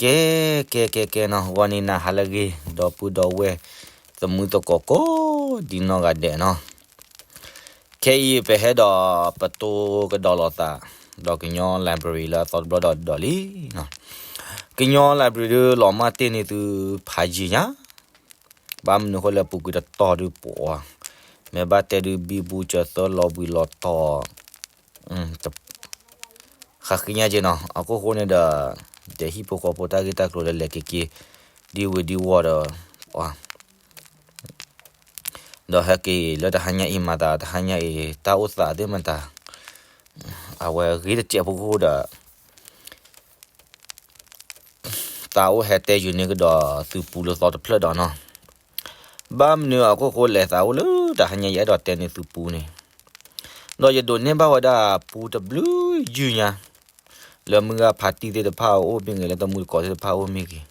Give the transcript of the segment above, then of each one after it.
ကဲ ကဲ ကဲ ကဲနီၤ, ဂီၤန့ၣ်နၤဟါလၢအဂ့ၤ ဒီပုၢ်ဒီဝဲၢ် သမုၢ်သကိးကိးဒံနီၢ်ဂၤဒဲးနီၤ. ခဲအံၤပဟဲဒီးပတိကဒီးလိာ်သး ဒီးကညီ library လၢအသီတဘျီဒီးဒီးလံနီၤ. ကညီ library ဒုးလီၤမၢ်တ့ၢ်န့ၢ်သုဖးယံာ်ညါ ဘၣ်မနုၤအဃိလဲၣ် ပူၤကွံာ်တတီၤဒုးပှၤ မ့ၢ်ဘၣ်တဲဒုးဘံဘူစၢၤသၢလီၤဘှံးလီၤတီၤ ဃးဃံညါက့နီၤ. အခိၣ်ဃိန့ၣ်ဒီး ယဟံၣ်ဖိဃီဖိတၢ်ဂ့ၢ်တၢ်ကျိၤဒီးလဲၤက့ၤက့ၤ ဒံဝ့ၤဒံဝီၤဒီး ဒီးဟဲက့ၤလၢတဟါညါအံၤမၤသး တဟါညါအံၤ တၢ်အိၣ်သးသ့ၣ်မတၤ အဝဲဂ့ၤတစဲးဖိဃိဒီး သးအိၣ်ဟဲတဲယုာ်န့ၢ်ကဒီးသုပူလၢသီတဖျၢၣ်ဒီးနီၤ. ဘၣ်မနုၤအခိၣ်ဃိလဲၣ် သးအိၣ်လၢတဟါညါယအဲၣ်ဒိးတဲန့ၢ်သုပူန့ၣ်, ဒီးယဒိးန့ၢ်ဘၣ်ဝဲဒၣ်ပူတဘျုးယုာ်ညါ လၢမုၢ်ဂၤဖါတံၢ်သ့ၣ်တဖၣ်အိၣ်မ့ၢ်ဂ့ၤ လၢတမူတကိးသ့ၣ်တဖၣ်အိၣ်မ့ၢ်ဂ့ၤ,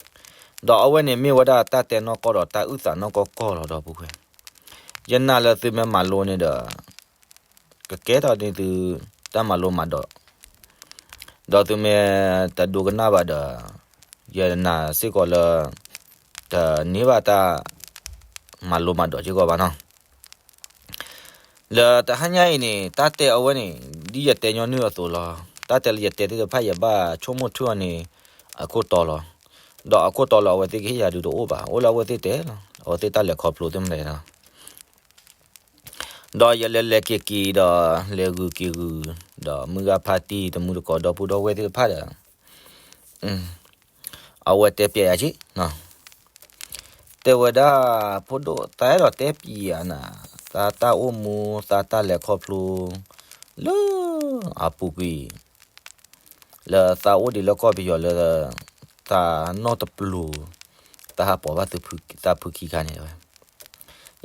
ဒီးအဝဲန့ၣ်မ့ၢ်ဝဲဒၣ်တၢ်တဲနီၢ်ကီၢ်ဒီးတၢ်အုၣ်သးနီၢ်ကီၢ်ကီၢ်လီၤ ဒီပုၢ်ဝဲၢ်. ယနာ်လၢသုမ့ၢ်မၤလိန့ၣ်ဒီး ကကဲထီၣ်န့ၢ်သု တၢ်မၤလိမၤဒိး, ဒီးသုမ့ၢ်တဒိကနၣ်ဘၣ်ဒီး ယနာ်စ့ၢ်ကီးလၢ တန့ၢ်ဘၣ်တၢ်မၤလိမၤဒိးစ့ၢ်ကီးဘၣ်နီၤ. လၢတဟါညါအံၤန့ၣ် တၢ်တဲအဝဲန့ၣ် ဒ်ယတဲညီနုၢ်အသိးလီၤ. တၢ်တဲလၢယတဲသ့ၣ်တဖၣ် ယဘၣ်ဆိကမိၣ်ထံအီၤန့ၣ် အခိၣ်တီလီၤ. ဒီးအခိၣ်တီလၢအဝဲသ့ၣ်ကဟ့ၣ်ယၤဒုးတအိၣ်ဘၣ်, အိၣ်လၢအဝဲသ့ၣ်တဲလီၤ, အဝဲသ့ၣ်တၢ်လဲၤခီဖျိသ့ၣ်မတၤလီၤ. ဒီးယလဲၤလဲၤက့ၤက့ၤဒီး လဲၤဂုာ်က့ၤဂုာ်, ဒီးမုၢ်ဂၤဖါတံၢ် တမူတကိး ဒီပုၢ်ဒီဝဲၢ်သ့ၣ်တဖၣ်ဒီး အဝဲတဲပျဲယၤက့, တဲဝဲဒၣ် ဖိဒိၣ် သးအဲၣ်ဒိးတဲပျဲယၤနၤ, သးတၢ်အိၣ်မူ သးတၢ်လဲၤခီဖျိ လၢအပူၤကွံာ် လၢသးအိၣ်ဒံးလၢကီၢ်ပယီၤလၢ သးနီၢ်တပျိၤ သးဟးပိာ်ဘၣ်သးဖုခံခါန့ၣ်ဝဲ,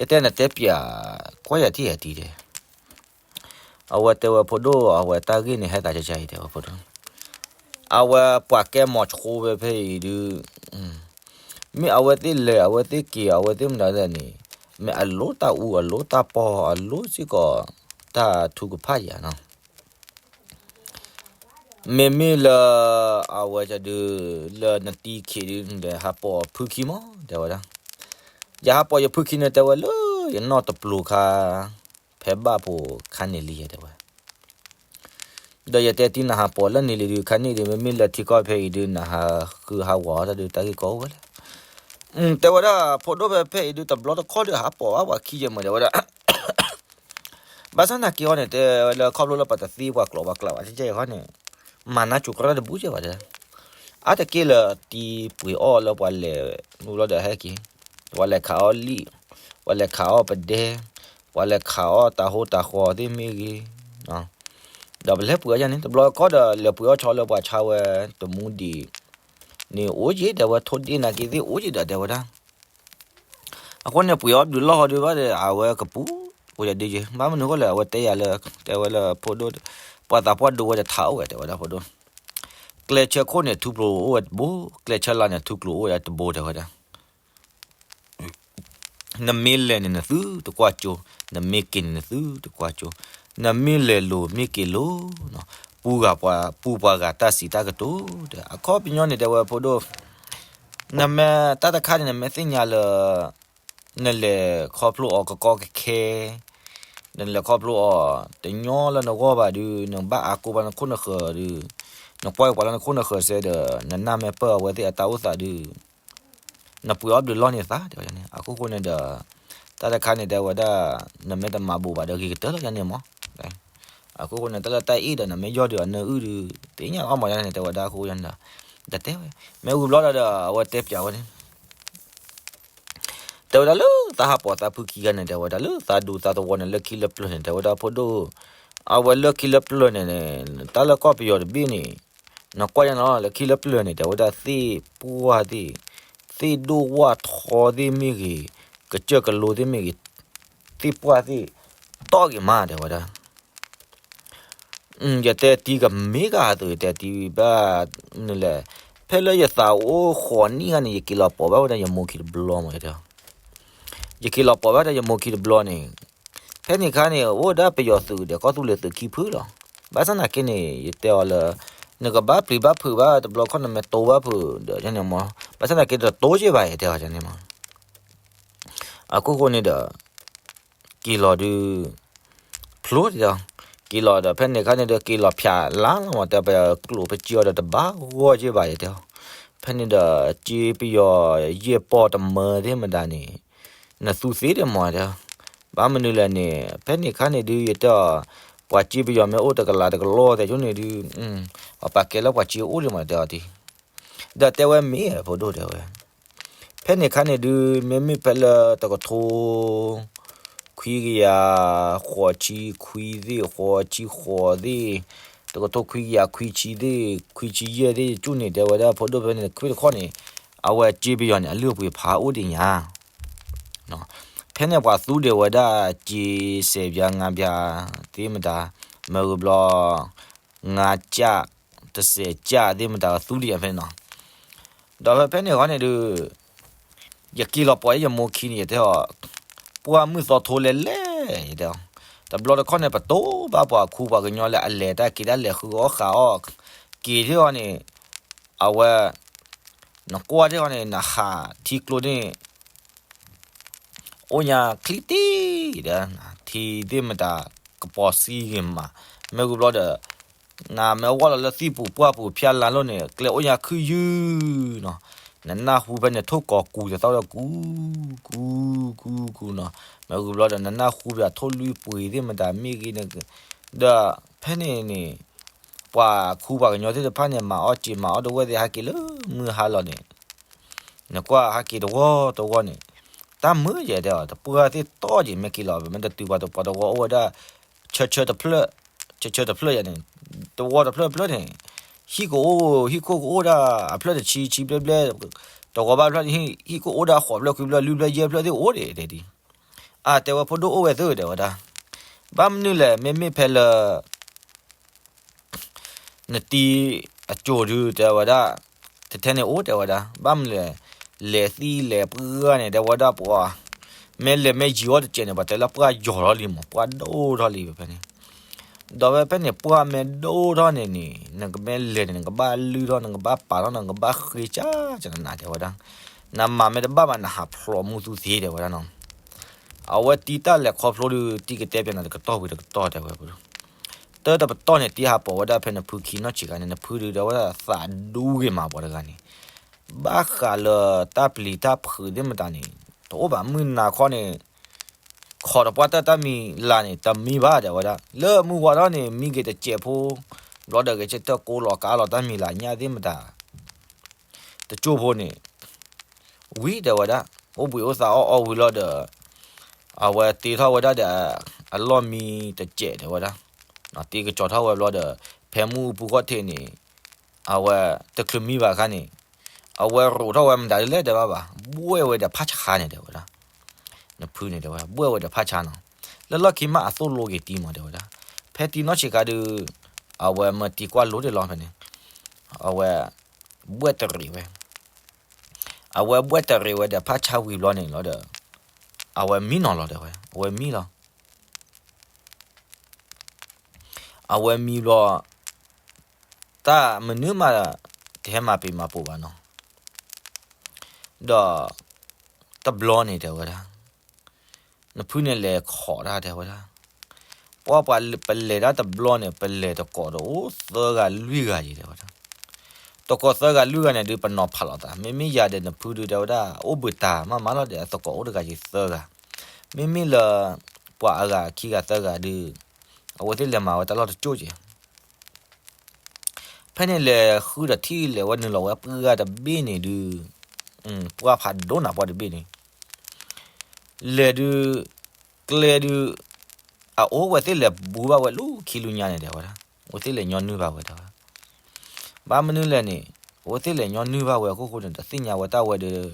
ယတဲနတဲပျဲ ကွၢ်ယၤထံၣ်ယၤတံၤတဲ အဝဲတဲဝဲ ဖိဒိၣ် အဝဲတၢ်ဂ့ၢ်န့ၣ် ဟဲသးကကါအံၤတဲဝဲ ဖိဒိၣ်, အဝဲပှၤကဲမီၤဆိဖဲဖဲအံၤဒုး, မ့ၢ်အဝဲသ့ၣ်လဲၤ အဝဲသ့ၣ်က့ၤ အဝဲသ့ၣ်မတၤလဲၣ်န့ၣ်, မ့ၢ်အလိၣ်တၢ်အူ အလိၣ်တၢ်ပီၢ် အလိၣ်စ့ၢ်ကီး တၢ်ထုကဖၣ်ယၤနီၤ. မ့မ့ၢ်လၢ အဝဲဒုး လၢနတံၤခံးဒုး နဟးပိာ်ဖုခံမး တဲဝဲဒၣ်, ယဟးပိာ်ယဖုခံန့ၣ် တဲဝဲလၢ ယနီၢ်တပျိၤခါ ဖဲဘၣ်ဖိခါန့ၣ်လံ တဲဝဲ. ဒီးယတဲတံၢ် နဟးပိာ်လၢန့ၣ်လံဒုး ခါန့ၣ်ဒုး မ့မ့ၢ်လၢထံကီၢ်ဖဲအံၤဒုး နဟးဃုဟးဝီၤတၢ်ဒုး တၢ်ဂ့ၢ်ကီအိၣ်ဝဲလဲၣ်. တဲဝဲဒၣ် ဖိဒိၣ်ဖဲဖဲအံၤဒုး တဘျီတခီၣ်ဒုး ဟးပိာ်ဘၣ်ပှၤခံယဲၢ်မး တဲဝဲဒၣ်. ဘၣ်ဆၣ်သနာ်က့အီၤန့ၣ် တဲဝဲလၢခီဖျိလၢပှၤတသ့ပှၤကျိာ်ပှၤကျးဘၣ် ကဲကဲအံၤခီန့ၣ် မၤနၢ်ကၠိၤကြၢးတဘၣ်ကဲဘၣ်တဲ, အါတက့ၢ်လၢတံၤပှ့ၤအီၣ်လၢပှၤလဲၤ မုၢ်လီၤဒီးဟဲက့ၤ, ပှၤလဲၤခးအီၣ်လံၣ်, ပှၤလဲၤခးအီၣ်ပဒဲ, ပှၤလဲၤခးအီၣ်တၢ်ဟိတၢ်ဃီသ့ၣ်မ့ၢ်ဂ့ၤ, ဒီးပလဲၤပှ့ၤအီၣ်ယၤန့ၣ် တဘျီတခီၣ်ဒီး လဲၤပှ့ၤအီၣ်ဆီလၢပှၤဆါဝဲတမူဒံးန့ၣ် အိၣ်က့ၤ တဲဝဲ ထိၣ်ဒ့နာ်က့သ့ၣ်အိၣ်က့ၤဒီး တဲဝဲဒၣ် အဃိန့ၣ် ပှ့ၤအီၣ်ဘျုးလီၢ်ဟီဒုးဘၣ်ဒီး အဝဲကပူၤ ပှ့ၤဒ့ယဲၢ် ဘၣ်မနုၤအဃိလဲၣ် အဝဲတဲယၤလၢ တဲဝဲလၢဖိဒိၣ် ပှၤသးပှၢ်ဒိဝဲတထးအိၣ်ဝဲ တဲဝဲဒၣ်ဖိဒိၣ်, ကျဲဆၢခိၣ်န့ၣ် ထူကျိၤအိၣ်ဝဲတဘိ, ကျဲဆၢလၤန့ၣ် ထူကျိၤအိၣ်ဝဲတဘိ တဲဝဲဒၣ် နမ့ၢ်လဲၤန့ၣ် နသုတကွၢ်ကၠိ, နမ့ၢ်က့ၤန့ၣ် နသုတကွၢ်ကၠိ, နမ့ၢ်လဲၤလိၤမ့ၢ်က့ၤလိၤ, ပူၤဂၤပှၤ ပူၤပှၤဂၤတၢ်စံးတၢ်ကတိၤ တဲ အခီပညီန့ၣ် တဲဝဲဖိဒိၣ်, နမ့ၢ်တၢ်တခါန့ၣ် နမ့ၢ်သ့ၣ်ညါလၢ နလဲၤခီဖျိအီၤကကီကခဲ, နလဲၤခီဖျိအီၤ တညီလၢနဂီၢ်ဘၣ်ဒုး နဘၣ်အါကိးဘၣ်နခိၣ်နဃၢၤဒုး, နကွၢ်ပှၤလၢနခိၣ်နဃၢၤစဲဒီး နနၢ်မ့ၢ်ပၢၢ်အဝဲသ့ၣ်အတၢ်အိၣ်သးဒုး နပှ့ၤအီၣ်ဘျုးလီၢ်န့ၣ်သး တဲဝဲန့ၣ် အခိၣ်ဃိန့ၣ်ဒီး တၢ်တခါန့ၣ် တဲဝဲဒၣ် နမ့ၢ်တမၤဘူးဘၣ်ဒီး ဂ့ၤကတၢၢ်လီၤယၤန့ၣ်မး, အခိၣ်ဃိန့ၣ် တၢ်လၢတၢ်အ့ၣ်ဒီး နမ့ၢ်ယီၢ်ဒီးအနၢအုၣ်ဒုး သ့ၣ်ညါအီၣ်မးယၤန့ၣ် တဲဝဲဒၣ်အခိၣ်ဃိန့ၣ်ဒီး ဒီးတဲဝဲ မ့ၢ်ဝံၤဘျီဒီး အဝဲတဲပျးဝဲန့ၣ် တဲဝဲဒၣ်လၢသးဟးပိာ်သးဖုခံဂၤန့ၣ် တဲဝဲဒၣ်လၢသးဒူသးသဝီန့ၣ် လၢခံလၢပျၢၤန့ၣ် တဲဝဲဒၣ်ဖိဒိၣ်, အဝဲလၢခံလၢပျၢၤန့ၣ်န့ၣ် တၢ်လၢကီၢ်ပယီၤတဘ့ၣ်န့ၣ် နကွၢ်ယၤနီၤ လၢခံလၢပျၢၤန့ၣ် တဲဝဲဒၣ်သ့ၣ်ပှၢ်သ့ၣ်, သ့ၣ်ဒိၣ်ဝၣ်ထီသ့ၣ်မ့ၢ်ဂ့ၤ, ကစၢၢ်ကလိသ့ၣ်မ့ၢ်ဂ့ၤ, သ့ၣ်ပှၢ်သ့ၣ်, တီၢ်ဂ့ၤမး တဲဝဲဒၣ် ယတဲတံၤကမ့ၢ်ကဟးသိး ယတဲတံၤဘၣ်နုၤလဲၣ်, ဖဲလၢယသးအိၣ်ဃိးနံၣ်ဂၤန့ၣ် ယက့ၤလီၤပိာ်ဘၣ်ဝဲဒၣ်ယမိၢ်ခံတဘျီမး ယတဲ, ယက့ၤလီၤပိာ်ဘၣ်ဒၣ်ယမိၢ်ခံတဘျီန့ၣ်, ဖဲန့ၣ်ခါန့ၣ် အိၣ်ဒၣ်ပယီၤသုးဒီးကီၢ်သူလ့ၤသုးခံဖုလီၤ. ဘၣ်ဆၣ်သနာ်က့န့ၣ် ယတဲအီၤလၢ နကဘၣ်ပျံၤဘၣ်ဖုးဘၣ်တဘျီခီ နမ့ၢ်တိဘၣ်ဖုးဒီးန့ၣ်မး, ဘၣ်ဆၣ်သနာ်က့တတိယဲၢ်ဘၣ် ယတဲအီၤန့ၣ်မး. အခိၣ်ဃိန့ၣ်ဒီး က့ၤလီၤဒုး ဖျိတဲအီၤ, က့ၤလီၤဒီး ဖဲန့ၣ်ခါန့ၣ်ဒီး က့ၤလီၤဖၠးလါလီၤမး တဲပကျိာ်ပစ့အီၤဒီးတဘၣ်ဂီၢ်က့ဘၣ် ယတဲအီၤ. ဖဲန့ၣ်ဒီး စ့ပယီၤယဲၢ်ပီၢ်တမၢသ့ၣ်မတၤန့ၣ် နသူသ့ဒံးမး တဲအီၤ. ဘၣ်မနုၤလဲၣ်န့ၣ် ဖဲန့ၣ်ခါန့ၣ်ဒုး ယတဲအီၤ ပှၤစ့ပယီၤမ့ၢ်အိၣ်တကလးတကလီၢ်သဲးကၠိန့ၣ်ဒုး ပှၤပာ်ကဲလၢပှၤစ့အိၣ်ဒံးမး တဲအီၤဒ် ဒီးတဲဝဲမ့ၢ်ဖိဒိၣ်တဲဝဲ ဖဲန့ၣ်ခါန့ၣ်ဒုး မ့မ့ၢ်ဖဲလၢတကထိ ခွံကယၤ ဃိးဆံခွံသ့ၣ် ဃိးဆံဃိးသ့ၣ် တကထိခွံကယၤခွံဆံသ့ၣ် ခွံဆံယဲၢ်သ့ၣ်ကၠိန့ၣ် တဲဝဲဒၣ်ဖိဒိၣ်ဖဲန့ၣ် ခွံတခီန့ၣ် အဝဲစ့ပယီၤန့ၣ် အလုၢ်အပှ့ၤဖးအိၣ်ဒံးညါ ဖဲန့ၣ်ပှၤသူဒံးဝဲဒၣ်စ့ ဆယ်ပြား ငါးပြား သ့ၣ်မတၤ မ့ၢ်ဂ့ၤဘျီ ငါးကျပ် တစ်ဆယ်ကျပ် သ့ၣ်မတၤသူဒံးယၤဖဲန့ၣ်နီၤ. ဒီးဖဲဖဲန့ၣ်ဃီန့ၣ်ဒုး ယက့ၤလီၤပိာ်ယမိၢ်ခံန့ၣ် ယတဲအီၤ ပှၢ်မုၢ်သီထိလဲၣ်လဲၣ် ယတဲအီၤ, တဘျီတခီန့ၣ် ပတိဘၣ်ပှၤခူပှၤကညီလၢအလဲၤတၢ်က့ၤတၢ်လဲၤဃုအီၣ်ဃုအီၣ် က့ၤထံၣ်အီၤန့ၣ် အဝဲ နကွၢ်ထံၣ်အီၤန့ၣ် နဟးထံကျိန့ၣ် အိၣ်ညါချံတ့ၢ်ဒီး ထံသ့ၣ်မတၤကပီၤစံဂ့ၤမး, မ့ၢ်ဂ့ၤဘျီဒီး နမ့ၢ်ဝီလီၤလၢသံၣ်ပူၤပှၢ်ပူၤဖၠၣ်လါလိၤန့ၣ် ကျဲအိၣ်ညါခုၣ်ယုၢ်နီၤ, နနၢ်ဟူဖဲန့ၣ်ထိၣ်ကီၤကူၤတသီၣ်ဒီးကူၤ ကူၤ ကူၤ ကူၤနီၤ, မ့ၢ်ဂ့ၤဘျီဒီး နနၢ်ဟူဖဲထိၣ်လွံၢ်ပှ့ၤသ့ၣ်မတၤမ့ၢ်ဂ့ၤန့ၣ်, ဒီးဖဲန့ၣ်န့ၣ် ပှၤခူပှၤကညီသ့ၣ်တဖၣ်န့ၣ် မၤအီၣ်စ့မၤအီၣ်တဝဲၢ်သ့ၣ်ဟဲက့ၤလၢမုၢ်ဟါလီၤန့ၣ် နကွၢ်ဟဲက့ၤတဝီတဝီန့ၣ်, တၢ်မုာ်ယဲတဲအီၤ တပှၢ်သ့ၣ်တီၢ်က့ၤ မ့ၢ်က့ၤလီၤ မ့ၢ်တတုၤပှၤတပှၤတဝီအိၣ်ဝဲဒၣ် ဆၢဆၢတဖျၢၣ်, ဆၢဆၢတဖျၢၣ်ယဲန့ၣ်, တဝီတဖျၢၣ်တဖျၢၣ်န့ၣ်, ဟံၣ်ကအိၣ် ဟံၣ်ခိၣ်ကအိၣ်ဒၣ် အဖျၢၣ်တဆံ ဆံဘျဲဘျဲ, တဝီဘၣ်ဖျၢၣ် ဟံၣ်ကအိၣ်ဒၣ်ဃိးဖျၢၣ်ခွံဖျၢၣ်လွံၢ်ဖျၢၣ်ယဲၢ်ဖျၢၣ်သ့ၣ်အိၣ်ဒံးတဲဒ် အတဲဝဲဖိဒိၣ်အိၣ်ဝဲသ့ၣ် တဲဝဲဒၣ်, ဘၣ်မနုၤလဲၣ် မ့မ့ၢ်ဖဲလၢ နတံၤအစိၤဒုး တဲဝဲဒၣ်, တထဲန့ၣ်အိၣ် တဲဝဲဒၣ်, ဘၣ်မနုၤလဲၣ်, လဲၤသံလဲၤပှၢ်န့ၣ် တဲဝဲဒၣ်ပှၤ, မ့ၢ်လဲၤမ့ၢ်ယံၤအီၣ်တစဲးန့ၣ် ပှၤတဲလၢပှၢ်ယီၤထီၣ်လံမး ပှၢ်ဒိၣ်ထီၣ်လံဖဲန့ၣ်, ဒီးဖဲဖဲန့ၣ် ပှၢ်မ့ၢ်ဒိၣ်ထီၣ်န့ၣ်န့ၣ် နကမ့ၢ်လဲၤန့ၣ် နကဘၣ်လုၢ်ထီၣ် နကဘၣ်ပာ်ထီၣ် နကဘၣ်ဃ့ကၢကနၤ တဲဝဲဒၣ်, နမၤမ့ၢ်တဘၣ်ဘၣ် နဟးဖျိးမူသူသ့ တဲဝဲဒၣ်နီၤ အဝဲတံၤတၢ်လဲၤခီဖျိဒီး တံၤကတဲပျးနၤတကတီၢ်ဝံၤတကတီၢ် တဲဝဲ, တၢ်တပတီၢ်န့ၣ် တံၤဟးပိာ်ဝဲဒၣ်ဖဲနဖုခံနီၢ်ဆံးခါန့ၣ် နဖုဒုး တဲဝဲဒၣ်သးဒူဂ့ၤမးပှၤတဂၤန့ၣ်, ဘၣ်ဃးလၢတၢ်ပျံၤတၢ်ဖုးသ့ၣ်မတၤန့ၣ် တအိၣ်ဘၣ် မုၢ်နၤခီန့ၣ် ခိးတပှၢ်တၢ်တၢ်မံၤလၢ်န့ၣ် တမံဘၣ် တဲဝဲဒၣ်, လၢမုၢ်ဝါထီၣ်န့ၣ် မံက့ၤတစဲးဖိ ဘျီဒီးဂဲၤဆၢထၢၣ်ကိးလီၤကးလီၤတၢ်မံၤလၢ်ညၣ်သ့ၣ်မတၤ တကၠိၢ်ဖိန့ၣ် ဝံၤ တဲဝဲဒၣ်, အိၣ်ဘှံးအိၣ်သါအီၣ်အီဝံၤလီၤဒီး အဝဲတ့ထီၣ်ဝဲဒၣ်ဒီး အလီၢ်မံတစဲး တဲဝဲဒၣ်, တ့ကစီၤထီၣ်ဝဲဘျီဒီး ဖဲမုၢ်အပူၤခီၣ်ထံးန့ၣ် အဝဲတချုးမံဘၣ်အခါန့ၣ် အဝဲရိးထီၣ်ဝဲမတၤဒ်လဲၣ်တဲဘၣ်ဘၣ် ဘှဲၣ်ဝဲဒီးဖးဆါန့ၣ် တဲဝဲဒၣ်, နဖုန့ၣ် တဲဝဲ ဘှဲၣ်ဝဲဒီးဖးဆါနီၤ, လၢလီၢ်ခံမးအသိၣ်လိက့ၤတံၤမး တဲဝဲဒၣ်, ဖဲတံၤနီၢ်ဆံးခါဒုး အဝဲမၢတံၤကွၢ်လိတ့ၢ်လီၤဖဲန့ၣ်, အဝဲ ဘှဲၣ်တရံးဝဲ, အဝဲဘှဲၣ်တရံးဝဲဒီးဖးဆါဝံၤဘျီန့ၣ်လီၤဒီး အဝဲမံနီၤလီၤ တဲဝဲ အဝဲမံလီၤ အဝဲမံဘျီ တၢ်မနုၤမး တဟဲမၤပ့ၤမၤပိာ်ဘၣ်နီၤ, ဒီး တဘျီန့ၣ် တဲဝဲဒၣ်, နဖုန့ၣ်လဲၤခိးတၢ် တဲဝဲဒၣ်, ပှၤပှၤပလဲၤတၢ်တဘျီန့ၣ် ပလဲၤတကိးဒီးအိၣ်သၢဂၤလွံၢ်ဂၤယဲ တဲဝဲဒၣ်, တကိးသၢဂၤလွံၢ်ဂၤန့ၣ်ဒုး ပနီၤဖးလိာ်သး မ့မ့ၢ်ယၤဒီးနဖုဒုး တဲဝဲဒၣ် အိၣ်ဘှံးတၢ်မးမးလီၤဒီး အသကိးအိၣ်တဂၤယဲသၢဂၤ, မ့မ့ၢ်လၢ ပှၤအဂၤခံဂၤသၢဂၤဒုး အဝဲသ့ၣ်လဲၤမၤဝဲတၢ်လီၢ်တကၠိၢ်က့ၤ ဖဲန့ၣ်လဲၤဃုဒီးထံၣ်လဲၤဝဲနုာ်လီၤဝဲပှၢ်တဘ့ၣ်န့ၣ်ဒုး, ပှၢ်ဖးဒိၣ်နၤပှၢ်တဘ့ၣ်န့ၣ်, လဲၤဒုး, ကျဲဒုး, အအိၣ်ဝဲသ့ၣ်လဲၤဘူးဘၣ်ဝဲလူၤခံလူၤညါန့ၣ် တဲဝဲဒၣ်, အဝဲသ့ၣ်လဲၤညီနုၢ်ဘၣ်ဝဲ တဲဝဲဒၣ်, ဘၣ်မနုၤလဲၣ်န့ၣ်, အဝဲသ့ၣ်လဲၤညီနုၢ်ဘၣ်ဝဲအခိၣ်ဃိန့ၣ် တသ့ၣ်ညါဝဲတၢ်ဝဲဒီး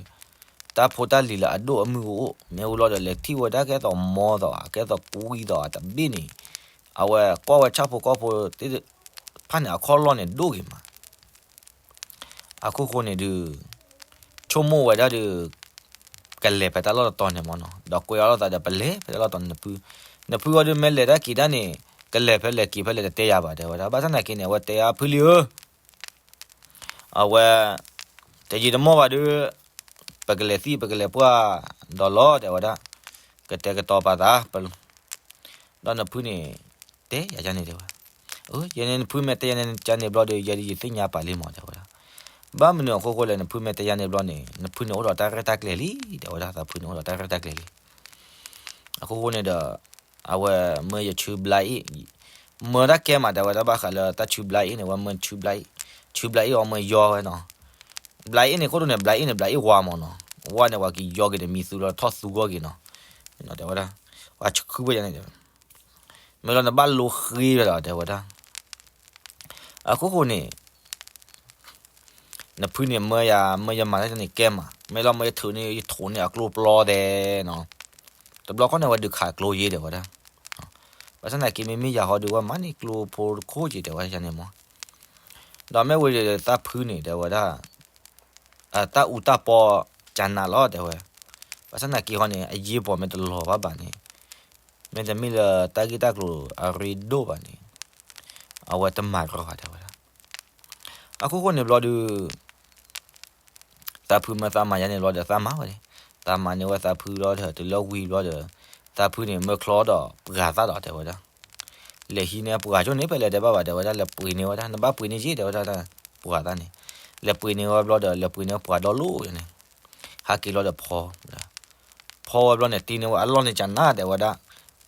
တၢ်ဖိတၢ်လံၤလၢအဒိၣ်အမုၢ်ကအိၣ် မ့ၢ်ဝံၤလီၤဒီးလဲၤထံၣ်ဝဲဒၣ်ကဲသိးမီၤသိး ကဲသိးကွံသိးတဘ့ၣ်န့ၣ်, အဝဲကွၢ်ဝဲဆၣ်ဖိကီၢ်ဖိသ့ၣ်တဖၣ်န့ၣ် အခီၣ်လီၢ်န့ၣ်ဒိၣ်ဂ့ၤမး, အခိၣ်ဃိန့ၣ်ဒုး, ဆိကမိၣ်ဝဲဒၣ်ဒီး, ကလဲၤဖဲတၢ်လီၢ်တတီၤန့ၣ်မ့ၢ်နီၤ ဒီးကွဲးအီၤလိာ်သးဒီးပလဲၤဖဲတၢ်လီၢ်တတီၤန့ၣ်နဖု, နဖုအီၤဒုးမ့ၢ်လဲၤတၢ်က့ၤတၢ်န့ၣ်, ကလဲၤဖဲလဲၤက့ၤဖဲလဲၣ်တတဲယၤဘၣ် တဲဝဲဒၣ်, ဘၣ်ဆၣ်သနာ်က့န့ၣ် အဝဲတဲယၤဖုလံဧၢ အဝဲ တယံာ်တမီၢ်ဘၣ်ဒုး ပကလဲၤသံပကလဲၤပှၢ်ဒီးလီၤ တဲဝဲဒၣ်, ကတဲာ်ကတီၤပာ်သး, ဒီးနဖုန့ၣ်တဲယၤန့ၣ်တဲဝဲ, ယဲန့ၣ်နဖုမ့ၢ်တဲယၤန့ၣ် ကန့ၣ်ဘျီဒီး ယဲဒၣ်ယသ့ၣ်ညါပာ်လံမး တဲဝဲဒၣ်. ဘၣ်မနုၤအခိၣ်ဃိလဲၣ် နဖုမ့ၢ်တဲယၤန့ၣ်ဘျီန့ၣ် နဖုန့ၣ်အိၣ်ဒီးတၢ်ရဲၣ်တၢ်ကျဲၤလံ တဲဝဲဒၣ်, သးဖုန့ၣ်အိၣ်ဒီးတၢ်ရဲၣ်တၢ်ကျဲၤလံ. အခိၣ်ဃိန့ၣ်ဒီး အဝဲမၢယဆူဘျါအ့ၣ်, မၢတၢ်ကဲမး တဲဝဲဒၣ်, ဘၣ်ဃးလၢတၢ်ဆူဘျါအ့ၣ်န့ၣ် ဝဲမၢဆူဘျါအ့ၣ်, ဆူဘျါအ့ၣ်အီၤမၢယီဝဲနီၤ. ဘျါအ့ၣ်န့ၣ် ခိၣ်ဒိၣ်န့ၣ် ဘျါအ့ၣ်န့ၣ် ဘျါအ့ၣ်ဝါမးနီၤ, ဝါန့ၣ် ပှၤကယီက့ၤတမံၤသူလီၤထီၣ်သူဂီၢ်က့ၤနီၤ, တဲဝဲဒၣ်, ပှၤဆူဘျါအ့ၣ်န့ၣ် မ့ၢ်လီၤနဘၣ်လိဃ့ဝဲလီၤ တဲဝဲဒၣ်. အခိၣ်ဃိန့ၣ် နဖုန့ၣ်မၢယၤ မၢယမၤတၢ်န့ၣ်ကဲမး, မ့ၢ်လီၤမၢယထုးန့ၢ် ယထိးန့ၢ်အကျိပျီသဲနီၤ, တဘျီခီန့ၣ် ဝဲဒုးခးကျိယ့ တဲဝဲဒၣ်. ဘၣ်ဆၣ်သနာ်က့ မ့မ့ၢ်ယၤဟီဒုး ဝဲမၤန့ၢ်ကျိဖိတခိၣ်က့ၤ တဲဝဲဒၣ်န့ၣ်မး. ဒီးမ့ၢ်ဝံၤဒီးသးဖုန့ၣ် တဲဝဲဒၣ် တၢ်အူတၢ်ပီကနးလီၤ တဲဝဲ, ဘၣ်ဆၣ်သနာ်က့ဟီန့ၣ် အယ့ၢ်ပီၤမ့ၢ်တလီၤဘၣ်ဘၣ်န့ၣ်, မ့တမ့ၢ်လၢတၢ်ဂ့ၢ်တၢ်ကျိၤအရ့ဒိၣ်ဘၣ်န့ၣ်, အဝဲတမၤတရီဘၣ် တဲဝဲဒၣ်. အခိၣ်ဃိန့ၣ်ဘျီဒုး သးဖုမၢသးမၤယၤန့ၣ်ဘျီဒီး သးမၤဝဲန့ၣ်, သးမၤန့ၢ်ဝဲသးဖုလီၤဒီး တုၤလၢဝံၤဘျီဒီး သးဖုန့ၣ် မၢချီဒီးပှၤသၣ်ဒီး တဲဝဲဒၣ်, လဲၤဟံးန့ၢ်ပှၤကၠိန့ၣ် ဖဲလဲၣ်တဲဘၣ်ဘၣ် တဲဝဲဒၣ်, လဲၤပှ့ၤန့ၢ်ဝဲဒၣ်, နဘၣ်ပှ့ၤန့ၢ်က့ တဲဝဲဒၣ်, ပှၤသၣ်န့ၣ်, လဲၤပှ့ၤန့ၢ်ဝဲဘျီဒီး လဲၤပှ့ၤန့ၢ်ပှၤဒီလိၣ်န့ၣ်, ဟးက့ၤလီၤဒီးဖီ ဖီဝဲဘျီန့ၣ် တ့န့ၢ်ဝဲအလီၢ်န့ၣ်ကနး တဲဝဲဒၣ်,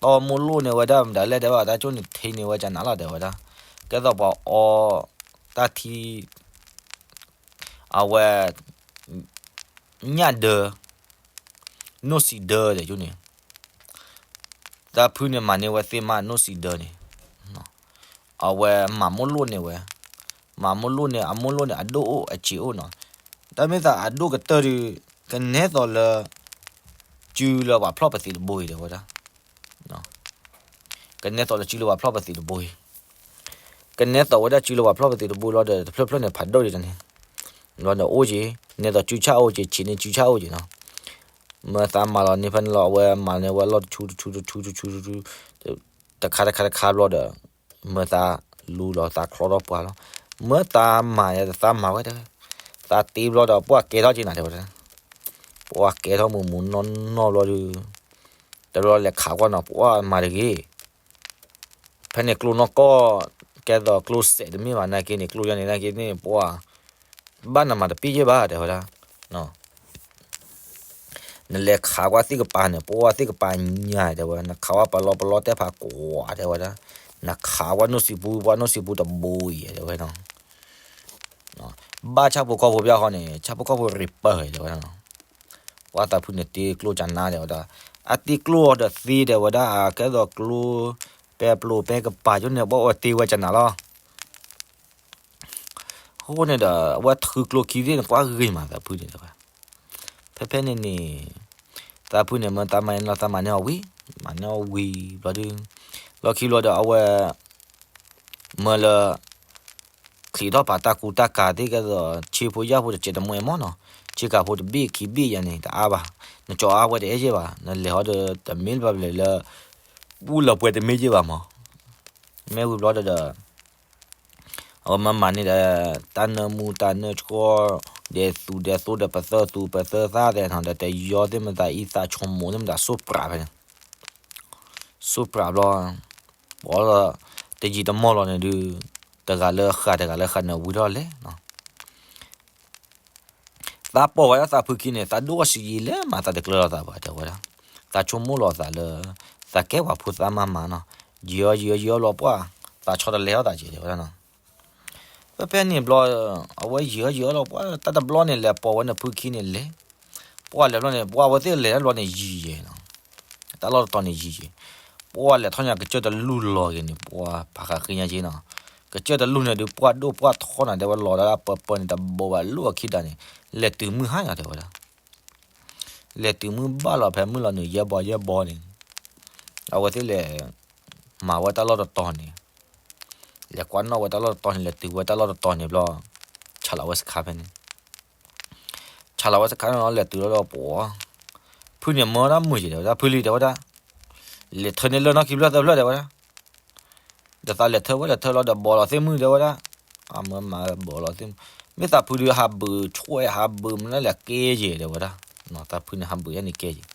တီမိၢ်လိၣ်န့ၢ်ဝဲဒၣ် မတၤလဲၣ်တဲဘၣ် တၢ်ကၠိန့ၣ် ထံန့ၢ်ဝဲကနးလီၤ တဲဝဲဒၣ်, ကဲသိးပှၤအီတၢ်ထံ အဝဲ ညၣ်ဒၢ နိၣ်စံးဒၢ တဲကၠိန့ၣ်, သးဖုန့ၣ်မၤန့ၢ်ဝဲသ့ၣ်မး နိၣ်စံးဒၢန့ၣ်, အဝဲမၤမိၢ်လိၣ်န့ၢ်ဝဲ, မၤမိၢ်လိၣ်န့ၢ် အမိၢ်လိၣ်န့ၢ်အဒိၣ်အိၣ်အစ့အိၣ်နီၤ, တၢ်မ့ၢ်သးအဒိၣ်ကတၢၢ်ဒီး ကနဲသိးလၢ စုလၢပှၤဖျီၣ်ပသံးတဘိအံၤ တဲဝဲဒၣ် ကနဲသိးလၢစုလၢပှၤဖျီၣ်ပသံးတဘိအံၤ, ကနဲသိးဝဲဒၣ်စုလၢပှၤဖျီၣ်ပသံးတဘိလီၤဒီး တဖျၢၣ်ဖျၢၣ်န့ၣ် ဖးဒိၣ်ဒံးတန့ၣ်, လီၤဒီးအိၣ်က့ၤ, နဲသိးစုဆၣ်အိၣ်က့ၤ ဆံးန့ၢ်စုဆၣ်အိၣ်က့ၤနီၤ, မၢသးမၤလီၤန့ၢ်ဖဲန့ၣ်လီၤ အဝဲမၤန့ၢ်ဝဲလီၢ်တဆူတဆူတဆူတဆူတဆူ တခါတခါတခါဘျီဒီး မၢသးလူလီၤသးချီထီၣ်ပှၤလီၤ, မၢသးမၤယသးမၤဝဲတဲဝဲ, သးတ့ဘျီဒီး ပှၢ်ကဲထီၣ်က့ၤနၤတဲဝဲ, ပှၢ်ကဲထီၣ်မူးမူးနီၢ်နီၢ်ဘျီဒီး တဘျီလဲၤခးကွၢ်နီၤ ပှၢ်မၤတဂ့ၤ ဖဲန့ၣ်ကျိနီၢ်ကီၢ် ကဲသိးကျိစဲးတမ့ၢ်ဘၣ် နာ်က့န့ၣ် ကျိယါန့ၣ် နာ်က့န့ၣ် ပှၢ် ဘၣ်နမၤတပ့ၢ်ယဲၢ်ဘၣ် တဲဝဲဒၣ်, နလဲၤခးကွၢ်သ့ၣ်ကပၤန့ၣ် ပှၢ်သ့ၣ်ကပၤညါ တဲဝဲ, နခးကွၢ်ပလီပလီတဲဖးကွၢ် တဲဝဲဒၣ်, နခးကွၢ်နိၣ်စံးပူ ပှၢ်နိၣ်စံးပူတဘိအံၤ တဲဝဲနီၤ ဘၣ်ဆၣ်ဖိကီၢ်ဖိပျၢ်ဃီန့ၣ် ဆၣ်ဖိကီၢ်ဖိရံးပၢၢ် တဲဝဲဒၣ်နီၤ, ပှၢ်သးဖုန့ၣ်တ့ကျိကနါ တဲဝဲဒၣ်, အတ့ကျိအီၤဒီးသ့ တဲဝဲဒၣ် အကဲသိးကျိ ပဲပျိးပဲကပၤကၠိန့ၣ် ပှၢ်အီၤတ့ဝဲကနါလီၤ အဃိန့ၣ်ဒီး အဝဲထုးကျိခံသ့ၣ်န့ၣ် ကွၢ်ဂ့ၤမးသးဖုန့ၣ်တဲဝဲ, ဖဲဖဲန့ၣ်န့ၣ် သးဖုန့ၣ် မၢသးမၤန့ၢ်လီၤ သးမၤန့ၢ်အီၤဝံၤ မၤန့ၢ်အီၤဝံၤဘျီဒုး လီၢ်ခံဘျီဒီး အဝဲ မၢလၢ ချံးထီၣ်ပာ်တၢ်ကူတၢ်ကၤသ့ၣ်ကဲသိး ဆ့ဖိယာ်ဖိတစဲးတမှဲမီၢ်နီၤ, ဆ့ကၤဖိတဘ့ၣ်ခံဘ့ၣ်ယါန့ၣ် တအါဘၣ်, နကၠီအါဝဲတအဲၣ်ယဲၢ်ဘၣ်, နလဲၤဟီဒီးတမ့ၢ်လၢပှဲၤလၢ ပူၣ်လၢပှဲၤတမ့ၢ်ယဲၢ်ဘၣ်မီၢ်, မ့ၢ်ဝံၤဘျီဒီး အဝဲမၤမၤန့ၢ်ဒီး တၢ်နၢမူတၢ်နၢဆှီ ဒဲးသူဒဲးသိဒီးပသၢသူပသၢသၣ်သဲနီၤ ဒီးတယီသ့ၣ်မတၤအံသးဆိကမိၣ်သ့ၣ်မတၤ စိၣ်ပြးဖဲန့ၣ် စိၣ်ပြးဘျီ ပှၤလီၤ တယံာ်တမီၢ်လီၤန့ၣ်ဒုး တဂၤလၢဃာ်တဂၤလၢဃာ်န့ၣ်ဝံၤထီၣ်လဲၣ်နီၤ သးပိာ်ဝဲဒၣ်သးဖုခံန့ၣ် သးဒိၣ်အီၣ်စံယံၤလဲၣ်မး သးတကျၢၤလီၤသးဘၣ် တဲဝဲဒၣ်, သးဆိကမိၣ်လီၤသးလၢ သးကဲပှၤဖိသၣ်မၤမၤနီၤ, ယံၤအီၣ်ယံၤအီၣ်ယံၤအီၣ်လီၤပှၢ် သးဆီတလဲအီၣ်သးက့ၤ တဲဝဲဒၣ်နီၤ, ဖဲဖဲန့ၣ်ဘျီ အဝဲယံၤအီၣ်ယံၤအီၣ်လီၤပှၢ် တၢ်တဘျီန့ၣ် လဲၤပိာ်ဝဲနဖုခံန့ၣ်လဲၤ, ပှၢ်လဲၤဘျီန့ၣ် ပှၢ်အဝဲသ့ၣ်လဲၤတၢ်တဘျီန့ၣ်ယံၤယဲၢ်နီၤ တၢ်လီၢ်တတီၤန့ၣ်ယံၤယဲၢ်, ပှၢ်လဲၤထီၣ်ညါကစၢၢ်တလူၢ်လီၤက့ၤန့ၣ် ပှၢ်ဖးဃးဃ့ညါက့ၤနီၤ, ကစၢၢ်တလူၢ်န့ၣ်ဒုး ပှၢ်ဒိၣ်ပှၢ်ထီနၤ တဲဝဲလီၤဒၣ်ပၢပၢန့ၣ် တဘိးဘၣ်လိၣ်အခံဒၣ်န့ၣ် လဲၤတုၤမုၢ်ဟါညါ တဲဝဲဒၣ်, လဲၤတုၤမုၢ်ဘၣ်လီၤဖဲမုၢ်လီၤနုာ်ယဲၢ်ဘီယဲၢ်ဘီန့ၣ်, အဝဲသ့ၣ်လဲၤ မၤဝဲတၢ်လီၢ်တတီၤန့ၣ်, လဲၤကွၢ်နီၣ်ဝဲတၢ်လီၢ်တတီၤန့ၣ် လဲၤတုၤဝဲတၢ်လီၢ်တတီၤန့ၣ်ဘျီ, ဆးလီၤဝဲစခါဖဲန့ၣ် ဆးလီၤဝဲစခါန့ၣ်လီၤ လဲၤတုၤလီၤဒီးပှၤ, ဖုန့ၣ်မၢဒၣ်မုာ်ယဲၢ် တဲဝဲဒၣ် ဖုလံ တဲဝဲဒၣ်, လဲၤထၢန့ၢ်လၢနီၢ်ခံဖျၢၣ်သၢဖျၢၣ် တဲဝဲဒၣ်, ဒီးသးလဲၤထၢဝဲလဲၤထၢလီၤဒီးဘီးလီၤသ့ၣ်မုၢ် တဲဝဲဒၣ်, အမၢမၤဘီးလီၤသ့ၣ်မုၢ်, မ့ၢ်သးဖုဒုးဟးဘုးဆွဲဟးဘုးမနုၤလဲၣ်ကဲယဲၢ် တဲဝဲဒၣ်, သးဖုန့ၣ်ဟးဘုးယဲၢ်န့ၣ်ကဲယဲၢ်,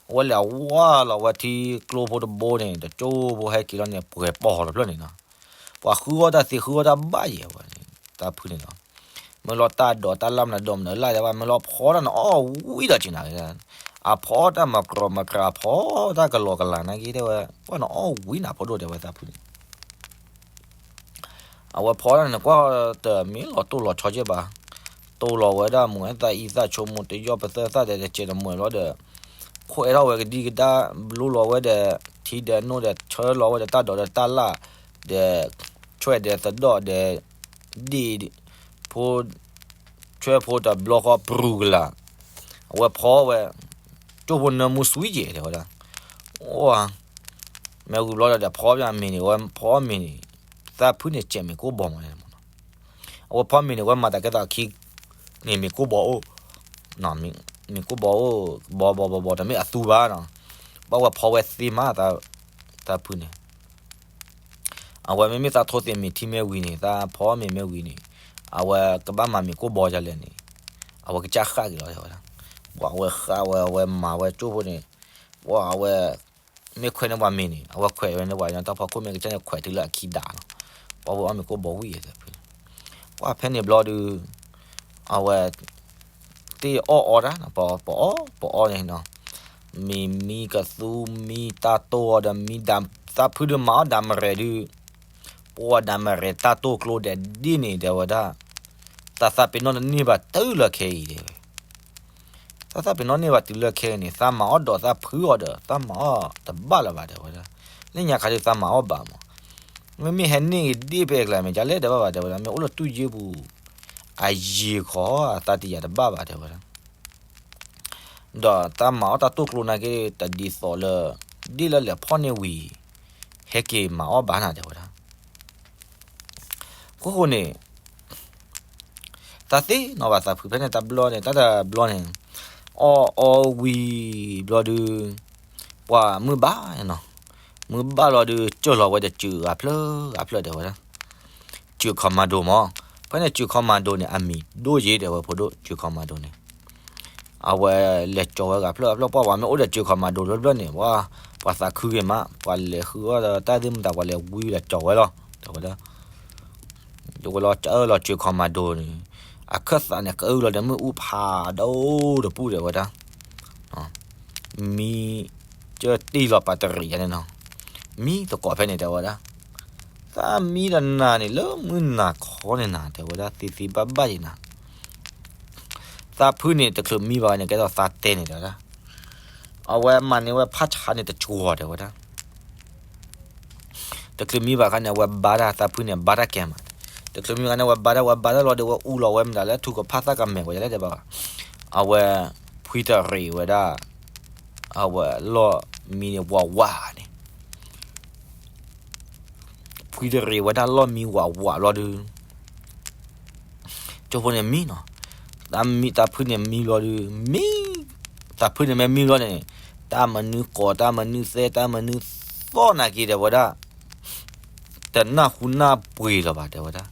အဝဲလဲၤဝါလီၤဝဲထံကျိဖိတဘိန့ၣ် တကၠိဖိဟဲက့ၤလီၤန့ၣ် ပှဲၤပီၢ်လီၤဖျၢၣ်န့ၣ်နီၤ, ပှၤဃုအီၣ်တၢ်သ့ဃုအီၣ်တၢ်ဘၣ်ယဲၢ်ဝဲ, သးဖုန့ၣ်နီၤ, မ့ၢ်လီၤတၢ်ဒိးတၢ်လၢ်မနုၤဒိးမနုၤလၢ် တဲဝဲ မ့ၢ်လီၤဖီတၢ်န့ၣ်အီၣ်ဝံၤဒီးက့ၤနၤ, အဖီတၢ်မၤကြၢၤမၤကြၢၤ အဖီတၢ်ကလီကလၤနာ်က့ တဲဝဲ, ပှၢ်န့ၣ်အီၣ်ဝံၤနၤဖိဒိၣ် တဲဝဲသးဖုန့ၣ် အဝဲဖီတၢ်န့ၣ် ကွၢ်တမ့ၢ်လီၤတိၢ်လီၤဆီကဲဘၣ်, တိၢ်လီၤဝဲဒၣ်မူၤသၣ်အံသၣ်ဆိကမိၣ် တယီၣ်ပသၢသၣ်ဒီးတစဲးတမှဲၤလီၤဒီး, ခွဲးထီၣ်ဝဲကဒံကဒါ, ဘျိလီၤဝဲဒီး ထံဒီးနိၣ်ဒီးဆၢလီၤဝဲဒီးတၢ်ဒိးဒီးတၢ်လၣ်, ဒီးဆွဲးဒီးသဒီၣ်ဒီး ဒ့ၣ်ဖိ ဆွဲးဖိတဘျီဃီပြူၤကလာ်, အဝဲဖီဝဲ, ကၠိဖိနၢမူဆွံယဲၢ် တဲဝဲဒၣ်, အိၣ် မ့ၢ်ဝံၤဘျီဒီး ဖီပမ့ၤန့ၣ် ဝဲဖီမ့ၤန့ၣ်, သးဖုန့ၣ်စဲးမ့ၤကိၢ်ဘီမး, အဝဲဖီမ့ၤန့ၣ် ဝဲမၤတၢ်ကဲသးခံန့ၣ် မ့ၤကိၢ်ဘီအိၣ်, မ့ၤကိၢ်ဘီအိၣ်, ဘီဘီဘီဘီ တမ့ၢ်အသူဘၣ်နီၤ, ဘၣ်ဝဲဖီဝဲသ့မး, သးဖုန့ၣ် အဝဲမ့မ့ၢ်သးထိသ့ၣ်မ့ၤထံမ့ၢ်ဝံၤန့ၣ် သးဖီမ့ၤမ့ၢ်ဝံၤန့ၣ်, အဝဲကဘၣ်မၤမ့ၤကိၢ်ဘီဒ်လဲၣ်န့ၣ်, အဝဲကစၢ်ဃၣ်က့ၤလီၤ တဲဝဲဒၣ်, ပှၤဝဲဃၣ်ဝဲ အဝဲမၤဝဲကၠိဖိန့ၣ်, ပှၤအဝဲ, မ့ၢ်ခွဲးန့ၢ်ပှၤမ့ၤန့ၣ် အဝဲခွဲးဝဲန့ၢ်ပှၤညီတၢ်ဖီခိၣ် မ့ၢ်ကစၢ်န့ၣ်ခွဲးတုၤလၢအခံဒါနီၤ, ပှၤဝဲအီၣ်မ့ၤကိၢ်ဘီဝံၤယဲၢ် သးဖုန့ၣ်, ပှၤဖဲန့ၣ်ဘျီဒုး, အဝဲ သ့ၣ်အီၣ်အီတၢ်, ပအီၣ်ပအီန့ၣ်နီၤ, မ့ၤမံကသူမံတၢ်တိၢ်အီၤဒီးမံ, သးဖုဒုးမၤအီၣ်ဒၣ်မရဲၣ်ဒုး, ပှၤဒၣ်မရဲၣ်တၢ်တိၢ်ကျိဒီးဒ်န့ၣ် တဲဝဲဒၣ်, သးသးပ့ၤနီၣ်တန့ၢ်ဘၣ်တုၤလၢခဲအံၤ တဲဝဲ, သးသးပ့ၤနီၣ်န့ၢ်ဘၣ်တုၤလၢခဲအံၤန့ၣ် သးမၤအီၣ်ဒီးသးဖုအီၤဒီး သးမၤအီၣ်တဘၣ်လၢၤဘၣ် တဲဝဲဒၣ်, လၢညါခါဒုးသးမၤအီၣ်ဘၣ်မး, မ့မ့ၢ်ဟဲန့ၢ်ဂ့ၤဒ့ၣ်ဖဲအကျါ မ့ၢ်ဒ်လဲၣ်တဘၣ်ဘၣ် တဲဝဲဒၣ်, မ့ၢ်အိၣ်လၢတူၢ်ယ့ၢ်ပူၤ အယံၤခီ အသးတယာ်တဘၣ်ဘၣ် တဲဝဲဒၣ်, ဒီးသးမၤအီၣ်တၢ်တိၢ်ကျိနာ်က့ တဒ်သိးလၢ ဒ့ၣ်လၢလဲၤဖီၣ်န့ၢ်ဝံၤ ဟဲက့ၤမၤအီၣ်ဘၣ်နၤ တဲဝဲဒၣ်, အဃိန့ၣ် သးသ့ၣ်နီၣ်ဘၣ်သးဖုဖဲန့ၣ်တဘျီန့ၣ် တၢ်တဘျီန့ၣ်, အီၣ်အီဝံၤဘျီဒုး, ပှၤမုၢ်ဘၣ်နီၤ, မုၢ်ဘၣ်လီၤဒုး စၢၢ်လီၤဝဲဒီးစၢၢ်ဂၤဖျၢၣ်ဂၤဖျၢၣ် တဲဝဲဒၣ်, စၢၢ် commando မး, ဖဲန့ၣ်စၢၢ် commando န့ၣ် အမံၤဒိၣ်ယဲၢ် တဲဝဲဖိဒိၣ် စၢၢ် commando န့ၣ် အဝဲလဲၤကၠီၤဝဲဂၤဖျၢၣ်ဂၤဖျၢၣ် ပှၤမ့ၢ်အိၣ်ဒီးစၢၢ် commando တဘျီန့ၣ် ပှၤ, ပှၤသးခုဂ့ၤမး ပှၤလဲၤဃုအီၣ်ဒီးတၢ်သ့ၣ်မတၤ ပှၤလဲၤဝံဒီးကၠီၤဝဲလီၤ တဲဝဲဒၣ်, ယဝဲလီၤစၢၢ်လီၤစၢၢ် commando န့ၣ်, အခၢၣ်သးန့ၣ် ကအုလီၤဒီးမ့ၣ်အူဖးဒိၣ်တပူၤ တဲဝဲဒၣ်, မံ, ကၢၢ်တ့ၢ်လီၤပာ်တရံးယၤန့ၣ်နီၤ, မံသကိးဖဲန့ၣ် တဲဝဲဒၣ်, သးမံဒီးနၤန့ၣ် လၢမုၢ်နၤခီန့ၣ်နၤ တဲဝဲဒၣ် သ့သ့ဘၣ်ဘၣ်ယဲၢ်နၤ, သးဖုန့ၣ် တချုးမံဘၣ်န့ၣ် ကဲထီၣ်သးတဲန့ၣ် တဲဝဲဒၣ်, အဝဲမၤန့ၢ်ဝဲဖးဆါန့ၣ်တကၠီၤ တဲဝဲဒၣ် တချုးမံဘၣ်ခါန့ၣ် အဝဲဘါတၢ် သးဖုန့ၣ် ဘါတၢ်ကဲမး, တချုးမံဘၣ်ခါန့ၣ် အဝဲဘါတၢ် ဝဲဘါတၢ်လီၤဒီး ဝဲအူလီၤဝဲမတၤလၢထူကဖၣ်သၣ်ကမဲာ်ဝဲဒ်လဲၣ်တဲဘၣ်, အဝဲ, ဖှံတရံးဝဲဒၣ်, အဝဲလီၢ်မံန့ၣ်ဝးဝးန့ၣ် ဖှံတရံးဝဲဒၣ်လီၢ်မံဝးဝးဘျီဒုး, ကၠိဖိန့ၣ်မံနီၤ, သးဖုန့ၣ်မံဘျီဒုး, မံ, သးဖုန့ၣ်မ့ၢ်မံဘျီန့ၣ်, တၢ်မနုၤကိး တၢ်မနုၤသဲ တၢ်မနုၤသီၣ်နာ်က့ၤ တဲဝဲဒၣ်, တနၢ်ဟူနၢ်ပှ့ၤလၢၤဘၣ် တဲဝဲဒၣ်,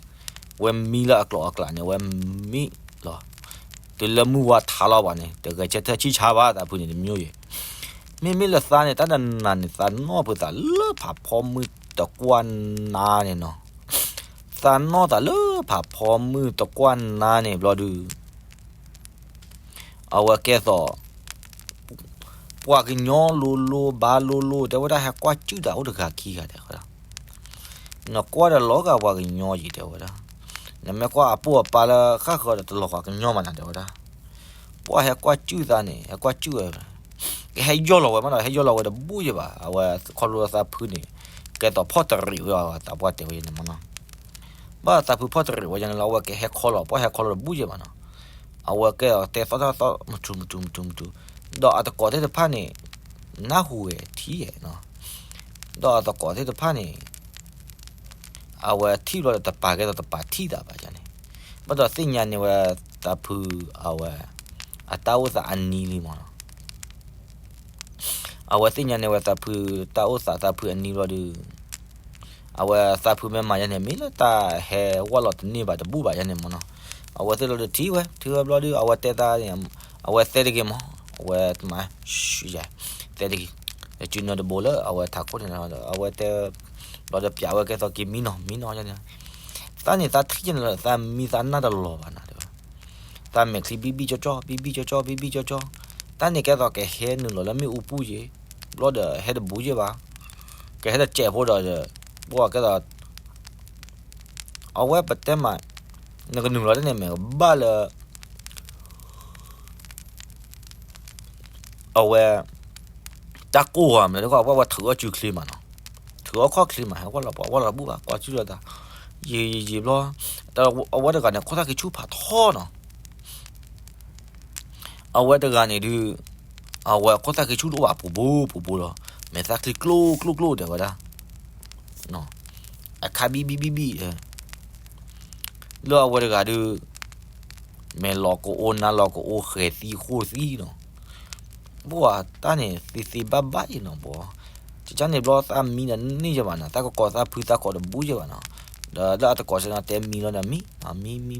ဝဲမံလၢအကျိၤအကျဲန့ၣ် ဝဲမံလီၤ, တုၤလၢမုၢ်ဝါထါလီၤဘၣ်န့ၣ် တဂဲၤဆၢထၢၣ်ဆံၣ်ဆါဘၣ် သးဖုန့ၣ်တမံၤယဲၢ် မ့မ့ၢ်လၢသးန့ၣ် တၢ်တနၤန့ၣ် သးနီၢ်ဖုသးလၢဖးဖီမုၢ်တကွၢ်နါန့ၣ်နီၤ, သးနီၢ်သးလၢဖးဖီမုၢ်တကွၢ်နါန့ၣ်ဘျီဒုး, အဝဲကဲသိး, ပှၤကညီလိၤလိၤ ဘါလိၤလိၤ တဲဝဲဒၣ် ဟဲကွၢ်စုၣ်သးအိၣ်တဂၤခံဂၤ တဲဝဲဒၣ်, နကွၢ်ဒီးလီၤဂာ်ပှၤကညီယံၤ တဲဝဲဒၣ်, နမ့ၢ်ကွၢ်အပိၢ်အပၢ်လၢဃၣ်ဃၢၤဒီးတလီၤဂာ်ကညီဘၣ်နၤ တဲဝဲဒၣ်, ပှၤဟဲကွၢ်စုၣ်သးန့ၣ် ဟဲကွၢ်စုၣ်ဝဲ ကဟဲယီၢ်လီၤဝဲမးဒီး ဟဲယီၢ်လီၤဝဲတဘူၣ်ယဲၢ်ဘၣ် အဝဲခီဖျိလၢသးဖုန့ၣ် ကဲသိးဖီၣ်တရံးဝဲအီၤ သးပှၢ်တဲဝဲန့ၣ်မးနီၤ, ဘၣ်သးဖုဖီၣ်တရံးဝဲန့ၣ်လီၤ အဝဲကဟဲခီလီၤ ပှၤဟဲခီလီၤတဘူၣ်ယဲၢ်ဘၣ်နီၤ, အဝဲကဲအီၤတဲသီၣ်တၢ်သီၣ်မတူၤမတူၤမတူၤမတူၤ, ဒီးအသကိးသ့ၣ်တဖၣ်န့ၣ် နၢ်ဟူဝဲထံၣ်နီၤ, ဒီးအသကိးသ့ၣ်တဖၣ်န့ၣ် အဝဲထံၣ်ဘျီဒီးတပာ်ကဲသိးတပာ်ထံၣ်သးဘၣ်န့ၣ်, ဘၣ်ဒီးသ့ၣ်ညါန့ၢ်ဝဲသးဖုအဝဲ အတၢ်အိၣ်သးအနံၤလံမးနီၤ, အဝဲသ့ၣ်ညါန့ၢ်ဝဲသးဖုတၢ်အိၣ်သးသးဖုအနံၤဘျီဒုး, အဝဲသးဖုမ့ၢ်မၤယဲန့ၣ် မ့ၢ်လၢတၢ်ဟဲဝဲလီၤတန့ၢ်ဘၣ်တဘူၣ်ဘၣ်ယဲန့ၣ်မးနီၤ, အဝဲသ့ၣ်လီၤဒီးထံၣ်ဝဲ, ထံၣ်ဝဲဘျီဒုး အဝဲတဲသး, အဝဲတဲတဂ့ၤမး, အဝဲမၤ, ယၤ, တဲတဂ့ၤ, စုနၢတဘိလၢအဝဲထးခိၣ်န့ၣ်, အဝဲတဲ, ဘျီဒီးပျးဝဲကဲသိးက့ၤမံနီၤ, မံနီၤန့ၣ်, သးန့ၣ်သးထံၣ်ကန့ၣ်လီၤ, သးမံသးနၢ်တလီၤဘၣ်နၤတဲဝဲ, သးမဲာ်ချံဘံၣ်ဘံၣ်ကၠီကၠီ, ဘံၣ်ဘံၣ်ကၠီကၠီ, ဘံၣ်ဘံၣ်ကၠီကၠီ, တၢ်န့ၣ်ကဲသိးကဟဲနုာ်လီၤလၢမ့ၣ်အူပူၤယ့ၣ်, ဘျီဒီးဟဲတဘူးယ့ၣ်ဘၣ်, ကဟဲတစဲးဖိဒီး, ပှၤကဲသိး အဝဲပတဲမး, နကနုာ်လီၤတန့ၣ်မ့ၢ်ကဘၣ်လၢ အဝဲ, တၢ်ကိၢ်ဂီၤမး တခီ ပှၤဝဲထုးအီၣ်စုချ့မးနီၤ, ထုးအီၣ်ခီၣ်ချ့မး ဟဲဝဲလီၤပှၤဝဲလီၤတဘူၣ်ဘၣ် ကွၢ်စုလီၤသး, ယံာ်ယံာ်ယံာ်ဘျီ, အဝဲတဂၤန့ၣ် ခိၣ်သၣ်ခံဆူၣ်ဖးထီနီၤ အဝဲတဂၤန့ၣ်ဒုး, အဝဲခိၣ်သၣ်ခံဆူၣ်တအိၣ်ဘၣ် ပူၤပူၤပူၤပူၤလီၤ, မဲာ်သၣ်ချံကျိကျိကျိတဲဝဲဒၣ်, အခါဘံၣ်ဘံၣ်ဘံၣ်ဘံၣ်, လၢအဝဲတဂၤဒုး, မဲာ်လီၤကအိနါလီၤကအိဃဲၤသံဃိၣ်သံနီၤ, ပှၤတၢ်န့ၣ်သ့သ့ဘၣ်ဘၣ်အံၤနီၤ ဘီ, ကကန့ၣ်ဘျီသးမံဒီးန့ၢ်ယဘၣ်နီၤ သးကကိးသးဖုသးကိးတဘူးယဘၣ်နီၤ, ဒီးလၢအတကိးစ့ၢ်နီၤ တဲမံလီၤဒီးမံ, မံမံ,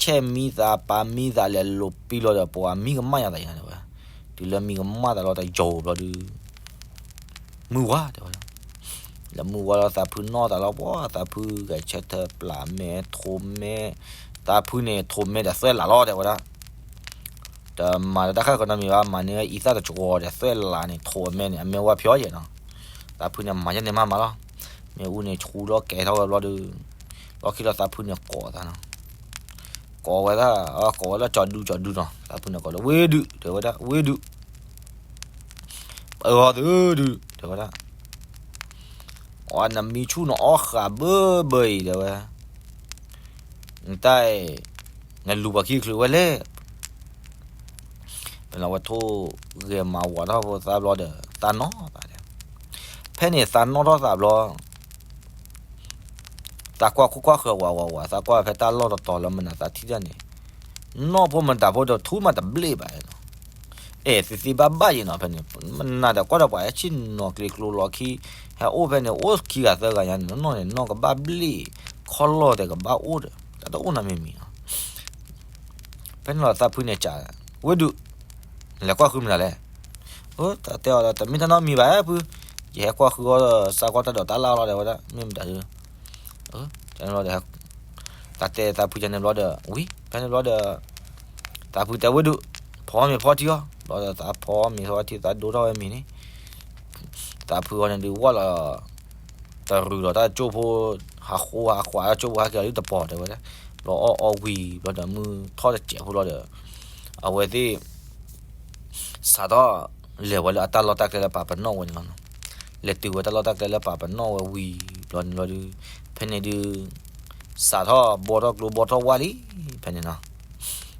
ဆဲးမံသးပာ်မံသးလဲၤလိာ်ပံလီၤဒီး ပှၤမံကမၣ်ယၤသးယၤတဲဝဲ, တုၤလၢမံကမၣ်သးလီၤတယိာ်ဘျီဒုး မုၢ်ဝါတဲဝဲဒၣ်, လၢမုၢ်ဝါလီၤသးဖုနီၢ်သးလီၤပှၤ သးဖုဂဲၤဆၢထၢၣ်ပျၢ်မဲထိးမဲ, သးဖုန့ၣ်ထိးမဲဒီးသွဲၣ်လးလီၤတဲဝဲဒၣ်, တမၤလၢတၢ်ဃၣ်ကနီတမံၤဘၣ် မၤန့ၢ်အံသၣ်တကဝီၤဒီးသွဲၣ်လးန့ၣ် ထိးအမဲန့ၣ် အမဲဝါဖျီယဲၢ်နီၤ, သးဖုန့ၣ်မၤယဲၢ်န့ၣ်မးမးလီၤ, မ့ၣ်အူန့ၣ်ဆူလီၤကဲၤထီၣ်ဝဲဘျီဒုး, လီၢ်ခံလီၤသးဖုန့ၣ်ကိးသးနီၤ ကိးဝဲဒၣ်, ကိးဝဲလၢကၠီၤဒူကၠီၤဒူနီၤ သးဖုန့ၣ်ကိးလၢဝ့ၢ်ဒုး တဲဝဲဒၣ် ဝ့ၢ်ဒုး, ပၢၤဂီၤသုဒုး တဲဝဲဒၣ်, အီနမံဆူၣ်နအီၣ်ဃာ်ဘၢဘၢအံၤ တဲဝဲ, နတၢ်အံၤ, နလူၤပှၤခံချုးဝဲလဲၣ် ဖဲန့ၣ်အဝဲထိၣ်ဂဲၤမၤဝးထီၣ်ဖိသးဘျီဒီး သးနီၢ်သးဒီး, ဖဲန့ၣ်သးနီၢ်ထီၣ်သးဘျီ သးကွၢ်ခိၣ်ကွၢ်ဃၢၤဝးဝးဝး သးကွၢ်ဖဲတၢ်လီၢ်တတီၤလၢမနုၤသးထံၣ်တၢ်န့ၣ်, နီၢ်ဖိမတၤဖိဒီးထူမးတဘျ့ၣ်ဘၣ်နီၤ, အဲၣ်သ့သ့ဘၣ်ဘၣ်ယဲၢ်နီၤ ဖဲန့ၣ်, မနုၤဒီးကွၢ်ဒီးပှၤဟဲဆ့ၣ်နီၤကျ့ကျိလီၤခံ, ဟဲအိၣ်ဖဲန့ၣ် အိၣ်ခံဂၤသၢဂၤညါန့ၣ် နီၢ်န့ၣ် နီၢ်ကဘၣ်ဘျ့ၣ်, ခီၣ်လီၢ်သဲးကဘၣ်အိၣ်ဒီး တၢ်တအိၣ်နီတမံၤမံၤနီၤ ဖဲန့ၣ်လီၤသးဖုန့ၣ်စံး, ဝ့ၢ်ဒုး, နလဲၤကွၢ်ဃုမနုၤလဲၣ်, တၢ်တဲအီၤဒီး တမ့ၢ်တၢ်နီတမံၤဘၣ်ဖု, ယဟဲကွၢ်ဃုအီၤဒီး စးကွၢ်တၢ်ဒိးတၢ်လၢ်လီၤ တဲဝဲဒၣ် မ့ၢ်မတၤဒီး, တၢ်န့ၣ်ဘျီဒီး, သးတဲသးဖုန့ၣ်ဘျီဒီး ဝံၤ ဖဲန့ၣ်ဘျီဒီး, သးဖုတဲဝ့ၢ်ဒုး, ဖီမ့ၤဖီထံအီၤ, ဘျီဒီးသးဖီမ့ၤဖီထံ သးဒိထီၣ်ဝဲမ့ၤန့ၣ် သးဖုအီၤန့ၣ်ဒုးဝၢ်လီၤ, တရုၤလီၤတၢ်ကၠိဖိ, ဟးဃိဟးဃွးတၢ်ကၠိဖိဟဲက့ၤလီၤလၢတပီၤတဲဝဲဒၣ်, ဘျီအီၣ်အီၣ်ဝံၤ ဘျီဒီးမုၢ်ထီၣ်တစဲးဖိလီၤဒီး, အဝဲသ့ၣ် စးထီၣ်လဲၤဝဲလၢအတၢ်လီၢ်တၢ်ကျဲလၢပာ်ပနီၣ်ဝဲန့ၣ်လီၤနီၤ, လဲၤတုၤဝဲတၢ်လီၢ်တၢ်ကျဲလၢပာ်ပနီၣ်ဝဲဝံၤ ဘျီန့ၣ်ဘျီဒုး, ဖဲန့ၣ်ဒုး စးထီၣ်ဘှီထီၣ်ကျိဘှီထီၣ်ဝၣ်လံ, ဖဲန့ၣ်နီၤ,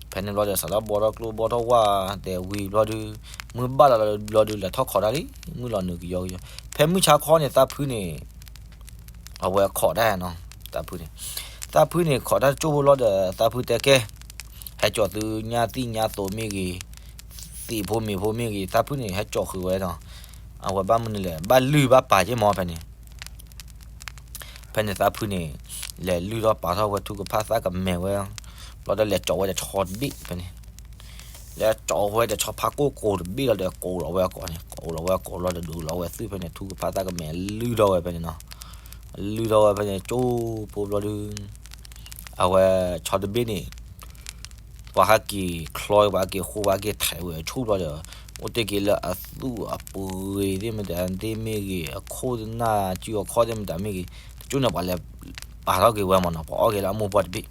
ဖဲန့ၣ်ဘျီဒီး စးထီၣ်ဘှီထီၣ်ကျိဘှီထီၣ်ဝၣ်တဲဝံၤဘျီဒုး, မုၢ်ဘၣ်လီၤဘျီဒုး လဲၤထီၣ်ခိးတၢ်လံ, မုၢ်လီၤနုာ်ကယီကယီ, ဖဲမုၢ်ဆါခီန့ၣ် သးဖုန့ၣ် အဝဲခိးတၢ်နီၤ, သးဖုန့ၣ်, သးဖုန့ၣ်ခိးတၢ်ကၠိဖိလီၤဒီး သးဖုတဲကဲ, ဟဲကၠီၤသုညါသံၣ်ညါသိးမ့ၢ်ဂ့ၤ, သ့ၣ်ဖိမ့ၤဖိမ့ၢ်ဂ့ၤ သးဖုန့ၣ်ဟဲကၠီၤဃုာ်ဝဲနီၤ, အဝဲဘၣ်မနုၤလဲၣ် ဘၣ်လုၢ်ဘၣ်ပာ်က့မီၤဖဲန့ၣ် ဖဲန့ၣ်သးဖုန့ၣ် လဲၤလုၢ်ထီၣ်ပာ်ထီၣ်ဝဲထူကဖၣ်သၣ်ကမဲာ်ဝဲ, ဘျီဒီးလဲၤကၠီၤဝဲဒီးဆီတဘ့ၣ်ဖဲန့ၣ်, လဲၤကၠီၤဝဲဒီးဆီဖးကိၢ်ကိးတဘ့ၣ်လီၤဒီးကိးလီၤဝဲအကိးန့ၣ် ကိးလီၤဝဲအကိးလီၤဒီးဒုးလီၤဝဲသုဖဲန့ၣ် ထူကဖၣ်သၣ်ကမဲာ်လုၢ်ထီၣ်ဝဲဖဲန့ၣ်နီၤ, လုၢ်ထီၣ်ဝဲဖဲန့ၣ် ကၠိဖိဘျီဒုး, အဝဲဆီတဘ့ၣ်န့ၣ် ပှၤဟးက့ၤချီ ပှၤဟးက့ၤဃိ ပှၤဟးက့ၤထဲးဝဲအဆူၣ်ဘျီဒီး, အိၣ်တ့ၢ်က့ၤလၢအသူၣ်အပှ့ၤသ့ၣ်မတၤသ့ၣ်မ့ၢ်ဂ့ၤ အခိၣ်သနၢ်စုအခီၣ်သ့ၣ်မတၤမ့ၢ်ဂ့ၤ, တကၠိန့ၣ် ပှၤလဲၤပာ်ထီၣ်က့ၤဝဲမးနီၤ ပှၤအီၣ်က့ၤလၢအမိၢ်ပှၢ်တဘ့ၣ်,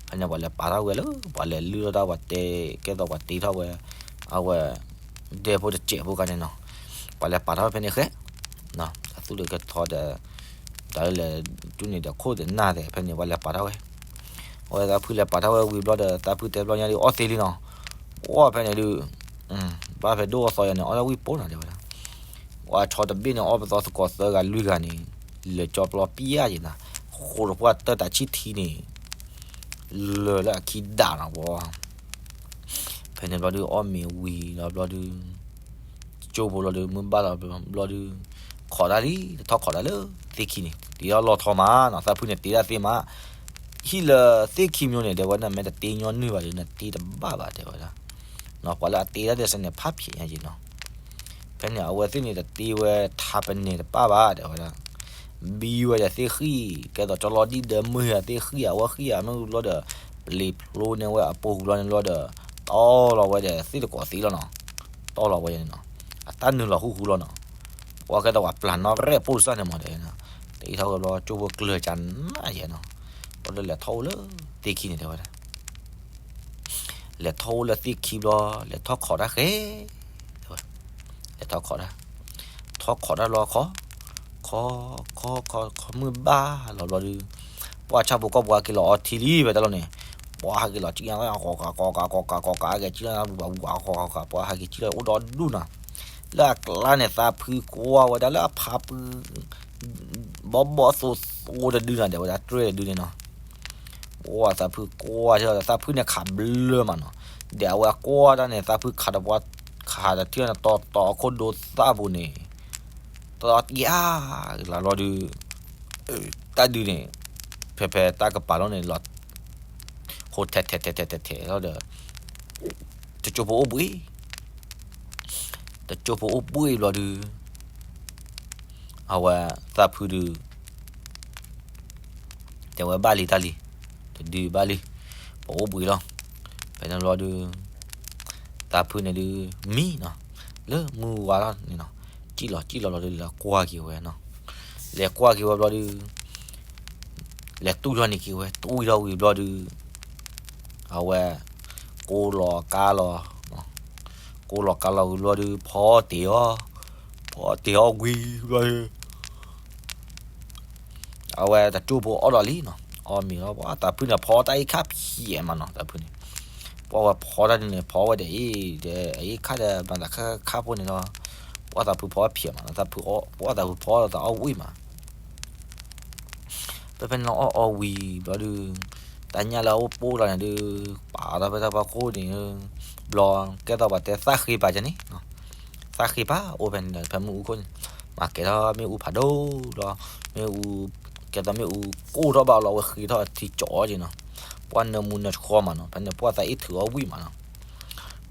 ဖဲန့ၣ်ပှၤလဲၤပာ်ထီၣ်ဝဲလၢ ပှၤလဲၤလုၢ်ထီၣ်တၢ်ပှၤတဲ ကဲသိးပှၤတ့ထီၣ်ဝဲ, အဝဲ ဒဲဖိတစဲးဖိခါန့ၣ်နီၤ, ပှၤလဲၤပာ်ထီၣ်ဝဲဖဲန့ၣ်ဃဲ, အသူၣ်လၢကထီဒီး, တၢ်လၢလဲၤ ကၠိန့ၣ်ဒီးခိၣ်သနၢ်သ့ၣ် ဖဲန့ၣ်ပှၤလဲၤပာ်ထီၣ်ဝဲ အဝဲသးဖုလဲၤပာ်ထီၣ်ဝဲဝံၤဘျီဒီး သးဖုတဲဘျီညါဒုးအီၣ်သ့လံနီၤ, ပှၤဖဲန့ၣ်ဒုး, ဘၣ်ဖဲဒိၣ်အီၣ်သီယၤန့ၣ် အီၣ်လၢဝံၣ်ပိၢ်နီၤတဲဝဲဒၣ်, ပှၤဆီတဘ့ၣ်န့ၣ် အီၣ်ပသီသကိးသၢဂၤလွံၢ်ဂၤန့ၣ်, လဲၤကၠီပျီပျၢ်ယံၤနၤ, ဃိးတပှၢ်တၢၢ်တၢ်ဆံၣ်ထံန့ၣ်, လၢာ်လၢအခံဒၣ်နီၤပှၤ ဖဲန့ၣ်ဘျီဒုးအီၣ်မ့ၤဝံၤဒီးဘျီဒုး, ကၠိဖိလီၤဒုး မုၢ်ဘၣ်လီၤဘျီဒုး, ခိးတၢ်လံ တထီၣ်ခိးတၢ်လၢသ့ၣ်ခံန့ၣ် တ့ထီၣ်လီၢ်ထီမးနီၤ သးဖုန့ၣ်တ့တၢ်သ့မး, ထံၣ်လၢသ့ၣ်ခံမျိၤန့ၣ် တဲဝဲဒၣ် မ့ၢ်တတ့ညီနုၢ်ဘၣ်ဒီး နတ့တဘၣ်ဘၣ် တဲဝဲဒၣ်. ပှၤလၢအတ့တၢ်ဒ်စဲန့ၣ် ဖးဖျဲးညါက့ၤနီၤ. ဖဲန့ၣ် အဝဲသ့ၣ်န့ၣ် တတ့ဝဲထးပနဲၣ်တပၣ်ဘၣ် တဲဝဲဒၣ်. ဘံဝဲဒီးသ့ၣ်ဃံၣ် ကဲသိးကၠီလီၤဒံၣ်ဒၢမုၢ်ယၤသ့ၣ်ဃံၣ် အဝဲဃံၣ်အမ့ၢ်ဝံၤဘျီဒီး ပျ့ၤဖျိန့ၢ်ဝဲအပူၤဝံၤဘျီန့ၣ်ဘျီဒီး တီၢ်လီၤဝဲဒီးသ့ၣ်တကိးသ့လီၤနီၤ. တီၢ်လီၤဝဲန့ၣ်နီၤ. အတၢ်နုာ်လီၤဃူဃူလီၤနီၤ. ပှၤကဲသိးပှၤပျၢ်နီၣ်ရဲၣ်ပိၢ်စၢ်န့ၣ်မး တဲဝဲနီၤ. တအံၤထီၣ်ဝဲဘျီ ကၠိဖိကျၢၢ်ကနးယဲနီၤ. ဘျီဒီးလဲၤထီၣ်အိၣ်လၢသ့ၣ်ခံန့ၣ် တဲဝဲဒၣ်. လဲၤထီၣ်အိၣ်လၢသ့ၣ်ခံဘျီ လဲၤထီၣ်ခိးတၢ်ဃဲ တဲဝဲ. လဲၤထီၣ်ခိးတၢ်, ထီၣ်ခိးတၢ်လီၤခိး, ခိး, ခိး, ခိး, ခိးမုၢ်ဘၣ်လီၤဘျီဒုး, ပှၤဆၣ်ဖိကီၢ်ဖိဟဲက့ၤလီၤအီထံလံ ဖဲတၢ်လီၤန့ၣ်, ပှၤဟဲက့ၤလီၤ ကံၣ်ကီၣ်ကီၣ်ကး ကီၣ်ကး ကီၣ်ကး ကီၣ်ကး ဟဲက့ၤ ကံၣ်လီၤ ပှၤဟဲက့ၤကံၣ်လီၤအိၣ်ဒီဒူၣ်နီၤ, လၢအကျါန့ၣ် သးဖုကွၢ်ဝဲဒၣ်လၢအဖးပူၤ ဘီဘီသိသိတဒုနီၤ တဲဝဲဒၣ် တြဲၢ်တဒုန့ၣ်နီၤ, ပှၤသးဖုကွၢ်ထံၣ်လီၤ သးဖုန့ၣ်ခးဘျၢမးနီၤ, ဒီးအဝဲကွၢ်တၢ်န့ၣ် သးဖုခးတပှၢ် ခးတထံၣ်န့ၣ် တီတီအခိၣ်ဒိသၣ်ပူၤန့ၣ်, တီတယါကလၤလီၤဒုး, တၢ်ဒုးန့ၣ်, ဖဲဖဲတၢ်ကပၤလီၤန့ၣ်လီၤ, ဟိထဲထဲထဲထဲထဲထဲလီၤဒီး, တကၠိဖိအိၣ်ဘှံး, တကၠိဖိအိၣ်ဘှံးဘျီဒုး, အဝဲသးဖုဒုး တဲဝဲဘၣ်လံတၢ်လံ, တဒုဘၣ်လံ, ပအိၣ်ဘှံးလီၤ, ဖဲန့ၣ်ဘျီဒုး, သးဖုန့ၣ်ဒုး, မံနီၤ, လၢမုၢ်ဝါလီၤန့ၣ်နီၤ, ကံၣ်လီၤကံၣ်လီၤလီၤဒုး လဲၤကွၢ်က့ၤဝဲနီၤ, လဲၤကွၢ်က့ၤဝဲဘျီဒုး, လဲၤတူၢ်ထီၣ်န့ၢ်က့ၤဝဲ တူၢ်ထီၣ်ဝံၤဘျီဒုး, အဝဲ, ကိးလီၤကါလီၤ, ကိးလီၤကါလီၤဝံၤဘျီဒုး ဖီတ့ၢ်အီၤ, ဖီတ့ၢ်အီၤဝံၤဘျီဒုး အဝဲတကၠိဖိအီၣ်ဒီးလံနီၤ, အီၣ်မ့ၤလီၤ ပှၤသးဖုန့ၣ် ဖီတၢ်အ့ၣ်ခါဖျဲးမးနီၤ သးဖုန့ၣ်, ပှၤဝဲဖီတၢ်န့ၣ် ဖီဝဲဒီးအ့ၣ်, ဒီးအ့ၣ်ခါဒီး မၤသးခါခါဖိန့ၣ်လီၤ, ပှၤသးဖုဖီဖျဲးမးနီၤ သးဖု, ပှၤသးဖုဖီဒီးသးအီၣ်ဝံၣ်မး ဖဲဖဲန့ၣ်လီၤအီၣ်အီဝံၤဘျီဒုး, တၢ်ညၣ်လၢအအိၣ်ပိၢ်လီၤန့ၣ်ဒုး, ပာ်ထီၣ်ဖဲတၢ်ဖီခိၣ်န့ၣ်, ဘျီ, ကဲသိးပှၤတဲသၣ်ဃ့ပာ်ကန့ၣ်, သၣ်ဃ့ပာ်အိၣ်ဖဲန့ၣ်ဒီး ဖဲမ့ၣ်အူခိၣ်န့ၣ်, မၤကဲထီၣ်မ့ၣ်အူဖးဒိၣ်လီၤ, မ့ၣ်အူ, ကဲသိးမ့ၣ်အူကိၢ်ထီၣ်ဘၣ်လီၤ အဝဲဃ့ထီၣ်ထံကၠီက့ၤနီၤ, ပှၤနၢမူနၢဆှီမးနီၤ ဖဲန့ၣ် ပှၤသးအ့ၣ်ထုးအီၣ်ဝံၣ်မးနီၤ,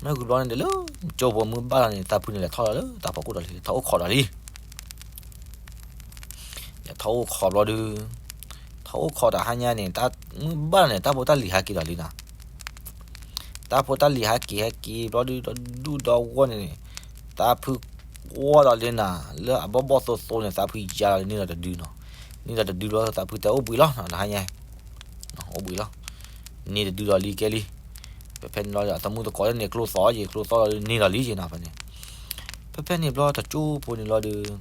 မ့ၢ်ဂုၤဘျီန့ၣ်ဒီးလၢ, ကၠိဖိမုၢ်ဘၣ်လီၤန့ၣ် သးဖုန့ၣ်လဲၤထီၣ်လီၤလၢတၢ်ဖီခိၣ်ဒီးလံ လဲၤထီၣ်အိၣ်ခိးဒီးလံ လဲၤထီၣ်အိၣ်ခိးဘျီဒုး, ထီၣ်အိၣ်ခိးတဟါညါန့ၣ် တၢ်မုၢ်ဘၣ်န့ၣ် တၢ်ဖိတၢ်လံၤဟဲက့ၤဒီးလံနီၤ, တၢ်ဖိတၢ်လံၤဟဲက့ၤဟဲက့ၤဘျီဒုး ဒီဒူၣ်ဒီဝီၢ်န့ၣ်, သးဖုကွၢ်ဒီးလံနီၤ, လၢအဘီဘီသိသိန့ၣ် သးဖုယါလီၤန့ၢ်ဒီးတဒုနီၤ, န့ၢ်ဒီးတဒုဘျီ သးဖုတဲအိၣ်ဘှံးလီၤ တဟါညါ, အိၣ်ဘှံးလီၤ, န့ၢ်တဒုဒီးလံကဲလံ ဖဲဖဲန့ၣ်လီၤဒီး အသမူသကိးန့ၣ်ကျိသီယ့ၤ ကျိသီလီၤဒုးန့ၢ်ဒီးလံယ့ၤနီၤ ဖဲန့ၣ်, ဖဲဖဲန့ၣ်ဘျီတကၠိဖိန့ၣ်လီၤဒုး,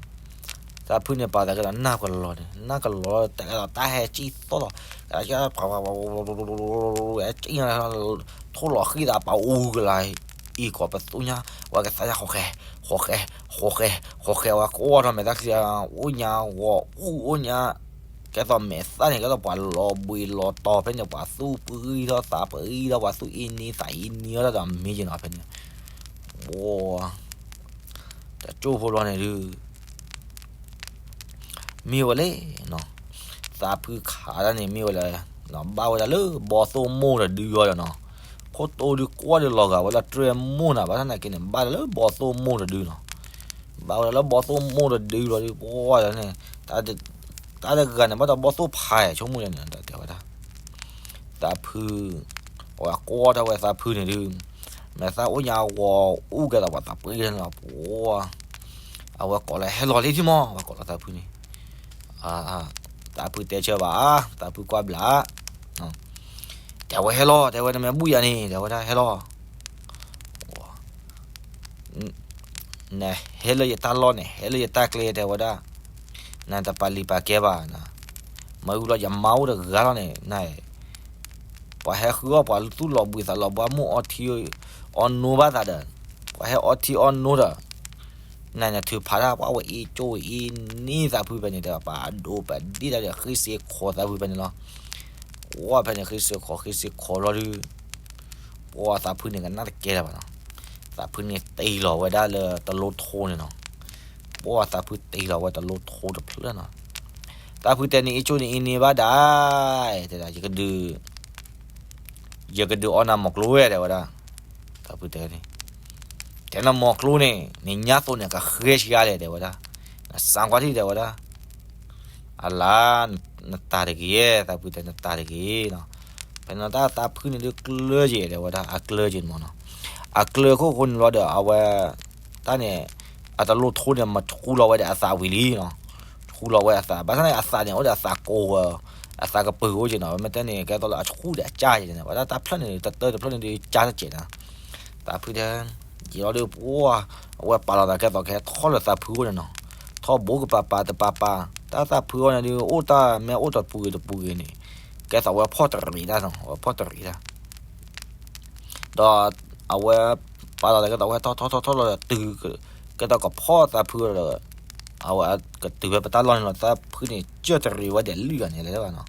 သးဖုန့ၣ်ပာ်သးကဲဒီးနၢ်ကလီၤန့ၣ် နၢ်ကလီၤလီၤ တကဲဒီးတၢ်ဟဲကံၣ်သီၣ်လီၤ, ဟဲကံၣ်, ထိၣ်လီၤဃံသးပှၤအူကလါ, အံၤကီးပသူညါ, ဝဲကသးညါဃီဃဲ, ဃီဃဲ, ဃီဃဲ, ဃီဃဲ ဝဲကွၢ်ထီၣ်မဲာ်တၢ်ချံ, အိၣ်ညါဂီၤအူအိၣ်ညါ ကဲသိးမဲာ်သၣ်န့ၣ် ကဲသိးပှၤလီၤဘှံးလီၤတီၤဖဲန့ၣ် ပှၤသူၣ်ပှံထီၣ်သးပှံထီၣ် ပှၤသူၣ်အ့န့သးအ့န့အီၣ်တၢ်ဒီးမ့ၢ်ယ့ၤနီၤဖဲန့ၣ်, ဝဲ, တကၠိဖိဘျီန့ၣ်ဒုး, မ့ၢ်ဝဲလဲၣ်, သးဖုခးတၢ်န့ၣ်မ့ၢ်ဝဲလဲၣ်, ဘၣ်ဝဲဒၣ်လၢဘီသိၣ်မိၢ်တဒုယီၤဒီးနီၤ, ခိၣ်တိဒုးကွၢ်ဒုးလီၤဂာ်ဝဲလၢ တြဲၢ်မိၢ်နၤ ဘၣ်ဆၣ်သနာ်က့န့ၣ် ဘၣ်လၢဘီသိၣ်မိၢ်တဒုနီၤ, ဘၣ်ဝဲဒၣ်လၢဘီသိၣ်မိၢ်တဒုလီၤဒုး ပှၤန့ၣ်, တၢ်တဂၤန့ၣ် ဘၣ်ဒီးဘီသိၣ်ဖးဆိကမိၣ်လဲၣ်န့ၣ် တဲဝဲဒၣ်, သးဖု, အဝဲကွၢ်ထီၣ်ဝဲသးဖုန့ၣ်ဒုး, မဲာ်သၣ်အိၣ်ညါဂီၤအူကဲသိးပှၤသးပှံန့ၣ်လီၤ ပှၤ, အဝဲကိးလၢဟဲလီၤလံထံၣ်မး အဝဲကိးလၢသးဖုန့ၣ်, သးဖုတဲဆၢဘၣ်, သးဖုကွၢ်ဘျး, တဲဝဲဟဲလီၤ တဲဝဲနမ့ၢ်ဘူၣ်ယၤန့ၣ် တဲဝဲဒၣ်ဟဲလီၤ နဟဲလၢယတၢ်လီၢ်န့ၣ် ဟဲလၢယတၢ်ကျဲ တဲဝဲဒၣ်, နတပာ်လံာ်ပာ်ကဲဘၣ်, မ့ၢ်ဝံၤလီၤယမါအိၣ်တဂၤလီၤန့ၣ် န, ပှၤဟဲဃုအီၣ်ပှၤသူၣ်လီၤဘှံးသးလီၤဘှါ မ့ၢ်အီထံအီနိဘၣ်သးဒီး, ပှၤဟဲအီထံအီနိဒီး, နန့ၣ်ထုးဖးတၢ် ပှၤဝဲအ့ၣ်ကၠိဝဲအ့ၣ်န့ၢ်သးဖုဖဲန့ၣ်ဒီး ပာ်ဒိပာ်ဒ့ၣ်တၢ်ဒီး ဃ့စ့ခိးသးဖုဖဲန့ၣ်လီၤ ဝဲဖဲန့ၣ် ဃ့စ့ခိး ဃ့စ့ခိးလီၤဒုး, ပှၤသးဖုန့ၣ်ကနၣ်တကဲလၢၤဘၣ်နီၤ, သးဖုန့ၣ်တ့ၢ်လီၤဝဲဒၣ်လၢတလိထိန့ၣ်နီၤ, ပှၤသးဖုတ့ၢ်လီၤဝဲတလိထိတဖျၢၣ်နီၤ, ဖ သးဖုတဲန့ၣ် အ့ၣ်ဆိန့ၣ်အ့ၣ်န့ၢ်ဘၣ်ဒၣ်, တဲဒၣ် ယကဒုး, ယကဒုးအီနၤမီၤကျိဝဲ တဲဝဲဒၣ်, သးဖုတဲန့ၣ်, တဲနမီၤကျိန့ၣ် နညါသိးန့ၣ် ကဃဲဆံးအါလဲၣ် တဲဝဲဒၣ်, နစးကွၢ်ထံၣ် တဲဝဲဒၣ်, အလါ, နတၢ်တဂ့ၤ, သးဖုတဲ နတၢ်တဂ့ၤနီၤ, ဖဲန့ၣ်တၢ်သးဖုန့ၣ်ဒုးကျၢက့ၤ တဲဝဲဒၣ်, အကျၢက့ၤမီၤနီၤ, အကျၢခိၣ်ဃိန့ၣ်လီၤဒီး အဝဲ တၢ်န့ၣ် အတလိၣ်ထိန့ၣ် မထူလီၤဝဲဒီးအသးဝံၤလံနီၤ, ထူလီၤဝဲအသး, ဘၣ်ဆၣ်န့ၣ်အသးန့ၣ် အိၣ်ဒီးအသးကိးဝဲ, အသးကပုာ်အိၣ်က့ၤနီၤ, မ့ၢ်တဲန့ၣ် ကဲသိးလၢအဆူၣ်ဒီးအကၢ်က့ၤန့ၣ်, ဝဲဒၣ်တၢ်ဖျၢၣ်န့ၣ် တတၢတဖျၢၣ်န့ၣ်ဒုးကၢ်တကဲးနီၤ, သးဖုတဲ, ယံာ်လီၤဒုး ပှၤ, အဝဲပာ်လီၤသးကဲသိးကဟဲထီၣ်လၢသးဖုအိၣ်န့ၣ်နီၤ, ထီၣ်ဘိကပၤပၤတပၤပၤ, တၢ်သးဖုအီၤန့ၣ်ဒုး အိၣ်တၢ်မ့ၢ်အိၣ်တပူၤဂ့ၤတပူၤဂ့ၤန့ၣ်, ကဲသိးဝဲဖီၣ်တရံးတၢ်နီၤ, ဝဲဖီၣ်တရံးတၢ် ဒီးအဝဲပာ်လီၤသးကဲသိးဝဲထီၣ်ထီၣ်ထီၣ်ထီၣ်လီၤဒီးတုၤ, ကဲသိးကဖီၣ်သးဖုဒီး, အဝဲကတုၤဖဲပတၢ်လီၢ်န့ၣ်လီၤ, သးဖုန့ၣ် ကၢၢ်တရံးဝဲဒီးလွံၢ်ဂၤန့ၣ်လဲၣ်ဘၣ်နီၤ,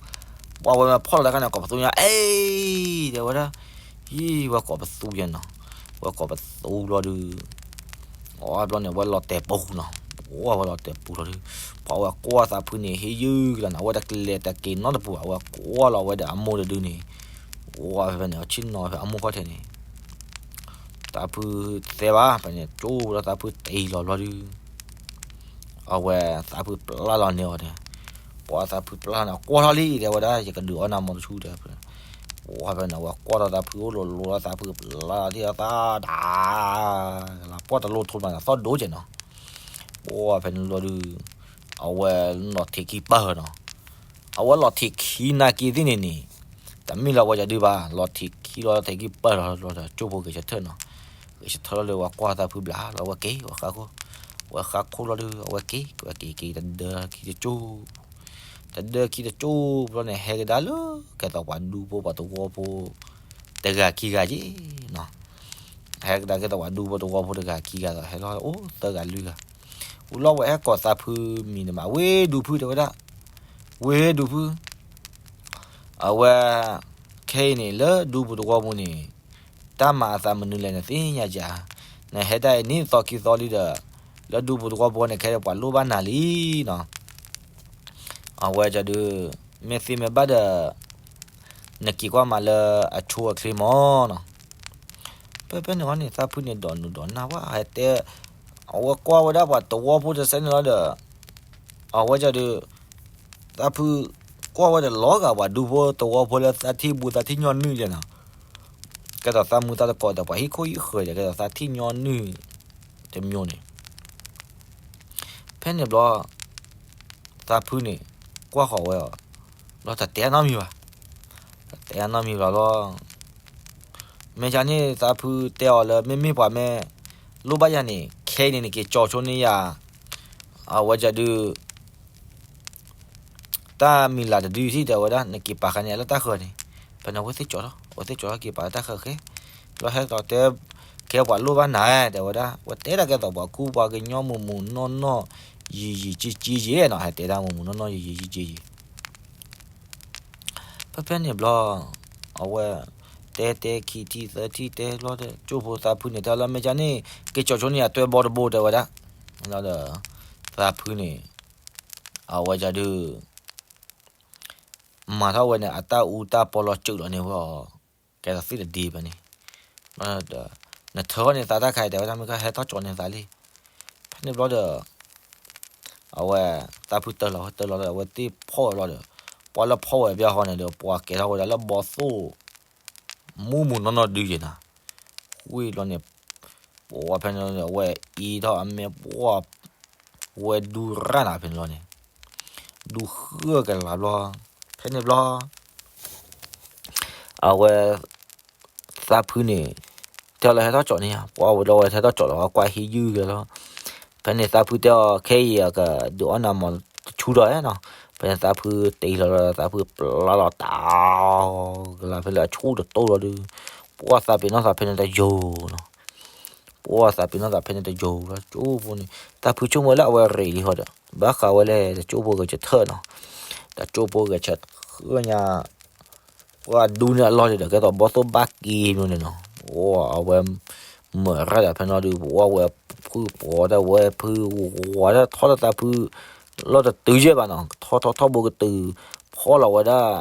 ပှၤဝဲမ့ၢ်ဖီၣ်လီၤတၢ်ခါန့ၣ် ကိးပသူညါ အ့ၣ်, တဲဝဲဒၣ်, ဟံၣ်ဝဲကိးပသူယဲနီၤ, ဝဲကိးပသူဘျီဒုး အီဘျီန့ၣ် အဝဲလီၤတဲာ်ပူၤနီၤ, အဝဲလီၤတဲာ်ပူၤလီၤဒုး, ပှၤဝဲကွၢ်သးဖုန့ၣ် ဟ့ၣ်ယုၢ်ကလီၤန့ၣ် အဝဲတကလဲၤတက့ၤနီတပူၤ, အဝဲကွၢ်လီၤဝဲဒီးအမိၢ်တဒုန့ၣ်, အဝဲဖဲန့ၣ် အဆ့ၣ်နီၤဖဲအမိၢ်ခီၣ်ထံးန့ၣ်, သးဖုတသဲဘၣ်, ဖဲန့ၣ် ကၠိလီၤသးဖုတ့ၢ်လီၤဘျီဒုး အဝဲသးဖုပျၢ်လီၤန့ၢ်အီၤန့ၣ်, ပှၤသးဖုပျၢ်န့ၣ် ကွၢ်ထီၣ်လံ တဲဝဲဒၣ် ယကဒုးအီနၤမီၤတဆူတဲ, ပှၤဖဲန့ၣ် အဝဲကွၢ်ထီၣ်သးဖုအိၣ်လိၤလိၤလီၤ သးဖုပျၢ်လီၤသးဒၣ်, ပှၤတလိၣ်ထိးမး သီၣ်ဒိကဲနီၤ, ပှၤဖဲန့ၣ်လီၤဒုး, အဝဲလီၤထံးခံပၢၢ်နီၤ, အဝဲလီၤထံးခံနာ်က့သ့ၣ်န့ၣ်န့ၣ်, တမ့ၢ်လီၤဝဲဒုးဘၣ်, လီၤထံးခံလီၤထံးခံပၢၢ်လီၤလီၤဒီး ကၠိဖိဂဲၤဆၢထၢၣ်နီၤ, ဂဲၤဆၢထၢၣ်လီၤလၢဝဲကွၢ်သးဖုဘျးလီၤ ဝဲက့ၤဝဲဃါခိၣ်, ဝဲဃါခိၣ်လီၤဒုး အဝဲက့ၤ ဝဲက့ၤက့ၤတဒၢခံတကၠိ, တဒၢခံတကၠိဘျီန့ၣ် ဟဲကဒါလၢ ကဲသိးပှၤဒူဖိပှၤသဝီဖိ တဂၤခံဂၤက့နီၤ, ဟဲကဒါကဲသိးပှၤဒူဖိသဝီဖိတဂၤခံဂၤဒီး ဟဲလီၤအိၣ်သၢဂၤလွံၢ်ဂၤ, ဝံၤလီၤဝဲဟဲကိးသးဖုမံၤန့ၣ်မး ဝ့ၢ်ဒူဖုတဲဝဲဒၣ်, ဝ့ၢ်ဒူဖု အဝဲ ခဲအံၤန့ၣ် လၢဒူပူၤသဝီပူၤန့ၣ် တၢ်မၤအသးမနုၤလဲၣ် နသ့ၣ်ညါဧါ, နဟဲဒၣ်အံၤန့ၣ်သီခံသီလံဒီး လၢဒူပူၤသဝီပူၤန့ၣ် ခဲအံၤပှၤလိၣ်ဘၣ်နၤလံနီၤ, အဝဲဒုး မ့ၢ်သ့မ့ၢ်ဘၣ်ဒီး နက့ၤကွၢ်မးလၢအဆိအချ့မီၤနီၤ, ဖဲဖဲန့ၣ်ဝဲန့ၣ် သးဖုန့ၣ်ဒိးနုာ်ဒိးနၢ်ဝဲ ဟဲတဲ အဝဲကွၢ်ဝဲဒၣ်ပှၤသဝီဖိတစဲးန့ၣ်လီၤဒီး အဝဲဒုး သးဖု ကွၢ်ဝဲဒီးလီၤဂာ်ပှၤဒူဖိသဝီဖိလၢသးထံၣ်ဘူးသးထံၣ်ညီနုၢ်ယဲနီၤ, ကဲသိးသးမုာ်သးသကိးဒီးပှၤဟံၣ်ခိၣ်ဟံၣ်ဃၢၤဒီး ကဲသိးသးထံၣ်ညီနုၢ်တမျိုးန့ၣ်, ဖဲန့ၣ်ဘျီ သးဖုန့ၣ် ကွၢ်ဃီၤဝဲအီၤ ဘျီတတဲအနီတမံၤဘၣ်, တတဲအနီတမံၤဘၣ်ဘျီ မ့ၢ်ကန့ၣ် သးဖုတဲအီၤလၢ မ့မ့ၢ်ပှၤမ့ၢ် လိၣ်ဘၣ်ယၤန့ၣ် ခဲအံၤန့ၣ် နက့ၤကၠီၤဆိန့ၢ်ယၤ အဝဲဒုး တၢ်မံၤလၢ်တဒုထံၣ်တဲဝဲဒၣ် နက့ၤပာ်ဃာ်န့ၢ်လၢတၢ်ဃၢၤန့ၣ်, ဖဲန့ၣ်အဝဲသ့ၣ်ကၠီၤထီၣ် အဝဲသ့ၣ်ကၠီၤထီၣ်က့ၤပာ်လၢတၢ်ဃၢၤဃဲ, ဘျီဟဲကီးတဲ ကဲပှၤလိၣ်ဘၣ်နၤ တဲဝဲဒၣ် ဝဲတဲဒၣ်ကဲသိးပှၤကူပှၤကညီမုာ်မုာ်နီၢ်နီၢ် ယံာ်ယံာ်က့က့ယဲနီၤ, ဟဲတဲဒၣ်မုာ်မုာ်နီၢ်နီၢ်ယံာ်ယံာ်က့က့ယဲ ဖဲဖဲန့ၣ်ဘျီ အဝဲ တဲတဲခံထံၣ်သၢထံၣ်တဲဘျီဒီး ကၠိဖိသးဖုန့ၣ် တဲလၢမ့ၢ်ကန့ၣ် က့ၤကၠီၤဆိန့ၢ်ယၤတွဲဘီတဘိတဲဝဲဒၣ်, လီၤဒီး သးဖုန့ၣ် အဝဲဒုး မၤထီၣ်ဝဲန့ၣ် အတၢ်အူတၢ်ပီလီၤစၢၤလီၤန့ၢ်ဝဲအီၤ, ကဲသိးသ့ၣ်တဒ့ဖဲန့ၣ်, ဒီး နထၢထီၣ်န့ၢ်သးတၢ်ခါအံၤ တဲဝဲဒၣ် မ့ၢ်ကဟဲထီၣ်ကၠီၤန့ၢ်သးလံ, ဖဲန့ၣ်ဘျီဒီး အဝဲ သးဖုတၢၢ်လီၤဝဲတၢၢ်လီၤဒီး အဝဲသ့ၣ်ဖီၣ်ဝဲဘျီဒီး ပှၤလၢဖီၣ်ဝဲဘျီဃီန့ၣ်ဒီး ပှၤကဲထီၣ်ဝဲဒၣ်လၢဘီသိၣ် မူးမူးနီၢ်နီၢ်ဒုယဲနီၤ, ဃုဘျီန့ၣ် ပှၤဖဲန့ၣ် အဝဲအံၤထီၣ်အမဲာ်ပှၢ် ဝဲဒူရၣ်နၤဖဲန့ၣ်လီၤန့ၣ်, ဒူဃၢကလၤဘျီ, ဖဲန့ၣ်ဘျီ အဝဲ သးဖုန့ၣ် တဲလီၤဟဲထီၣ်ကၠီၤန့ၢ်ဧါ, ပှၤဝဲလီၤဝဲဟဲထီၣ်ကၠီၤလီၤ ကွၢ်ဟ့ၣ်ယုၢ်ကလီၤ, ဖဲန့ၣ်သးဖုတဲအီၤ ခဲအံၤအကဒုးအီၣ်နၤမီၤတဆူဒီးနီၤ, ဖဲန့ၣ်သးဖုတ့လီၤလီၤ သးဖုပျၢ်လီၤတၢ် ကလၤဖဲလၢအဆူၣ်တတိၢ်လီၤဒုး, ပှၤသးပ့ၤနီၣ်သးဖဲန့ၣ်တယိာ်နီၤ ပှၤသးပ့ၤနီၣ်သးဖဲန့ၣ်တယိာ်လီၤ ကၠိဖိန့ၣ်, တၢ်ဖုဆိကမိၣ်လၢအဝဲရ့ၣ်လံဃီဒီး ဘၣ်ဃးဝဲလဲၣ် တၢ်ကၠိဖိဂဲၤဆၢထၢၣ်နီၤ, တၢ်ကၠိဖိဂဲၤဆၢထၢၣ်ညါ, ပှၤဒူန့ၣ်အလီၢ်န့ၣ်ဒီး ကဲသိးဘီသိၣ်ဘၣ်က့ၤမ့ၢ်န့ၣ်နီၤ, အဝဲ မၢၤရၣ်ဒီးဖဲန့ၣ်ဒုး ပဝဲဖုပှီၤတၢ်ဝဲဖုဝီၤတၢ်ထီၣ်လၢသးဖု လီၢ်တတုၤယဲၢ်ဘၣ်နီၤ, ထီၣ်ထီၣ်ထီၣ်ဘိကတုၤ ဖီၣ်လီၤဝဲဒၣ်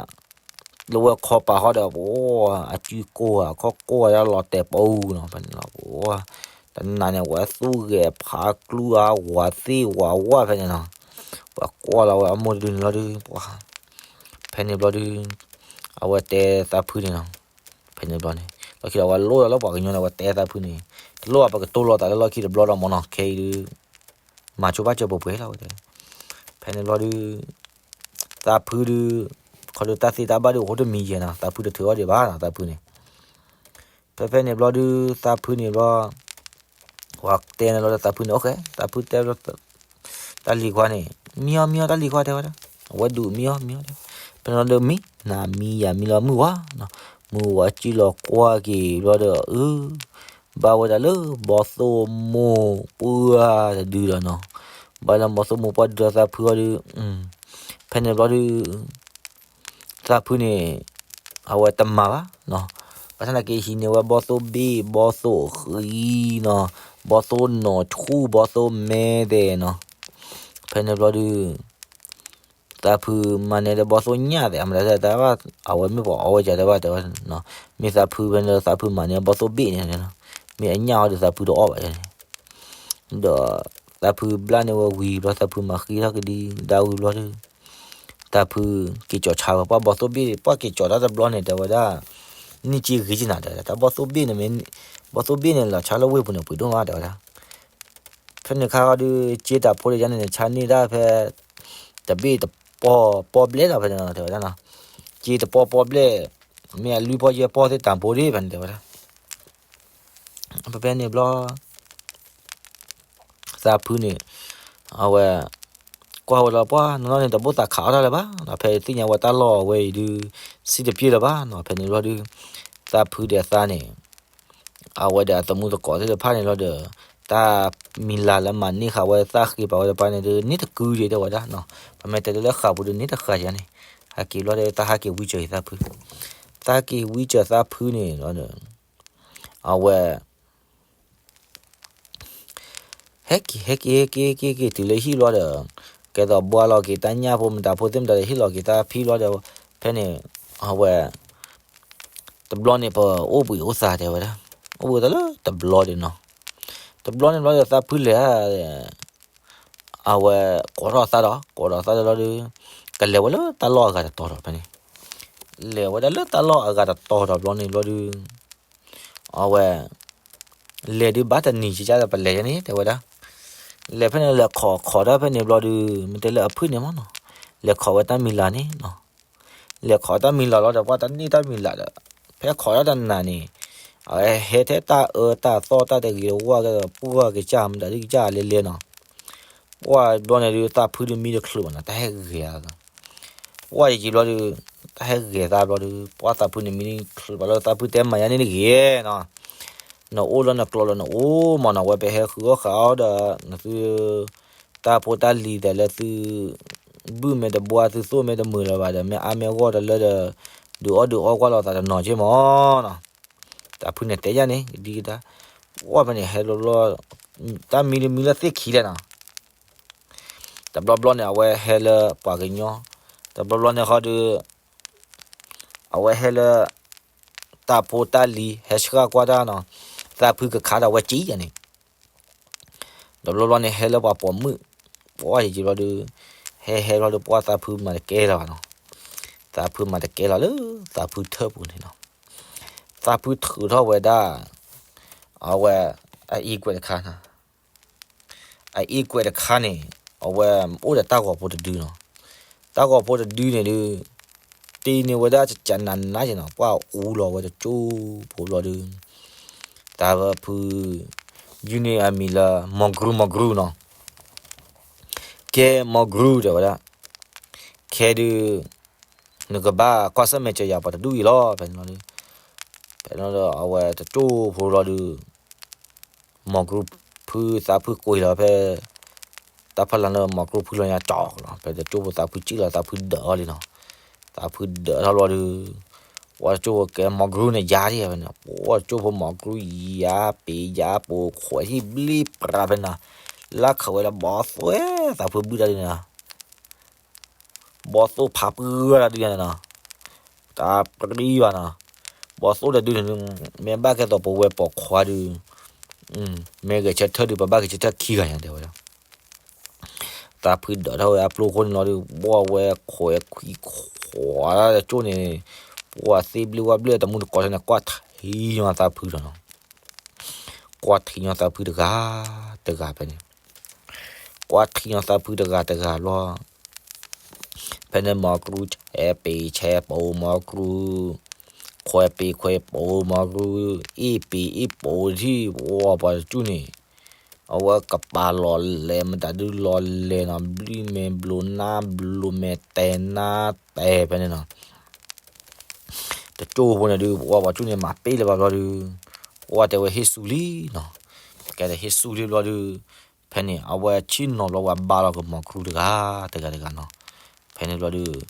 လၢဝဲခီပၤဃီဒီး ပဝဲ အစုကိၢ်ဧါ ခီၣ်ကိၢ်ဧါ လီၤတဲာ်ပူၤနီၤ ဖဲန့ၣ်လီၤ ပဝဲ တနၤန့ၣ် ဝဲသူၣ်ဂဲၤဖးကျူဧါ ဝးသ့ၣ်ဝးဝၣ်ဖဲန့ၣ်နီၤ, ပှၤကွၢ်လီၤဝဲအမိၢ်တဒုန့ၣ်လီၤဒုး ပှၤ ဖဲန့ၣ်ဘျီဒုး အဝဲတဲသးဖုန့ၣ်နီၤ, ဖဲန့ၣ်ဘျီန့ၣ် လီၢ်ခံဒီး အဝဲလိၣ်ဒီးလၢပှၤကညီန့ၣ် အဝဲတဲသးဖုန့ၣ်, တလိၣ်ဘၣ် ပကတိၤလိာ်သးလၢလီၢ်ခံတဘျီဒီးမ့ၢ်နီၤ, ခဲအံၤဒုး မၤဆိဘၣ်စၢၤပှဲၤပှဲၤလီၤဝဲတဲ, ဖဲန့ၣ်ဘျီဒုး သးဖုဒုး ခီဒုးတၢ်သ့တၢ်ဘၣ်ဒုးအိၣ်တမံၤယဲၢ်နီၤ, သးဖုတထုးအီၣ်ဒံးဘၣ်နီၤ သးဖုန့ၣ်, ဖဲဖဲန့ၣ်ဘျီဒုး သးဖုန့ၣ်ဘျီ ပှၤတဲန့ၣ်လီၤဒီးသးဖုန့ၣ် အိၣ်ဃဲ သးဖုတဲဘျီ တၢ်လံၤခွါန့ၣ် မံအီၤမံအီၤတၢ်လံၤခွါတဲဝဲဒၣ်, အဝဲဒုးမံအီၤမံအီၤတဲ, ဖဲန့ၣ်လီၤဒုးမံ နမံယၤမံလီၤမုၢ်ဝါနီၤ, မုၢ်ဝါစံၣ်လီၤကွၢ်က့ၤဘျီဒီး အၢ ဘၣ်ဝဲဒၣ်လၢဘီသိၣ်မိၢ်ပှၢ်တဒုဒီးနီၤ, ဘၣ်လၢဘီသိၣ်မိၢ်ပှၢ်ဒုဒီးသးဖုအီၤဒုး, ဖဲန့ၣ်ဘျီဒုး သးဖုန့ၣ် အဝဲတမၤဘၣ်နီၤ, ဘၣ်ဆၣ်သနာ်က့ဟံးန့ၢ်ဝဲဘီသိၣ်ဘ့ၣ် ဘီသိၣ်ဃံနီၤ, ဘီသိၣ်နီၢ်ဆူၣ် ဘီသိၣ်မဲသဲးနီၤ, ဖဲန့ၣ်ဘျီဒုး သးဖုမၤန့ၢ်ဒီးဘီသိၣ်ညၣ်သဲး အမတၤတၢ်ဘၣ် အဝဲမ့ၢ်ပှၤအီၣ်ဝဲကတဲဘၣ်တဲဝဲ, မ့ၢ်သးဖုဖဲန့ၣ် သးဖုမၤန့ၢ်ဘီသိၣ်ဘ့ၣ်န့ၣ်, မ့ၢ်အညၣ်အီၤဒီးသးဖုတအီၣ်ဘၣ်န့ၣ်, ဒီးသးဖုဘျါန့ၢ်ဝဲဝံၤဘျီ သးဖုမၤဃံထီၣ်ကဒံကဒါဝံၤဘျီဒုး သးဖုက့ၤကၠီၤဆါဝဲ ပှၤဘီသိၣ်ဘ့ၣ် ပှၤက့ၤကၠီၤတၢ်တဘျီန့ၣ် တဲဝဲဒၣ် န့ၢ်က့ဂ့ၤက့နၤ တဲဝဲဒၣ် တၢ်ဘီသိၣ်ဘ့ၣ်န့ၣ်မ့ၢ် ဘီသိၣ်ဘ့ၣ်န့ၣ် လီၤဆါလၢဝ့ၢ်ပူၤန့ၣ် ပှ့ၤဒိၣ်မး တဲဝဲဒၣ် ဖဲန့ၣ်ခါဒီး က့တၢ်ဖိတယါန့ၣ် ဆါန့ၢ်တၢ်ဖဲ တဘ့ၣ်တပီၢ်ပီၢ်ဘျဲၣ်လီၤ ဖဲန့ၣ် တဲဝဲဒၣ်နီၤ က့တပီၢ်ပီၢ်ဘျဲၣ် မ့ၢ်အလွံၢ်ပီၢ်ယဲၢ်ပီၢ်သ့ၣ်တၢ်ဖိဒ် ဖဲန့ၣ် တဲဝဲဒၣ် ဖဲဖဲန့ၣ်ဘျီ သးဖုန့ၣ် အဝဲ ကွၢ်ဝဲလီၤပှၢ်နီၢ်နီၢ်န့ၣ် တဘိၣ်သးခးအီၣ်တၢ်လၢၤဘၣ်နီၤ ဖဲသ့ၣ်ညါဝဲတၢ်လီၢ်အဝဲအံၤဒုး စံၣ်တပျ့ၢ်လၢၤဘၣ်နီၤ ဖဲန့ၣ်ဘျီဒုး သးဖုဒီးသးန့ၣ် အဝဲဒီးအသမူသကိးသ့ၣ်တဖၣ်န့ၣ်လီၤဒီး တၢ်မံၤလၤလၢမၤန့ၢ်ဃာ်ဝဲသးဃ့ပာ်ဝဲတဖၣ်န့ၣ်ဒုး န့ၢ်တကုဒံးတဲဝဲဒၣ်နီၤ ပမ့ၢ်တဲဒ်လၢဃာ်ပူၤဒုး န့ၢ်တဃာ်ယါန့ၣ် ဟဲက့ၤဘျီဒီး တၢ်ဟးက့ၤဝံကၢၤအံၤသးဖု သးက့ၤဝံကၢၤသးဖုန့ၣ်လီၤဒီး အဝဲ ဟဲက့ၤ ဟဲက့ၤ ဟဲက့ၤ ဟဲက့ၤ ဟဲက့ၤ တုၤလၢဟံၣ်ဘျီဒီး ကဲသိးဘှါလီၤက့ၤတၢ်ညၣ်ဖိမတၤဖိသ့ၣ်မတၤဒီး ဟ့ၣ်လီၤက့ၤတၢ်ဖံဘျီဒီး ဖဲန့ၣ် အဝဲ တဘျီန့ၣ် ပအိၣ်ဘှံးအိၣ်သါတဲဝဲဒၣ် အိၣ်ဘှံးအိၣ်သါလၢတဘျီဒီးနီၤ တဘျီန့ၣ်ဘျီဒီး သးဖုလဲၤ အဝဲကိးထီၣ်သးဒီး ကိးထီၣ်သးဒီးလီၤဒီး ကလဲၤဝဲလၢတၢ်လီၢ်အဂၤတတီၤဒီးဖဲန့ၣ် လဲၤဝဲဒၣ်လၢတၢ်လီၢ်အဂၤတတီၤဒီးဘျီန့ၣ်ဘျီဒီး အဝဲ လဲၤဒုးဘၣ်တနံၤကကဒီးပလဲၤယါန့ၣ် တဲဝဲဒၣ် လဲၤဖဲန့ၣ်လဲၤခိးခိးတၢ်ဖဲန့ၣ်ဘျီဒီး မ့ၢ်တဲလၢအဖုၣ်န့ၣ်မ့ၢ်နီၤ လဲၤခိးဝဲတၢ်မံၤလၤန့ၣ်နီၤ လဲၤခိးတၢ်မံၤလၤလီၤဒီး ပှၤတန့ၢ်တၢ်မံၤလၤဒီး ဖဲခိးတၢ်တနၤန့ၣ် အဝဲဟဲထဲတၢ်အၢတၢ်သီၣ်တၢ်တဂ့ၤတဝါကဲဒီး ပှၢ်ကစၢ်မတၤဒုကစၢ်လဲၤလဲၤနီၤ ပှၢ်ဘျီန့ၣ်ဒုး သးဖုဒုးမံတချုးဘၣ်နီၤ တၢ်ဟဲဂဲၤအသး ပှၢ်ယံာ်ယံာ်ဘျီဒီး တၢ်ဟဲဂဲၤသးဘျီဒီး ပှၢ်သးဖုန့ၣ်မံတချုးဘၣ်လၢသးဖုတဲမၤယါန့ၣ်တဂ့ၤနီၤ နအိၣ်လၢနကျိးလၢနအိၣ်မးနီၤ ဝဲပဟဲဃုအီၣ်ဃာ်အီၣ်ဒီး နသု တၢ်ဖိတၢ်လံၤသးလၢသု ဘုၣ်မ့ၢ်တဘှါ သုသိၣ်မ့ၢ်တမုာ်လၢၤဘၣ်ဒီး မ့ၢ်အါမ့ၢ်ဂီၢ်တလၢဒီး ဒုးအီၣ်ဒုးအီကွၢ်လိာ်သးတနီၤက့မးနီၤ သးဖုန့ၣ်တဲယါန့ၣ် ကဒံကဒါ ပှၢ်ဖဲန့ၣ်ဟဲလီၤလီၤ တၢ်မံလၢမံလၢသ့ၣ်ခံလဲၣ်နီၤ တဘျီဘျီန့ၣ် အဝဲဟဲလၢပှၤကညီ တဘျီဘျီန့ၣ်ဃီဒီး အဝဲဟဲလၢ တၢ်ဖိတၢ်လံၤ ဟဲဆှၢကွၢ်တၢ်နီၤ သးဖုကခးဒီးအဝဲကံယါန့ၣ် တဘျီဘျီန့ၣ် ဟဲလၢပှၤပိာ်မုၣ် ပှၢ်ယံာ်ယံာ်ဘျီဒီး ဟဲဟဲဘျီဒီး ပှၢ်သးဖုမၤတကဲလၢၤဘၣ်နီၤ သးဖုမၤတကဲလၢၤလၢ သးဖုထၢၣ်ပူၤန့ၣ်နီၤ သးဖုထုးထီၣ်ဝဲဒၣ် အဝဲ အအံၤကွဲးတခါနီၤ အအံၤကွဲးတခါန့ၣ် အဝဲအိၣ်ဒီးတၢ်ဂီၤဖိတဒုနီၤ တၢ်ဂီၤဖိတဒုန့ၣ်ဒုး တ့န့ၢ်ဝဲဒၣ်ကကနးနးက့နီၤ ပှၢ်အူလီၤဝဲတကၠိဖိဘျီဒုး သးဖု ယုၢ်န့ၢ်အမံၤလၢ မီၤကရူၢ်မီၤကရူၢ်နီၤ ကဲမီၤကရူၢ်တဲဝဲဒၣ် ခဲဒုး နကဘၣ်ကွၢ်ဆၢၣ်မဲာ်စၢၤယၤပှၤတဒူၣ်အံၤလီၤ ဖဲန့ၣ်လီၤဒုး ဖဲန့ၣ်လီၤဒီး အဝဲတကၠိဖိလီၤဒုး မီၤကရူၢ်ဖုသးဖုကွံာ်လီၤဖဲ တၢ်ဖီလာ်လၢမီၤကရူၢ်ဖုလီၤညါကၠီလီၤ ဖဲတကၠိဖိသးဖုကံၣ်လီၤ သးဖုဒၢးအီၤလံနီၤ သးဖုဒၢးထီၣ်လီၤဒုး ပှၤတကၠိဖိကဲမီၤကရူၢ်န့ၣ်ယါဒံးဖဲန့ၣ် ပှၤတကၠိဖိမီၤကရူၢ်ယါပ့ၤယါပိာ်ခွဲးဟံၣ်ဘျ့ပြးဖဲန့ၣ် လၢခးဝဲလၢဘီသွဲ သးဖုဘုၣ်တၢ်ဒုးန့ၣ် ဘီၣ်သိၣ်ဖးပှၢ်တၢ်ဒုးညါန့ၣ်နီၤ, တၢ်ပြံဘၣ်နီၤ, ဘီၣ်သိၣ်တဒုန့ၣ် မ့ၢ်ဘၣ်ကဲသိးပဝဲပိာ်ခွါဒုး, မ့ၢ်ဂဲၤဆၢထၢၣ်ဒုး ပဘၣ်ဂဲၤဆၢထၢၣ်ခံဂၤညါတဲဝဲဒၣ်. သးဖုဒၢးထီၣ်ဝဲအပျိခိၣ်န့ၣ်လီၤဒုး ဘီၣ်ဝဲခွဲးခွံခွးတၢ်တကၠိၣ်န့ၣ်, ပှၤသ့ဘျ့ဝၣ်ဘျ့ တမူတကိးဆၢန့ၣ် ကွၢ်ထံညီသးဖုလီၤနီၤ. ကွၢ်ထံညီသးဖုတဂၤတဂၤဖဲန့ၣ်, ကွၢ်ထံညီသးဖုတဂၤတဂၤဘျီ ဖဲန့ၣ် မီၤကရူဆဲပ့ၤဆဲပိၤ မီၤကရူခွဲးပ့ၤခွဲးပိၤ မီၤကရူအ့ၣ်ပ့ၤအ့ၣ်ပိၤထံၣ် ဝီပှၤတကၠူၣ်န့ၣ်, အဝဲကပာ်လီၤလဲၤ မတၤဒုလီၤလဲၤနီၤ, ဘျုးမဲာ်ဘျိးနါဘျိး မဲာ်တဲနါတဲဖဲန့ၣ်နီၤ. တကၠိၢ်ဖိန့ၣ်ဒုး ဝီပှၤကၠူၣ်န့ၣ် မၤပ့ၢ်လၢၤဘၣ်ဘျီဒုး, ဝီတဲဝဲဟ့ၣ်ဆူလံနီၤ. ကဲဒီးဟ့ၣ်ဆူလံဘျီဒုး ဖဲန့ၣ် အဝဲဆ့ၣ်နီၤဘျီ ဝဲဘါလီၤက့ၤမီၤကရူတဂၤတဂၤတဂၤနီၤ. ဖဲန့ၣ်ဘျီဒုး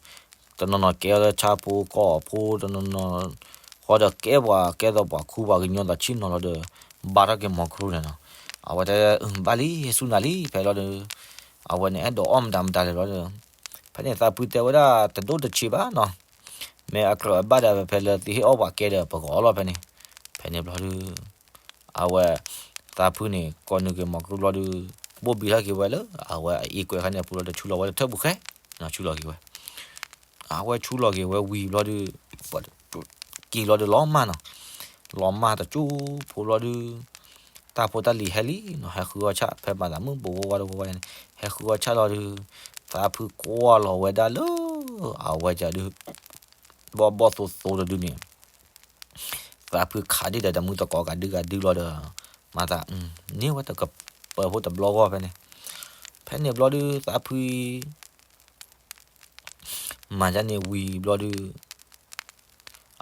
တနီၤနီၤကဲအီၤလၢဆၣ်ဖိကီၢ်ဖိ တနီၤနီၤ ဃီဒီးကဲပှၤကဲသိးပှၤခူပှၤကညီဒီးဆ့ၣ်နီၤလီၤဒီး ဘါထီၣ်က့ၤမီၤကရူန့ၣ်နီၤ. အဝဲတဲ ဘၣ်လံ ဟ့ၣ်ဆူနၤလံ ဖဲလီၤဒုး အဝဲန့ၣ်အဲၣ်ဒိးအီၣ်မတၤမတၤလဲၣ်ဘျီဒီး ဖဲန့ၣ်သးဖုတဲဝဲဒၣ် တဒိၣ်တဆံးဘၣ်နီၤ, မ့ၢ်အကြၢးဘၣ်ဒီး ဖဲလၢသ့ဟ့ၣ်အီၣ်ပှၤကဲဒီးပကအီၣ်လီၤဖဲန့ၣ်. ဖဲန့ၣ်ဘျီဒုး အဝဲ သးဖုန့ၣ် ကိးနုာ်က့ၤမီၤကရူဘျီဒုး ဘိၣ်ဘံထီၣ်က့ၤဝဲလၢ အဝဲအအ့ၣ်ကွဲခါန့ၣ်အပူၤလီၤဒီး ဆူလီၤဝဲလၢထၢၣ်ပူၤဃဲ ဆူလီၤက့ၤဝဲ အဝဲဆူလီၤက့ၤဝဲဝံၤဘျီဒုး က့ၤလီၤဒီးလီၤမၢ်နီၤ, လီၤမၢ်တကၠိၢ်ဖိဘျီဒုး တၢ်ဖိတၢ်လံၤဟဲလံနီၤ, ဟဲဃုအီၣ်ဆၣ် ဖဲမၤသးမုၣ်ဘိဝီဝါတဝီဝါန့ၣ် ဟဲဃုအီၣ်ဆၣ်လီၤဒုး သးဖုကွၢ်လီၤဝဲဒၣ်လၢ အဝဲဒၣ်ဒုး ဘီၣ်ဘီၣ်သိသိတဒုန့ၣ် သးဖုခးဒံးဒီးတမူတကိးကဒုကဒုလီၤဒီး မၤသး န့ၢ်ဝဲတကပၤဖိတဘျီဂီၢ်ဖဲန့ၣ်, ဖဲန့ၣ်ဘျီဒုးသးဖု မၤဒ်န့ၣ်ဝံၤဘျီဒုး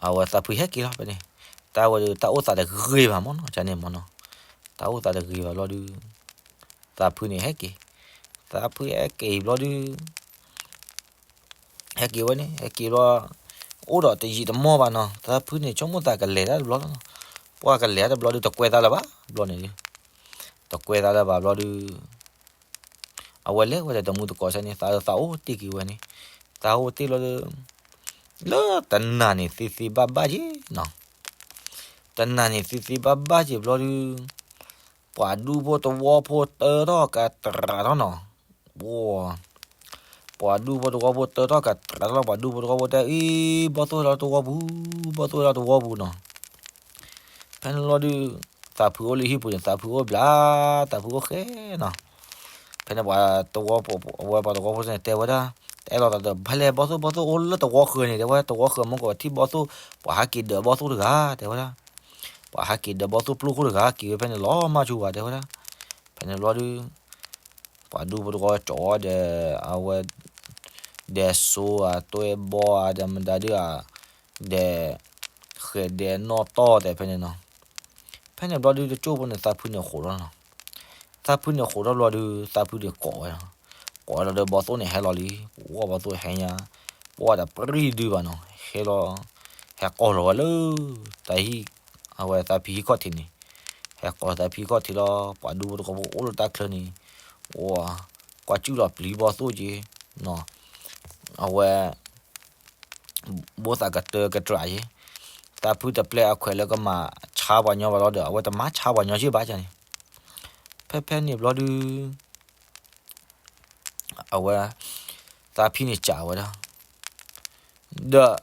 အဝဲသးဖုဟဲက့ၤလီၤဖဲန့ၣ်, တၢ်ဝဲဒုး တၢ်အိၣ်သးတဂ့ၤဘၣ်မ့ၢ်နီၤ ကန့ၣ်မ့ၢ်နီၤ, တၢ်အိၣ်သးတဂ့ၤဘၣ်ဘျီဒုး သးဖုန့ၣ်ဟဲက့ၤ, သးဖုဟဲက့ၤဘျီဒုး ဟဲက့ၤဝဲန့ၣ် ဟဲက့ၤဘျီ အိၣ်ဒီးတယံာ်တမီၢ်ဘၣ်နီၤ, သးဖုန့ၣ် ဆိကမိၣ်သးကလဲၤတၢ်တဘျီလီၤနီၤ, ပှၤကလဲၤတၢ်တဘျီဒုး တကွဲသးလၢၤဘၣ် ဘျီန့ၣ်ဒုး, တကွဲသးလၢၤဘၣ်ဘျီဒုး အဝဲလဲၤဝဲဒီးတမူတကိးဆၢန့ၣ် သးသးအိၣ်တ့ၢ်က့ၤဝဲန့ၣ်, သးအိၣ်တ့ၢ်ဘျီဒုး လၢတနၤန့ၣ်သ့သ့ဘၣ်ဘၣ်က့ၤနီၤ, တနၤန့ၣ်သ့သ့ဘၣ်ဘၣ်က့ၤဘျီဒုး ပှၤဒူဖိတဝီဖိတၢထီၣ်ကတြးထီၣ်နီၤ, ပှၤဒူဖိတဝီဖိတၢထီၣ်ကတြးထီၣ် ပှၤဒူဖိတဝီဖိတဲအံၤ ဘီၣ်သိၣ်လီၤတဝီပူၤ, ဘီၣ်သိၣ်လီၤတဝီပူၤနီၤ, ဖဲန့ၣ်လီၤဒုး သးဖုအိၣ်လၢဟံၣ်ပူၤန့ၣ် သးဖုအိၣ်ဘျါ, သးဖုအိၣ်ဃဲနီၤ, ဖဲန့ၣ်ပှၤတဝီဖိ အဝဲပှၤတဝီဖိန့ၣ်တဲဝဲဒၣ်, တအဲၣ်လိာ်သးဒီး ဖဲလဲၣ် ဘီၣ်သိၣ် ဘီၣ်သိၣ်အိၣ်လၢတဝီဃၢၤန့ၣ် တဲဝဲ တဝီဃၢၤမ့ၢ်ကီးထံၣ်ဘီၣ်သိၣ်, ပှၤဟးက့ၤဒၢးဘီၣ်သိၣ်တဂၤ တဲဝဲဒၣ်, ပှၤဟးက့ၤဒၢးဘီၣ်သိၣ်ပျိခိၣ်တဂၤ က့ၤဝဲဖဲန့ၣ်လီၤမၢ်ဆူၣ်ဝဲ တဲဝဲဒၣ်, ဖဲန့ၣ်ဘျီဒုး ပှၤဒူဖိတဝီကၠီဒီး အဝဲ ဒဲးစိဧါ တွဲဘီဧါ ဒီးမတၤဒုးဧါ, ဒဲး ဃဲးဒဲးနီၣ်တီၢ်တဲဖဲန့ၣ်နီၤ, ဖဲန့ၣ်ဘျီဒုးတကၠိၢ်ဖိန့ၣ် သးဖုန့ၣ်ဃိးထီၣ်နီၤ, သးဖုန့ၣ်ဃိးထီၣ်ဘျီဒုး သးဖုန့ၣ်ကိးဝဲနီၤ, ကိးဝဲလီၤဒီးဘီၣ်သိၣ်န့ၣ်ဟဲလီၤလံ, ဝီဘီၣ်သိၣ်ဟဲညါ, ပှၤတပြံၢ်ဒုးဘၣ်နီၤ, ဟဲလီၤ, ဟဲကိးလီၤဝဲလၢ တၢ်ဟံၣ်, အဝဲသးဖံဟံၣ်ခီၣ်ထံးန့ၣ်, ဟဲကိးသးဖံဟံၣ်ခီၣ်ထံးလီၤ, ပှၤဒူဖိတဝီဖိအိၣ်လၢတၢ်ချၢန့ၣ်, ဝီ ကွၢ်ကၠူၣ်လီၤပျံၤဘီၣ်သိၣ်က့ၤ, အဝဲ ဘိသးကတၢၢ်ကတြးယ့ၤ, သးဖုတပျဲအခွဲးလၢကမၤဆါပှၤညီဘၣ်လီၤဒီး အဝဲတမၤဆါပှၤညီယ့ၤဘၣ်န့ၣ်, ဖဲဖဲန့ၣ်ဘျီဒုး အဝဲ သးဖံန့ၣ်စံးဝဲဒၣ်, ဒီး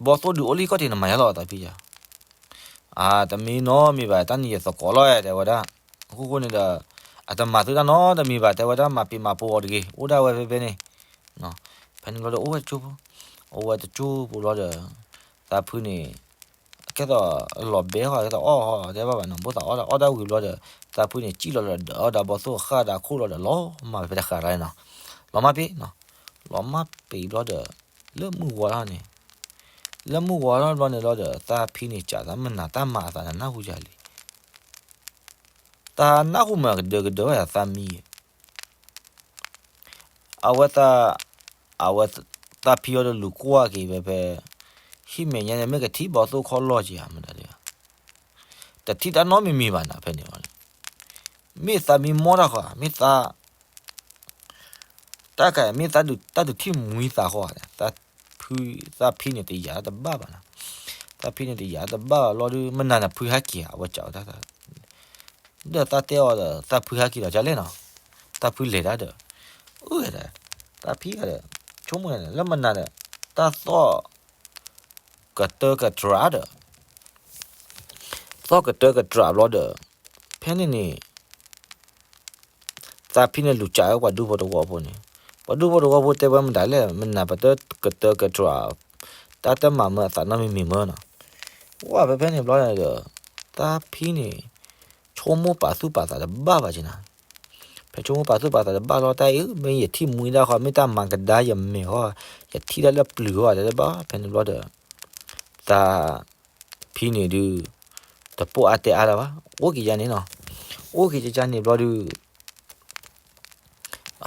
ဘီၣ်သိၣ်ဒုးအိၣ်လၢဟံၣ်ခီၣ်ထံးန့ၣ်မၤယါလီၤသးဖံယါ အါ တမ့ၢ်နီတမံၤဘၣ် တၢ်န့ၣ်ယသကိးလီၤ တဲဝဲဒၣ်, အဃိဃိန့ၣ်ဒီး အတမၤသုတၢ်နီတမံၤဘၣ် တဲဝဲဒၣ် မၤပ့ၤမၤပိာ်အီၤတဂ့ၤ အိၣ်ဒၣ်ဝဲဖဲဖဲန့ၣ်, ဖဲန့ၣ်ဘျီဒီး အိၣ်ဝဲတကၠိၢ်ဖိ, အိၣ်ဝဲတကၠိၢ်ဖိဘျီဒီး သးဖုန့ၣ် ကဲသိးလီၤဘဲဟီၣ် ကဲသိးအီၣ်ဟီၣ် တဲဘၣ်ဘၣ်နီၤ ဘိသးအီၣ်ဒၣ်အီၣ်ဒၣ်ဝံၤဘျီဒီး သးဖုန့ၣ် စံၣ်လီၤဒီး ဒီးအီၣ်ဒၣ်ဘီၣ်သိၣ်ဃၣ်ဒီးခိၣ်လီၤဒီး လီၤမၢ်ဖဲတဃာ်တၢ်န့ၣ်နီၤ, လီၤမၢ်ပ့ၤနီၤ, လီၤမၢ်ပ့ၤဘျီဒီး လၢမုၢ်ဝါထီၣ်န့ၣ်, လၢမုၢ်ဝါထီၣ်ဘျီန့ၣ်လီၤဒီး သးဖံန့ၣ် ကးသးမနၤတၢ်မၤအသးနနၢ်ဟူယၤလံ, တၢ်နၢ်ဟူမၤကဒၢကဒၢဝဲသးမံ အဝဲသး, အဝဲသးဖံအီၤဒီးလူၤကွၢ်က့ၤဖဲဖဲ, ဟံၣ်မဲာ်ညါန့ၣ် မ့ၢ်ကထံၣ်ဘီၣ်သိၣ်ခီၣ်လီၢ်က့ၤဧါ မတၤဒၣ်, တထံၣ်တၢ်နီတမံၤမံၤဘၣ်နၤဖဲန့ၣ်, မ့ၢ်သးမံမီၢ်တၢ်ဃီ မ့ၢ်သး, တၢ် တၢ်ကမ့ၢ်တၢ်ဒုးထံၣ်မှံသးဃီဧါ, သးဖံန့ၣ်တယာ်တဘၣ်ဘၣ်နီၤ, သးဖံန့ၣ်တယာ်တဘၣ်ဘၣ်ဘျီဒီး မနၤန့ၣ်ဖုဟဲက့ၤဧါ အဝဲစံးဝဲတၢ် ဒီးသးတဲအီၤဒီး သးဖုဟဲက့ၤဒီးကလဲၣ်နီၤ, သးဖုလဲၤတၢ်ဒီး အၢ သးဖံဒီး ဆိကမိၣ်န့ၣ် လၢမနၤဒီး တၢ်သီၣ် ကတၢၢ်ကတြၢ်ဒီး သီၣ်ကတၢၢ်ကတြၢ်ဘျီဒီး ဖဲန့ၣ်န့ၣ် သးဖံန့ၣ်လူၤကးဝဲပှၤဒူဖိတဝီဖိန့ၣ်, ပှၤဒူဖိတဝီဖိတဲဝဲမတၤလဲၣ်, မနၤပတၢ်ကတၢၢ်ကတြၢ်, တၢ်တမၤမၢအသးနီတမံၤမံၤမၢနီၤ. ဝဲဖဲဖဲန့ၣ်ဘျီဒီး သးဖံန့ၣ် ဆိကမိၣ်ပာ်သူၣ်ပာ်သးတဘၣ်ဘၣ်က့နီၤ. ဖဲဆိကမိၣ်ပာ်သူၣ်ပာ်သးတဘၣ်လီၤ တၢ်အံၤ မ့ၢ်ယထံၣ်မှံဒၣ်ဃီ မ့ၢ်တၢ်မၤကဒါယမဲာ်ဃီ, ယထံၣ်တၢ်လၢပျုၤဃီ တဲတဘၣ် ဖဲန့ၣ်ဘျီဒီး သးဖံန့ၣ်ဒုး တပိာ်အါတဲအါလၢၤဘၣ်, အိၣ်က့ၤယါန့ၣ်နီၤ, အိၣ်က့ၤယါန့ၣ်ဘျီဒုး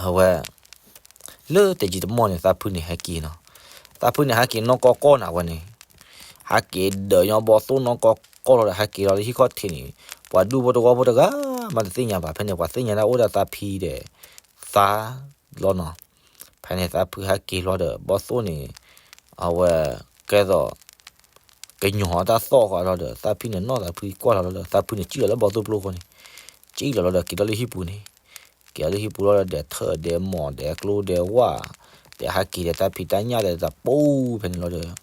အဝဲ လၢတယံာ်တမီၢ်န့ၣ် သးဖုန့ၣ်ဟဲက့ၤနီၤ, သးဖုန့ၣ်ဟဲက့ၤနီၢ်ကီၢ်ကီၢ်န့ၣ် အဝဲန့ၣ် ဟဲက့ၤဒီးညီဘီသိၣ်နီၢ်ကီၢ်ကီၢ်လီၤဒီး ဟဲက့ၤလီၤလၢဟံၣ်ခီၣ်ထံးန့ၣ် ပှၤဒူဖိတဝီဖိတဂၤမးတသ့ၣ်ညါဘၣ်, ဖဲန့ၣ် ပှၤသ့ၣ်ညါဒၣ်အိၣ်ဒီးသးဖံဒီး သးလီၤနီၤ. ဖဲန့ၣ်သးဖုဟဲက့ၤလီၤဒီး ဘီသိၣ်န့ၣ် အဝဲ ကဲသိး ကညီၤတၢ်သီၣ်ဃီလီၤဒီး သးဖံန့ၣ်နီၢ်သးဖုကွၢ်လီၤလီၤဒီး သးဖုန့ၣ်စံၣ်လီၤလၢဘီသိၣ်ပျိဃီန့ၣ်, စံၣ်လီၤလီၤဒီးက့ၤဒီးလၢဟံၣ်ပူၤန့ၣ်, က့ၤဒီးလၢဟံၣ်ပူၤလီၤဒီး ဒဲးထၢၣ်ဒဲးမီၢ်ဒဲးကျိဒဲးဝၣ်, ဒဲးဟးက့ၤဒီးတၢ်ဖံးတၢ်ညၣ်ဒီးတပူၤ ဖဲန့ၣ်လီၤဒီး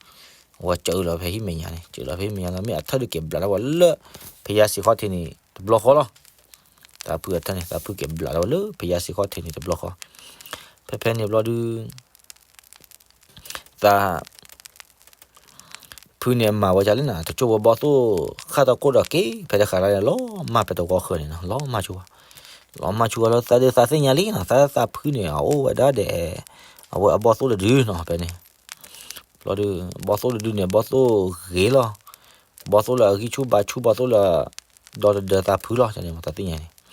အဝဲစၢလီၤဖဲဟံၣ်မဲာ်ညါန့ၣ်, စၢလီၤဖဲဟံၣ်မဲာ်ညါလီၤ မ့ၢ်အထၢၣ်ဒုးက့ၤဘျးလၢဝဲလၢ ဖယါစ့ၤခီၣ်ထံးန့ၣ် တဘျီဃီလီၤ. သးဖုအထၢၣ်န့ၣ် သးဖုက့ၤဘျးလၢဝဲလၢဖယါစ့ၤခီၣ်ထံးန့ၣ်တဘျီဃီ, ဖဲဖဲန့ၣ်ဘျီဒုး သး ဖုန့ၣ်မၤဝဲဒ်လဲၣ်နီၤ, တကၠိဝဲဘီသိၣ် ဃၣ်တၢ်ကိၢ်ဒီးက့ၤ ဖဲတဃာ်လၢန့ၣ် လီၤမၢ်ဖဲတဝီဃၢၤန့ၣ်နီၤ, လီၤမၢ်ဆူၣ်ဝဲ, လီၤမၢ်ဆူၣ်ဝဲလီၤ သးဒုးသးသ့ၣ်ညါလံနီၤ, သးသးဖုန့ၣ် အအိၣ်ဝဲဒၣ်ဒီး အဝဲအဘီသိၣ်တဒုနီၤ, ဖဲန့ၣ် ဘျီဒုး ဘီသိၣ်တဒုန့ၣ် ဘီသိၣ်ဂ့ၤလီၤ, ဘီသိၣ်လၢအဂံၢ်ဆူၣ်ဘါဆူၣ် ဘီသိၣ်လၢ ဒီတဒၢသးဖုလီၤ, သးသ့ၣ်ညါန့ၣ်, ဘျီဒီး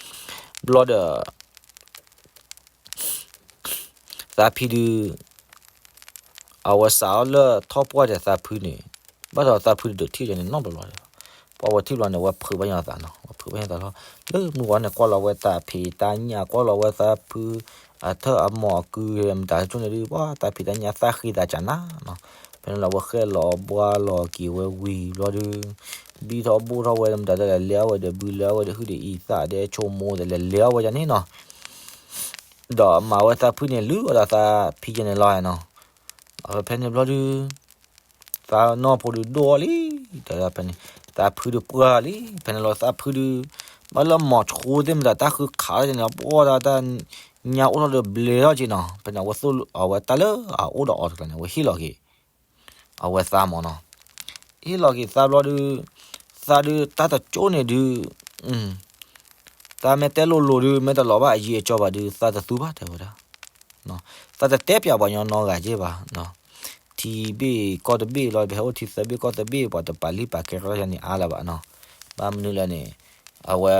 သးဖံဒုး အဝဲစးအီၤလၢထီၣ်ပှၢ်ဒီးသးဖုန့ၣ်, ဘၣ်ဒီးသးဖုဒုးထံၣ်န့ၣ်နီတဘျီဘၣ်, ပှၤဝဲထံၣ်ဘျီန့ၣ် ဝဲဖုးဘၣ်ညီသးနီၤ, ဝဲဖုးဘၣ်ညီသးလီၤ, လၢမုၢ်ဝါန့ၣ် ကွၢ်လီၤဝဲသးဖံးတၢ်ညၣ် ကွၢ်လီၤဝဲသးဖု အထၢၣ်အမီၢ်အကုၢ်မတၤတကၠိန့ၣ်ဒုး ပှၤသးဖံးတၢ်ညၣ်သၣ်ဃံသးကနၤနီၤ, ဖဲန့ၣ်လီၤ ဝဲဃဲလီၤဘှါလီၤက့ၤဝဲဝံၤဘျီဒုး ဘံၣ်ထီၣ်ဘိၣ်ထီၣ်ဝဲမတၤတလဲၤလၢအဝဲဒီးဘုလၢအဝဲဒီး ဟုၣ်ဒီးအံသၣ်ဒီးဆိကမိၣ်ဒီးလဲၤလဲၤအဝဲဒ်န့ၣ်နီၤ, ဒီးမၤဝဲသးဖုန့ၣ် လုၢ်အီၣ်ဒီးသးဖံကဲန့ၣ်လီၤနီၤ, ဖဲန့ၣ်ဘျီဒုး သးနီၢ်ဖိဒုးဒိၣ်အီၤလံ, တဲဖဲန့ၣ် သးဖုဒုးပှၢ်လံ, ဖဲန့ၣ်လီၤသးဖုဒုး ဘၣ်လၢမီၤဆှိသ့ၣ်မတၤ တၢ်ဃုခးလီၤန့ၣ် ပှၤဒီးတၢ်ညါအိၣ်ထီၣ်ဒီးဘျဲးထီၣ်က့နီၤ, ဖဲန့ၣ် အဝဲသိၣ်အဝဲတၢ်လၢအအိၣ်ဒီးအီၤတကျါန့ၣ် အဝဲဟ့ၣ်လီၤက့ၤ အဝဲသးမၢ်နီၤ, ဟ့ၣ်လီၤက့ၤသးဘျီဒုး သးဒုးတၢ်တကၠိန့ၣ်ဒုး သးမ့ၢ်တဲလိၤလိၤဒုး မ့ၢ်တလီၤဘၣ်အယံၤအကီဘၣ်ဒုး သးတသူဘၣ်တဲဝဲဒၣ်, သးတတဲပၠးပှၤညီနီဂၤက့ဘၣ်, ထံဘ့ၣ်ကီၢ်တဘ့ၣ်လီၤ ပဟဲအိၣ်ထံသၢဘ့ၣ်ကီၢ်သဘ့ၣ် ပှၤတပာ်လံပာ်ကဲထီၣ်ယၤန့ၣ်အါလၢၤဘၣ်နီၤ, ဘၣ်မနုၤလဲၣ်န့ၣ် အဝဲ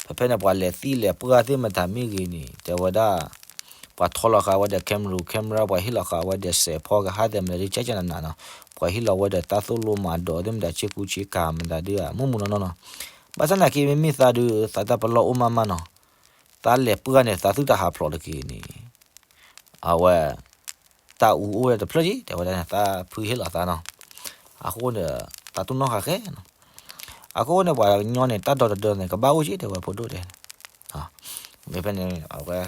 ဖဲဖဲန့ၣ် ပှၤလဲၤသံလဲၤပှၢ်သ့ၣ်မတၤမ့ၢ်ဂ့ၤန့ၣ် တဲဝဲဒၣ် ပှၤထီလီၤဃာ်ဝဲဒီး camera camera ပှၤဟ့ၣ်လီၤဃာ်ဝဲဒီးစဲးဖီကဟါသဲးမတၤဒုး ကဲကနနၤနီၤ, ပှၤဟ့ၣ်လီၤဝဲဒီးတၢ်သိၣ်လိမၤဒိးသ့ၣ်မတၤ ဆ့ကူဆ့ကၤမတၤဒုး မုၢ်မုၢ်နီၢ်နီၢ်နီၤ, ဘၣ်ဆၣ်သနာ်က့ မ့မ့ၢ်သးဒုး သးတၢ်ပလီၢ်အိၣ်မးမးနီၤ, သးလဲၤပှၢ်န့ၣ် သးသူၣ်တဟးဖျိးတက့ၢ်န့ၣ် အဝဲ တၢ်အူအိၣ်ဝဲတဖျၢၣ်က့ တဲဝဲဒၣ်န့ၣ် သးဖုဟ့ၣ်လီၤသးနီၤ, အဃိန့ၣ် သးတူၢ်နီၣ်ဃာ်ဃဲနီၤ, အဃိန့ၣ် ပှၤကညီန့ၣ် တၢ်ဒီတဒၢန့ၣ် ကဘၣ်အိၣ်က့ တဲဝဲဖိဒိၣ်တဲန့ၣ်, မ့ၢ်ဖဲန့ၣ် အဝဲ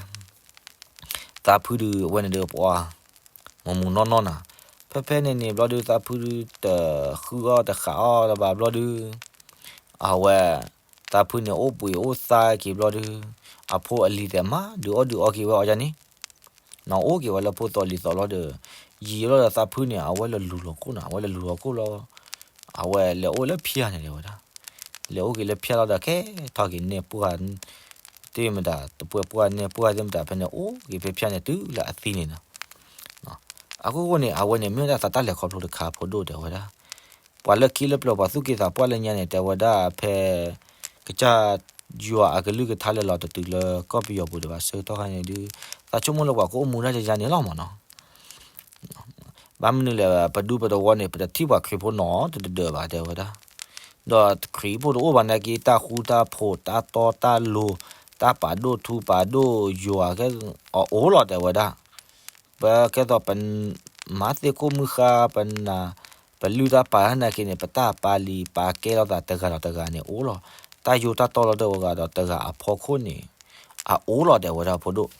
သးဖုဒုးအဝဲန့ၣ်ဒုးပှၤ မုၢ်မုၢ်နီၢ်နီၢ်နၤ, ဖဲဖဲန့ၣ်န့ၣ်ဘျီဒုး သးဖုဒုးတဃုအီၣ်တဃးအီၣ်လၢၤဘၣ်ဘျီဒုး အဝဲ သးဖုန့ၣ် အိၣ်ဘှံးအိၣ်သါက့ၤဘျီဒုး အဖိအလံၤသ့ၣ်မၤဒုးအီၣ်ဒုးအီက့ၤဝဲအီၤဒ်န့ၣ်, နီၢ်အိၣ်က့ၤဝဲလၢဖိသီလံၤသီလီၤဒီး ယံာ်လီၤဒီးသးဖုန့ၣ် အဝဲလဲၤလူၤလီၤခိၣ်နီၤ, အဝဲလဲၤလူၤလီၤခိၣ်လီၤ, အဝဲလဲၤအိၣ်လၢဖၠါန့ၣ်တဲဝဲဒၣ်, လဲၤအိၣ်က့ၤလၢဖၠါလီၤဒီး ကဲထီၣ်က့ၤနဲၣ်ပှၢ် သ့ၣ်မတၤ တပှဲၤပှၢ်နဲၣ်ပှၢ်သ့ၣ်မတၤ ဖဲန့ၣ် အိၣ်က့ၤဖဲဖၠါန့ၣ်တုၤလၢအသံန့ၣ်နီၤ, အဃိဃိန့ၣ် အဝဲန့ၣ် မ့ၢ်ဝဲဒၣ်သးတၢ်လဲၤခီဖျိတခါ ဖိဒိၣ်တဲဝဲဒၣ်, ပှၤလၢခံလၢပျၢၤ ပှၤသူၣ်က့သးပှၢ်လၢညါန့ၣ် တဲဝဲဒၣ်ဖဲ ကစၢ်ယွၤအကလုၢ်ကထါလဲၤလီၤတတုၤလၢကီၢ်ပယီၤပူၤဒံးဘၣ် ဆၢကတီၢ်ခါန့ၣ်ဒုး သးဆိကမိၣ်လၢပှၤကအိၣ်မူဒၣ်ယါန့ၣ်လီၤမၢ်နီၤ. ဘၣ်မနုၤလဲၣ် ပဒူပတဝီန့ၣ် ပတထံၣ်ပှၤခရံာ်ဖိနီတဒၢးဘၣ်တဲဝဲဒၣ်, ဒီးခရံာ်ဖိတအိၣ်ဘၣ်နာ်က့ တၢ်ဃူတၢ်ဖိး တၢ်တီတၢ်လိၤ တၢ်ပာ်ဒိၣ်ထူပာ်ဒိၣ်ယွၤကဲ အအိၣ်လီၤတဲဝဲဒၣ် ပကဲသိးပ မၤသ့ၣ်ခိၣ်မုၢ်ဃါ ပနၢ် ပလုၢ်တၢ်ပာ်တၢ်နာ်က့န့ၣ် ပတၢ်ပာ်လံာ်ပာ်ကဲလိာ်သးတဂၤဒီးတဂၤန့ၣ်အိၣ်လီၤ. တၢ်ယိတၢ်တီလိာ်တဂၤဒီးတဂၤအဖီခိၣ်န့ၣ် အအိၣ်လီၤတဲဝဲဒၣ်ဖိဒိၣ်.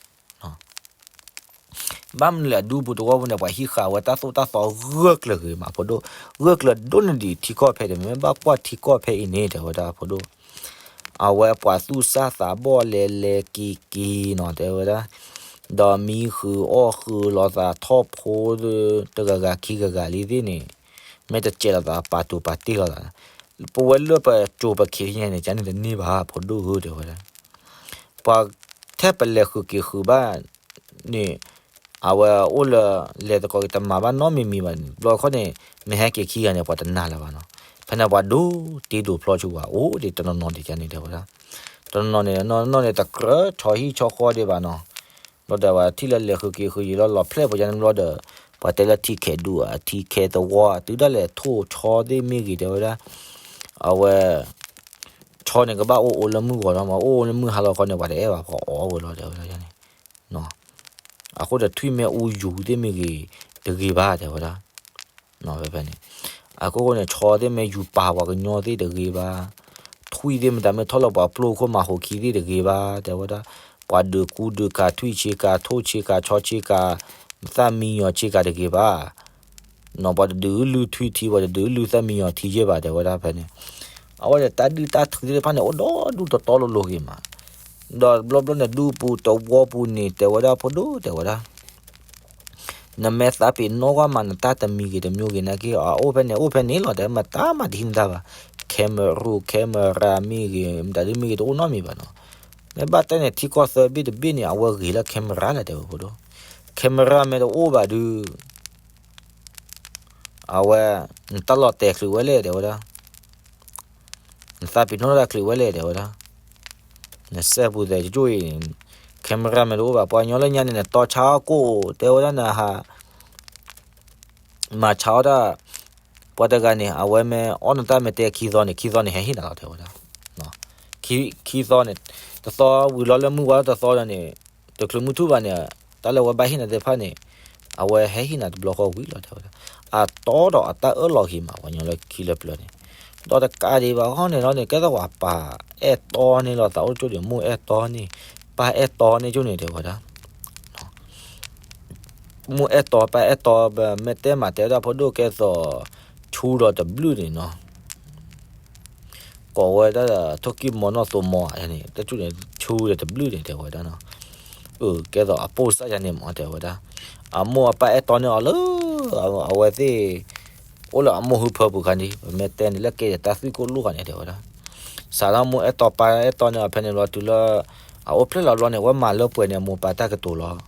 ဘၣ်မနုၤလဲၣ် အဒူပူၤတဝီပူၤန့ၣ် ပှၤဟံးဃာ်ဝဲတၢ်သိၣ်တၢ်သီဂၢၢ်ကျၢၤဂ့ၤမးဖိဒိၣ်, ဂၢၢ်ကျၢၤဒိၣ်န့ၢ်ဒံးထံကီၢ်ဖဲန့ၣ် မ့ၢ်ဘၣ်ကွၢ်ထံကီၢ်ဖဲအံၤန့ၣ် တဲဝဲဒၣ်ဖိဒိၣ် အဝဲပှၤသူၣ်စၢ်သးဘီၣ်လဲၤလဲၤက့ၤက့ၤနီၤ တဲဝဲဒၣ်, ဒီးမံဃုာ်အီၣ်ဃုာ်လိာ်သးထီၣ်ဖိ တဂၤဂၤခံဂၤဂၤလံသ့ၣ်န့ၣ်, မ့ၢ်တစဲးလိာ်သးပာ်တူၤပာ်တ့ၢ်လိာ်သး, ပဝဲလၢပကၠိၤပခံးညါန့ၣ် ကန့ၣ်တန့ၢ်ဘၣ် ဖိဒိၣ်ဧၢ တဲဝဲဒၣ်. ပှၤထဲပလဲၤဃုာ်က့ၤဃုာ်ဘၣ်န့ၣ် အဝဲအိၣ်လၢ လဲၤသကိးက့ၤတမၤဘၣ်နီတမံၤမံၤဘၣ်န့ၣ် ဘျီခီန့ၣ် မ့ၢ်ဟဲက့ၤခံဂၤန့ၣ် ပှၤတနာ်လၢၤဘၣ်နီၤ. ဖဲန့ၣ်ပှၤဒိးတ့ဒိးဖျီဆိပှၤအိၣ်ဒံးတနီၤနီၤဒံးကန့ၣ် တဲဝဲဒၣ်. တနီၤနီၤန့ၣ် နီၢ်နီၢ်န့ၣ် တကြၢးဆီဟံၣ်ဆီဃီဒံးဘၣ်နီၤ. ဘျီဒီးပှၤထံၣ်လၢလဲၤဃုာ်က့ၤဃုာ်ယံာ်လီၤလီၤဖျဲၣ်ပှၤယါန့ၣ်ဘျီဒီး ပှၤတဲလၢထံခဲးဒူၣ် အထံခဲးသဝီ တုၤဒၣ်လဲာ်ထိၣ်ဆီသ့ၣ်မ့ၢ်ဂ့ၤ တဲဝဲဒၣ်. အဝဲ ဆီန့ၣ်ကဘၣ်အိၣ်အိၣ်လၢမုၢ်ဂီၤလီၤမး အိၣ်အိၣ်လၢမုၢ်ဟါလီၤခီန့ၣ် ပှၤတအဲၣ်ဘၣ် ပှၤအီၣ်ဝဲလီၤ တဲဝဲဒၣ်န့ၣ်. အဃိဒီးထွံၣ်မ့ၢ်အူယူၤသ့ၣ်မ့ၢ်ဂ့ၤ တဂ့ၤဘၣ် တဲဝဲဒၣ်. ဖဲဖဲန့ၣ် အခိၣ်ဃိန့ၣ် ဆီသ့ၣ်မ့ၢ်ယူၤပာ်ပှၤကညီသ့ၣ်တဂ့ၤဘၣ်. ထွံၣ်သ့ၣ်မတၤမ့ၢ်ထီၣ်လၢပှၤပျိၢ်ခိၣ်မၤဟိးခံသ့ၣ်တဂ့ၤဘၣ် တဲဝဲဒၣ်. ပှၤဒုးကူဒုးကၤ ထွံၣ်ဆ့ကၤ ထိၣ်ဆ့ကၤ ဆီဆ့ကၤ သၣ်မံယီၤဆ့ကၤတဂ့ၤဘၣ်. နီၤ ပှၤတဒုးလုၢ်ထွံၣ်ထံ ပှၤတဒုးလုၢ်သၣ်မံယီၤထံယဲၢ်ဘၣ် တဲဝဲဒၣ်ဖဲန့ၣ်. အဝဲန့ၣ်တၢ်ဒုၣ်တၢ်ထုသ့ၣ်တဖၣ်န့ၣ် အိၣ်ဒီဒူၣ်တီတီလိၤလိၤဂ့ၤမး. ဒီးဘျီဘျီန့ၣ် ဒူပူၤတဝီပူၤန့ၣ် တဲဝဲဒၣ်ဖိဒိၣ် တဲဝဲဒၣ် နမ့ၢ်သးပ့ၤနီၣ်ကွၢ်မး နတၢ်တမံၤဂ့ၤတမံၤဂ့ၤနာ်က့ အအိၣ်ဖဲန့ၣ် အိၣ်ဖဲန့ၣ်လီၤ တဲမတၤမၤတဟံးနတၢ်ဘၣ်. camera camera မ့ၢ်ဂ့ၤ မတၤဒုမ့ၢ်ဂ့ၤ တအိၣ်နီတမံၤဘၣ်နီၤ. မ့ၢ်ဘၣ်တဲန့ၣ် ထံကီၢ်သၢဘ့ၣ်တဘ့ၣ်န့ၣ် အဝဲဂ့ၤလၢ camera လီၤ တဲဝဲဖိဒိၣ်. camera မ့ၢ်တအိၣ်ဘၣ်ဒုး အဝဲ နတၢ်လီၤတဲာ်ချုးဝဲလဲၣ် တဲဝဲဒၣ်. နသးပ့ၤနီၣ်တၢ်ချုးဝဲလဲၣ် တဲဝဲဒၣ်. နစဲးပူၤသဲးကၠိၣ်အံၤ camera မ့ၢ်တအိၣ်ဘၣ် ပှၤကညီလၢညါန့ၣ် နတီဆါအီၣ်ကိၣ် တဲဝဲဒၣ် နဟး မၤဆါအီၣ်တၢ် ပှၤတဂၤန့ၣ် အဝဲမ့ၢ်အီၣ်နတၢ်မ့ၢ်တဲခံသီန့ၣ် ခံသီန့ၣ် ဟဲဟ့ၣ်နၤလီၤ တဲဝဲဒၣ်. ခံသီန့ၣ် တသီဝံၤလီၤလၢမုၢ်ဝါတသီဒီးန့ၣ် တချုးမုၢ်ထူၣ်ဘၣ်န့ၣ် တၢ်လၢဝဲဘၣ်ဟ့ၣ်နၤသ့ၣ်တဖၣ်န့ၣ် အဝဲဟဲဟ့ၣ်နၤတဘျီဃီဝံၤလီၤ တဲဝဲဒၣ်. အတီဒီးအတၢ်အၢၣ်လီၤဂ့ၤမး ပှၤကညီလၢခံလၢပျၢၤန့ၣ် ဒီးတကးဒံးဘၣ်ဃီန့ၣ်လီၤန့ၣ် ကဲသိးပှၤပာ်အဲၣ်တီန့ၣ်လီၤ သးအိၣ်ကၠိန့ၣ် မိၢ်အဲၣ်တီန့ၣ် ပၢ်အဲၣ်တီန့ၣ်ကၠိန့ၣ် တဲဝဲဒၣ်. မိၢ်အဲၣ်တီ ပၢ်အဲၣ်တီ ပမ့ၢ်တဲမး တဲဝဲဒၣ်ဖိဒိၣ် ကဲသိး ဆူဒီးတဘျုးန့ၣ်နီၤ ကိးဝဲဒၣ် ထိၣ်ကံၢ်မီၤနီၢ်သိမီၤန့ၣ် တၢ်ဆူၣ်န့ၣ် ဆူဒီးတဘျုးန့ၣ် တဲဝဲဒၣ်နီၤ. အၢ ကဲသိးအပိၢ်စၢ်ယါန့ၣ်မး တဲဝဲဒၣ်. အမိၢ်အပၢ်အဲၣ်တီန့ၢ်အီၤလၢ အဝဲသ့ၣ် အိၣ်လၢအမိၢ်ဟူဖၢပူၤခါန့ၣ် ပမ့ၢ်တဲန့ၣ် လၢကဲယတၢ်သွံၣ်ကိၣ်လိၣ်ခါန့ၣ် တဲဝဲဒၣ်. စးထီၣ်မိၢ်အဲၣ်တီပၢ်အဲၣ်တီန့ၣ် ဖဲန့ၣ်ဘျီတုၤလၢ အအိၣ်ဖျဲၣ်လီၤဘျီန့ၣ် အဝဲမၤလၢပှဲၤန့ၣ် အမိၢ်ပၢ်တၢ်ကတိၤလီၤ.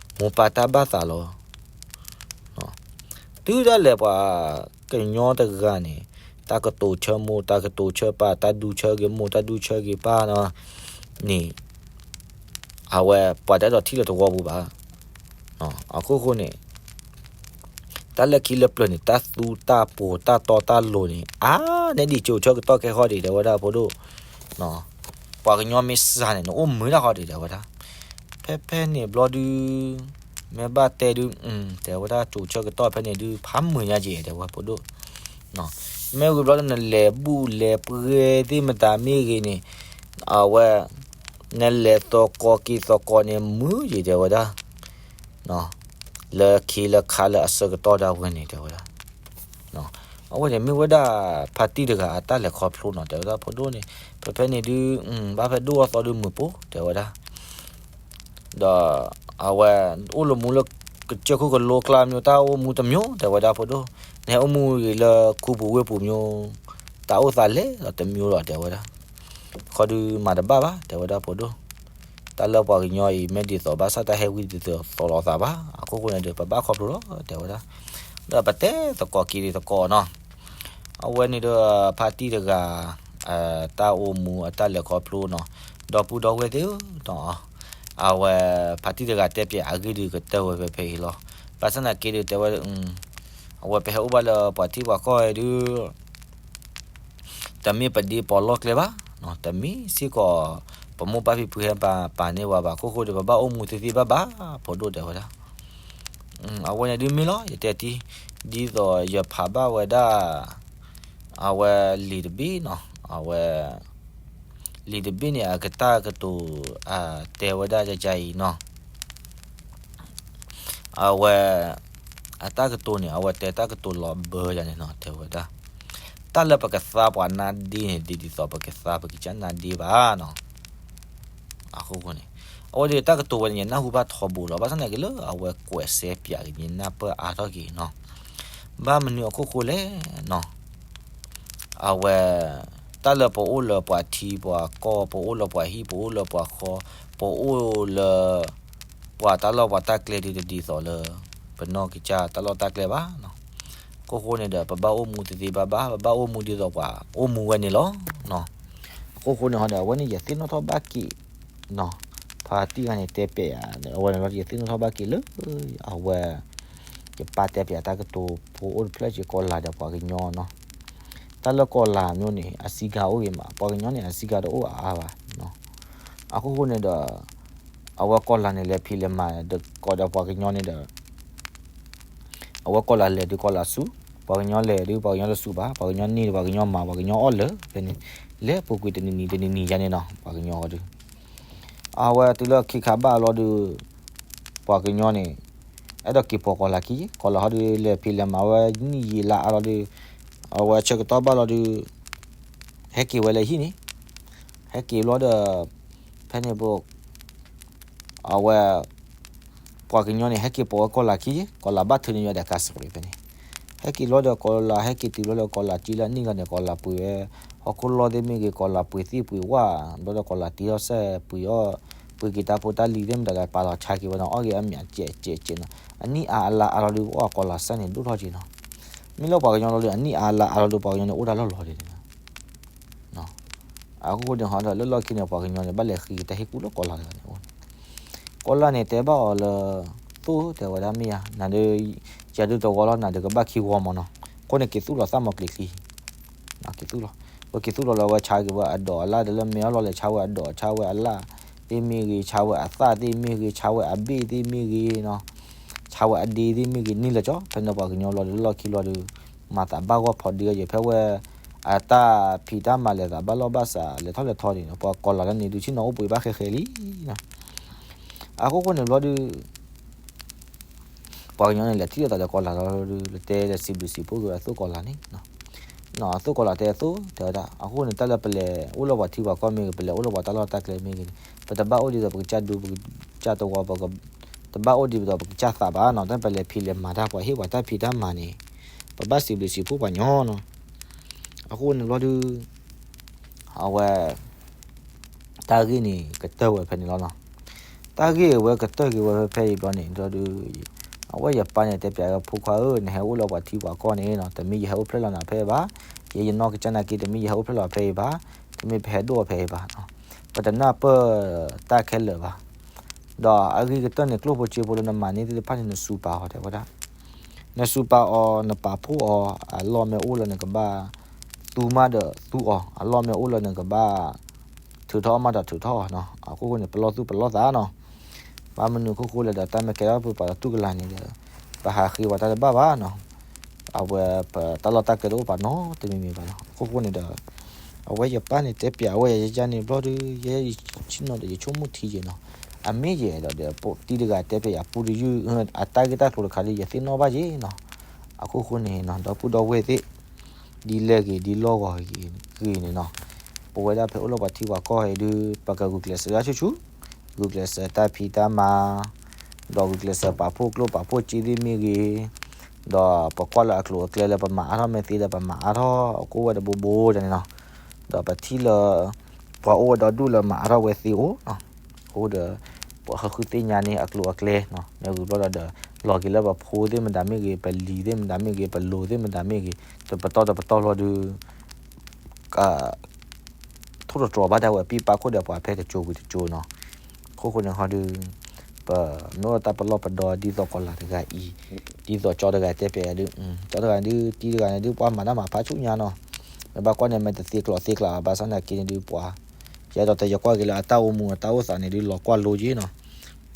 မိၢ်ပၢ်တၢ်ဘၣ်သးလီၤ. တုၤဒၣ်လဲာ်ပှၤကညီတဂၤန့ၣ် တၢ်ကတိၤဆၢမိၢ် တၢ်ကတိၤဆၢပၢ် တၢ်ဒူဆၢက့ၤမိၢ် တၢ်ဒူဆၢက့ၤပၢ်နီၤ န့ၣ် အဝဲပှၤတအဲၣ်ဒိးထံၣ်လၢသဝီပူၤဘၣ်. အခိၣ်ဃိန့ၣ် တၢ်လၢခံလၢပျၢၤန့ၣ် တၢ်သူတၢ်ပိာ်တၢ်တီတၢ်လိၤန့ၣ် အါန့ၢ်ဒံးကၠိဆၢကတီၢ်ခဲဃီဒံး တဲဝဲဒၣ်ဖိဒိၣ်. ပှၤကညီမ့ၢ်စှၤန့ၣ် နအိၣ်မုာ်တၢ်ဃီဒံး တဲဝဲဒၣ်. ဖဲဖဲန့ၣ်ဘျီဒုး မ့ၢ်ဘၣ်တဲဒုး တဲဝဲဒၣ်ကၠိဆၢကတီၢ်ဖဲန့ၣ်ဒုး ဖးမုာ်ညါက့ၤ တဲဝဲဖိဒိၣ်. မ့ၢ်ဝံၤဘျီဒုး နလဲၤဘူၣ်လဲၤပှဲၤသ့ၣ်မတၤမ့ၢ်ဂ့ၤန့ၣ် အဝဲ နလဲၤသကိးက့ၤသကိးန့ၣ် မုာ်ယံၤ တဲဝဲဒၣ်. လၢခံလၢခါလၢအဆၢကတီၢ်ဒၣ်ဝဲန့ၣ် တဲဝဲဒၣ်. အဝဲန့ၣ်မ့ၢ်ဝဲဒၣ် ဖါတံၢ်တဂၤအတၢ်လဲၤခီဖျိနီၤ တဲဝဲဒၣ်ဖိဒိၣ်န့ၣ် ဖဲဖဲန့ၣ်ဒုး ဘၣ်ဖဲဒိၣ်အသီဒုးမုာ်ပိၢ် တဲဝဲဒၣ်. ဒီးအဝဲအိၣ်လၢမူလၢကစၢၢ်ခိၣ်ကလိကျါမ့ၢ် တၢ်အိၣ်မူတမံၤ တဲဝဲဒၣ်ဖိဒိၣ်, နဟဲအိၣ်မူဂ့ၤလၢခူပူၤဝ့ၢ်ပူၤမ့ၢ် တၢ်အိၣ်သးလဲၤဒီးတမံၤလီၤ တဲဝဲဒၣ်. ခီဒုးမၤတဘၣ်ဘၣ် တဲဝဲဒၣ်ဖိဒိၣ်, တၢ်လၢပှၤကညီအံၤ မ့ၢ်ဒ်သိးဘၣ်ဆၣ်တၢ်ဟဲဝံဒ်သိးသိးလိာ်သးဘၣ်, အခိၣ်ဃိန့ၣ်ဒီး ပဘၣ်ခီဖျိလီၤ တဲဝဲဒၣ်. ဒီးပတဲသကိးက့ၤဒ်သကိးနီၤ အဝဲန့ၣ်ဒီး ဖါတံၢ်တဂၤ တၢ်အိၣ်မူအတၢ်လဲၤခီဖျိနီၤ, ဒီပုၢ်ဒီဝဲၢ်သ့ၣ်ဧၢနီၤ, အဝဲ ဖါတံၢ်တဂၤတဲပၠးအဂ့ၢ်ဒုးကတၢၢ်ဝဲဖဲဖဲအံၤလီၤ. ဘၣ်ဆၣ်သနာ်က့ဒုးတဲဝဲ အဝဲပဟဲအိၣ်ဘၣ်လၢပှၤထံပှၤကီၢ်ဒုး တမ့ၢ်ပဒ့ပီးလီၢ်ကျဲဘၣ်, တမ့ၢ်စ့ၢ်ကီး ပမိၢ်ပၢ်ဖံဖုဟဲပာ်ပာ်န့ၢ်ဝဲဘၣ်, ခိၣ်ဃိဒီး ပဘၣ်အိၣ်မူသ့သ့ဘၣ်ဘၣ် ဖိဒိၣ်တဲဝဲဒၣ်. အဝဲန့ၣ်ဒုးမ့ၢ်လီၤ ယတဲတံၢ်, ဒ်သိးယဖးဘၣ်ဝဲဒၣ် အဝဲလံာ်တဘ့ၣ်နီၤ, အဝဲ လံာ်တဘ့ၣ်န့ၣ် အကတၢ်ကတိၤ တဲဝဲဒၣ်ယၤအံၤနီၤ, အဝဲ အတၢ်ကတိၤန့ၣ် အဝဲတဲတၢ်ကတိၤလီၤဘၢယၤန့ၣ်နီၤ, တဲဝဲဒၣ် တၢ်လၢပကသါပှၤနါဒ့န့ၣ် ဒ်ဒ်သိးပကသါပကစၢ်နါဒ့ဘၣ်နီၤ. အဃိန့ၣ် အဝဲဒၣ်တၢ်ကတိၤဝဲန့ၣ် ယနၢ်ဟူဘၣ်ထီဘိလီၤ. ဘၣ်ဆၣ်သနာ်က့လၢအဝဲကွဲးစဲပၠးက့ၤ ယနၢ်ပၢၢ်အါထီၣ်က့ၤနီၤ. ဘၣ်မနုၤအခိၣ်ဃိလဲၣ်နီၤ, အဝဲ တၢ်လၢပအိၣ်လၢပှၤထံပှၤကီၢ် ပအိၣ်လၢပှၤဟံၣ် ပအိၣ်လၢပှၤဃီ ပအိၣ်လၢ ပှၤတၢ်လီၢ်ပှၤတၢ်ကျဲဒုးတဒ်သိးလၢ ပနီၢ်ကစၢ်တၢ်လီၢ်တၢ်ကျဲဘၣ်နီၤ. အခိၣ်ဃိန့ၣ်ဒီး ပဘၣ်အိၣ်မူတသ့ဘၣ်ဘၣ်, ပဘၣ်အိၣ်မူဒ်သိးပှၤအိၣ်မူဝဲန့ၣ်လီၤ. အခိၣ်ဃိန့ၣ်ဟီဒီး အဝဲန့ၣ်ယသ့ၣ်နီၣ်ထီၣ်ဘၣ်က့ၤနီၤ, ဖါတံၢ်ဂၤန့ၣ်တဲပၠးယၤ အဝဲန့ၣ်လီၤ ယသ့ၣ်နီၣ်ထီၣ်ဘၣ်က့ၤလၢ အဝဲ ယပၢ်တဲပၠးတၢ်ကတိၤဖိအိၣ်တဖျၢၣ်က့ၤ ကီၤလၤဒီးပှၤကညီနီၤ. တၢ်လၢကီၤလၤမ့ၢ်န့ၣ် အစံးကၤအိၣ်ဂ့ၤမး, ပှၤကညီန့ၣ် အစံးကၤတအိၣ်အါအါဘၣ်နီၤ. အခိၣ်ဃိန့ၣ်ဒီး အဝဲကီၤလၤန့ၣ် လဲၤဖံးလဲၤမၤဒီး ကိးဒီးပှၤကညီန့ၣ်ဒီး အဝဲကီၤလၤလဲၤဒုးကီၤလၤစူၢ်, ပှၤကညီလဲၤဒုးပှၤကညီတစူၢ်ဘၣ်, ပှၤကညီန့ၢ်ဒီးပှၤကညီမၤ ပှၤကညီအီၣ်လၢာ်ဖဲန့ၣ်, လဲၤပူၤကွံာ်တနံၤနံၤတနံၤနံၤယါန့ၣ်နီၤ, ပှၤကညီအီၤဒုး အဝဲတုၤလၢခံခါဘၣ်လီၤဒုး ပှၤကညီန့ၣ် အဲၣ်ဒိးက့ၤပိာ်ကီၤလၤခံ, ကီၤလၤဟီဒုး လဲၤဖံးလဲၤမၤဝဲနံၣ်ယံာ်လါအါလီၤဒုး အဝဲဆၢကတီၢ်ဘၣ်လီၤဒုး ဟဲက့ၤဝဲလၢဟံၣ်န့ၣ်, ဟဲက့ၤဘျီဒီး ဖဲန့ၣ် အဝဲ ပှၤကညီန့ၣ် ဟဲက့ၤပိာ်ဝဲကီၤလၤခံ, ကီၤလၤဘၣ်ထုးန့ၢ်ယွၤဒီးကါစပရ့ၤဖဲန့ၣ်, ဟဲက့ၤဘျီဒီးကီၤလၤ ဟဲက့ၤတုၤဘျီဒီးကီၤလၤကံလၢအနံၣ်ဂီၢ်န့ၣ် ကီၤလၤပှ့ၤဝဲ ဟီၣ်ခိၣ်လီၢ်သ့ၣ်မ့ၢ်ဂ့ၤ, ကီၤလၤပှ့ၤသ့ၣ်ပှ့ၤဝၣ်, ဘျီဒီးကီၤလၤတ့ထီၣ်စဲၣ်ပှ့ၤအီၣ်, ပှ့ၤက့ၤတၢ်ဖိတၢ်လံၤသ့ၣ်မတၤဒီး ပာ်လီၤဆါက့ၤဝဲနီၤ, အီၣ်က့ၤအီၣ်မးကဲးကဲးကဲးနီၤ, အနံၣ်အါအလါအါလီၤဒုး ပှၤကီၤလၤစဲၣ်န့ၣ် ဒိၣ်ထီၣ်က့ၤနီၤ, မ့ၢ်လၢပှၤကညီလီၤဒုး အနံၣ်အါအလါအါလီၤဒုး ပှၤကညီန့ၣ် အိၣ်တၢ်လီၢ်လီၤဒ်န့ၣ်နီၤ. အဃိန့ၣ်ဟီဒီး လၢလီၢ်ခံန့ၣ် ပှၤကညီန့ၣ် ဘၣ်လဲၤဃ့က့ၤတၢ်ဟ့ၣ်ကူၣ်လၢကီၤလၤတဂၤန့ၣ်အိၣ်န့ၣ်, ကီၤလၤန့ၣ် တဲဘၣ်အီၤလၢ သိၣ် တဲဝဲဒၣ်မ့ၢ်ယၤ, နၤဒုး ယၤဒုးတဝီလီၤ နၤဒုးကဘၣ်ခံဝီမးနီၤ, အဃိန့ၣ် က့ၤသူၣ်လီၤသၣ်မီၤကျ့ၤချံ, က့ၤသူၣ်လီၤ, ဝဲက့ၤသူၣ်လီၤလၢဝဲဆါက့ၤဝဲအဒိးအလၣ် ဒီးလၢမဲအီၣ်လီၤလဲၤဆါဝဲအဒိး ဆါဝဲအလၣ်သ့ၣ်မ့ၢ်ဂ့ၤ, ဆါဝဲအသၣ်သ့ၣ်မ့ၢ်ဂ့ၤ, ဆါဝဲအဘ့ၣ်သ့ၣ်မ့ၢ်ဂ့ၤနီၤ, ဆါဝဲအဒ့သ့ၣ်မ့ၢ်ဂ့ၤ န့ၢ်လၢၤကၠီ, ဖဲန့ၣ်ပှၤကညီလီၤဒုး လၢလီၢ်ခံလီၤဒုး မၤသးဘၣ်ဂီၢ်ဖီဒ့အီၤယဲၢ် ဖဲဝဲ အတၢ်ဖံးတၢ်မၤလဲၤသးဘၣ်လီၢ်ဘၣ်စး လဲၤထီၣ်လဲၤထီဒ်န့ၣ် ပှၤကီၤလၤလၢန့ၣ်ဒုး ဆ့ၣ်နီၤအိၣ်ပှ့ၤဘၣ်ဃဲဃဲလံနီၤ. အဃိဃိန့ၣ်ဘျီဒုး ပှၤကညီန့ၣ် လဲၤထံၣ်လိာ်သးဒီးကီၤလၤလီၤဒုး လဲၤတဲဒီးစံးဘျုးစံးဖှိၣ်က့ၤဝဲအသိးကီၤလၤန့ၣ်, အသိးကီၤလၤတဲအသိး တဲဝဲဒၣ် အဃိန့ၣ် တၢ်လၢပလဲၤအိၣ်လၢပှၤထံပှၤကီၢ်မ့ၢ်ဂ့ၤ ပလဲၤအိၣ်လၢပှၤတၢ်လီၢ်တၢ်ကျဲမ့ၢ်ဂ့ၤန့ၣ် ပတဘၣ်အိၣ်ဒ်သိးပကစၢ်ဒူ ပကစၢ်တဝီ ပတဘၣ်အိၣ်ဒ်သိးပကစၢ်သးဘၣ်နီၤ, တၢ်ပလဲၤဖံးလဲၤမၤတၢ် ပှၤဟ့ၣ်ပှၤတၢ်ဖံးတၢ်မၤန့ၣ် ပဘၣ်စံးဘျုးစံးဖှိၣ်ပှၤကညီနီၤ. အဃိန့ၣ်ဘျီဒုး အဝဲ တၢ်ဂ့ၢ်န့ၣ်ကတၢၢ်ဝဲဖဲန့ၣ်လီၤနီၤ. တၢ်ဂ့ၢ်အဝဲကတၢၢ်က့ၤဝဲဖဲဖဲအံၤဘျီန့ၣ် ဒီး အဝဲယပၢ်န့ၣ်တဲပၠးဝဲဖိခွါဧၢ နဟဲအိၣ်လၢပှၤထံပှၤကီၢ်န့ၣ်နီၤ တမ့ၢ်ယဟဲအိၣ်ဖျဲၣ်လီၤနၤဖဲအံၤဘၣ်. ယဲယနီၢ်ကစၢ်နာ်က့ တမ့ၢ်ယဟဲအိၣ်ဖျဲၣ်လီၤဖဲအံၤဘၣ်, တမ့ၢ်ပဟဲဒိၣ်အီၤဖဲအံၤဘၣ်နီၤ. ပတနၢ်ပၢၢ်တၢ်ခဲလၢာ်ဘၣ်. ဒီးအဂ့ၢ်ကတၢၢ်န့ၣ် ကျိၣ်ဖိစ့ဖိလၢနမၤန့ၢ်သ့ၣ်တဖၣ်န့ၣ် နစူးပာ်အီၤတဲဝဲဒၣ် နစူးပာ်အီၤ နပာ်ဖှိၣ်အီၤ အလီၢ်မ့ၢ်အိၣ်လၢနကဘၣ် သူမးဒီးသူအီၤ, အလီၢ်မ့ၢ်အိၣ်လၢနကဘၣ် ထုးထီၣ်အီၣ်မးဒီးထုးထီၣ်အီၤနီၤ. အဃိဃိန့ၣ် ပလီၢ်သူၣ်ပလီၢ်သးနီၤ. ဘၣ်မနုၤအခိၣ်ဃိလဲၣ်ဒီး တၢ်မ့ၢ်ကဲထီၣ်ပပှၤတူၢ်ကလာ်န့ၣ်ဒီး ပဟးဃ့ပှၤတၢ်တဘၣ်ဘၣ်နီၤ. အဝဲပတၢ်လီၢ်တၢ်ကျဲတအိၣ်ပာ်နီတမံၤမံၤဘၣ်နီၤ. အဃိဃိန့ၣ်ဒီး အဝဲယပၢ်န့ၣ်တဲပၠးဝဲယၤယၤန့ၣ်ဘျီဒုး ယဲယဆ့ၣ်နီၤဒီးယဆိကမိၣ်ထံယဲၢ်နီၤ. အမ့ၢ်ယဲၢ်ဒီး တံၤတဂၤတဲပၠးယၤပူတယုၢ် အတၢ်ဂ့ၢ်တၢ်ကျိၤတခါဒီး ယသ့ၣ်နီၣ်ဘၣ်ယဲၢ်နီၤ. အဃိဃိန့ၣ်နီၤ ဒီပုၢ်ဒီဝဲၢ်သ့ၣ် ဒ်လဲၣ်ဂ့ၤ ဒ်လီၢ်ဂီၤဂ့ၤန့ၣ်နီၤ, ပဝဲဒၣ်ဖဲအိၣ်လၢပှၤထံပှၤကီၢ်အံၤဒုး ပကဂုာ်ကျဲးစၢးဒၣ်ဆူၣ်ဆူၣ်, ဂုာ်ကျဲးစၢးတၢ်ဖံးတၢ်မၤ, ဒီးဂုာ်ကျဲးစၢးပာ်ဖှိၣ်ကျိၣ်ပာ်ဖှိၣ်စ့သ့ၣ်မ့ၢ်ဂ့ၤ, ဒီးပကွၢ်လၢအကျိၤအကျဲလၢပမၤအါထီၣ်မ့ၢ်သ့ဒီး ပမၤအါထီၣ်အကိၣ်ဝဲဒီးဘိဘိန့ၣ်နီၤ, ဒီးပထံၣ်လၢ ပှၤအိၣ်ဝဲဒီဒူၣ်လၢမၤအါထီၣ်ဝဲသ့အိၣ်နီၤ, အဃိဒီး ပှၤဟၢဃုသ့ၣ်ညါန့ၢ်အကျိၤအကျဲနီၤ, မ့ၢ်ဂ့ၤဘျီဒီး လီၤက့ၤလၢပဖိသ့ၣ်မတၤမ့ၢ်ဂ့ၤ, ပလံၤသ့ၣ်မတၤမ့ၢ်ဂ့ၤ, ပလိၤသ့ၣ်မတၤမ့ၢ်ဂ့ၤ, တပတီၢ်တပတီၢ်လီၤဒုး ထိၣ်သတြီၤဘၣ်ဒၣ်ဝဲ ပံၢ်ပၢ်ခိၣ်ဒီးပှၤဖဲတကၠိၤဝံၤတကၠိၤနီၤ. အဃိဃိန့ၣ်ဟီဒုး ပမ့ၢ်အိၣ်တၢ်ပလီၢ်ပဒီဒ်သိးကီၤလၤတဂၤအံၤ, ဒ်သိးကၠီတဂၤတဲပၠးယၤဒုး, ကၠီတဂၤဒုး တံၤတဂၤန့ၣ်ဒုး ပှၤမၤတၢ်မၤဖးဆူညါနီၤ. မ့ၢ်ဘၣ်ကွၢ်န့ၣ် မ့ၢ်တသ့ကျိးသ့ကျးဘၣ်ဆၣ်နာ်က့န့ၣ်ဒုး ပှၤ ယအဲၣ်ဒိးတဲယကွၢ်က့ၤလၢအတၢ်အိၣ်မူအတၢ်အိၣ်သးန့ၣ်ဒုး လီၤကွၢ်လိယ့ၣ်နီၤ.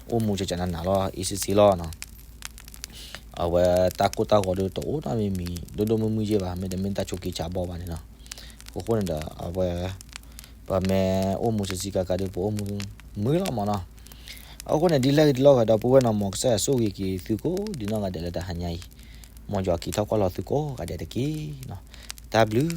အိၣ်မူကကနးနးလီၤ အ့စ့စ့လီၤနီၤ. အဝဲတၢ်ကိၢ်တၢ်ဂီၤဒီးတအိၣ်နီတမံၤမံၤ ဒိၣ်ဒိၣ်မုၢ်မုၢ်ယဲၢ်ဘၣ်, မ့တမ့ၢ်တၢ်ဆိးက့ဆါဘီဘၣ်န့ၣ်နီၤ. အဃိန့ၣ်ဒီး အဝဲ ပမ့ၢ်အိၣ်မူဆံးဆံးကါကါဒီး ပအိၣ်မူမုာ်လီၤမၢ်နီၤ. အဃိန့ၣ် ဒ်လဲၣ်ဂ့ၤဒ်လဲၣ်ဂ့ၤဒီး ပုၢ်ဝဲၢ်နီၤ မ်ကစၢ်ယွၤဆိၣ်ဂ့ၤက့ၤသုကိးဒ်နီၢ်ဂၤဒဲးလၢတဟါညါအံၤ, မ်ယွၤက့ၤထီၣ်ကွၢ်လီၤသုကိးဂၤဒဲးတက့ၢ်နီၤ. တၢ်ဘျုး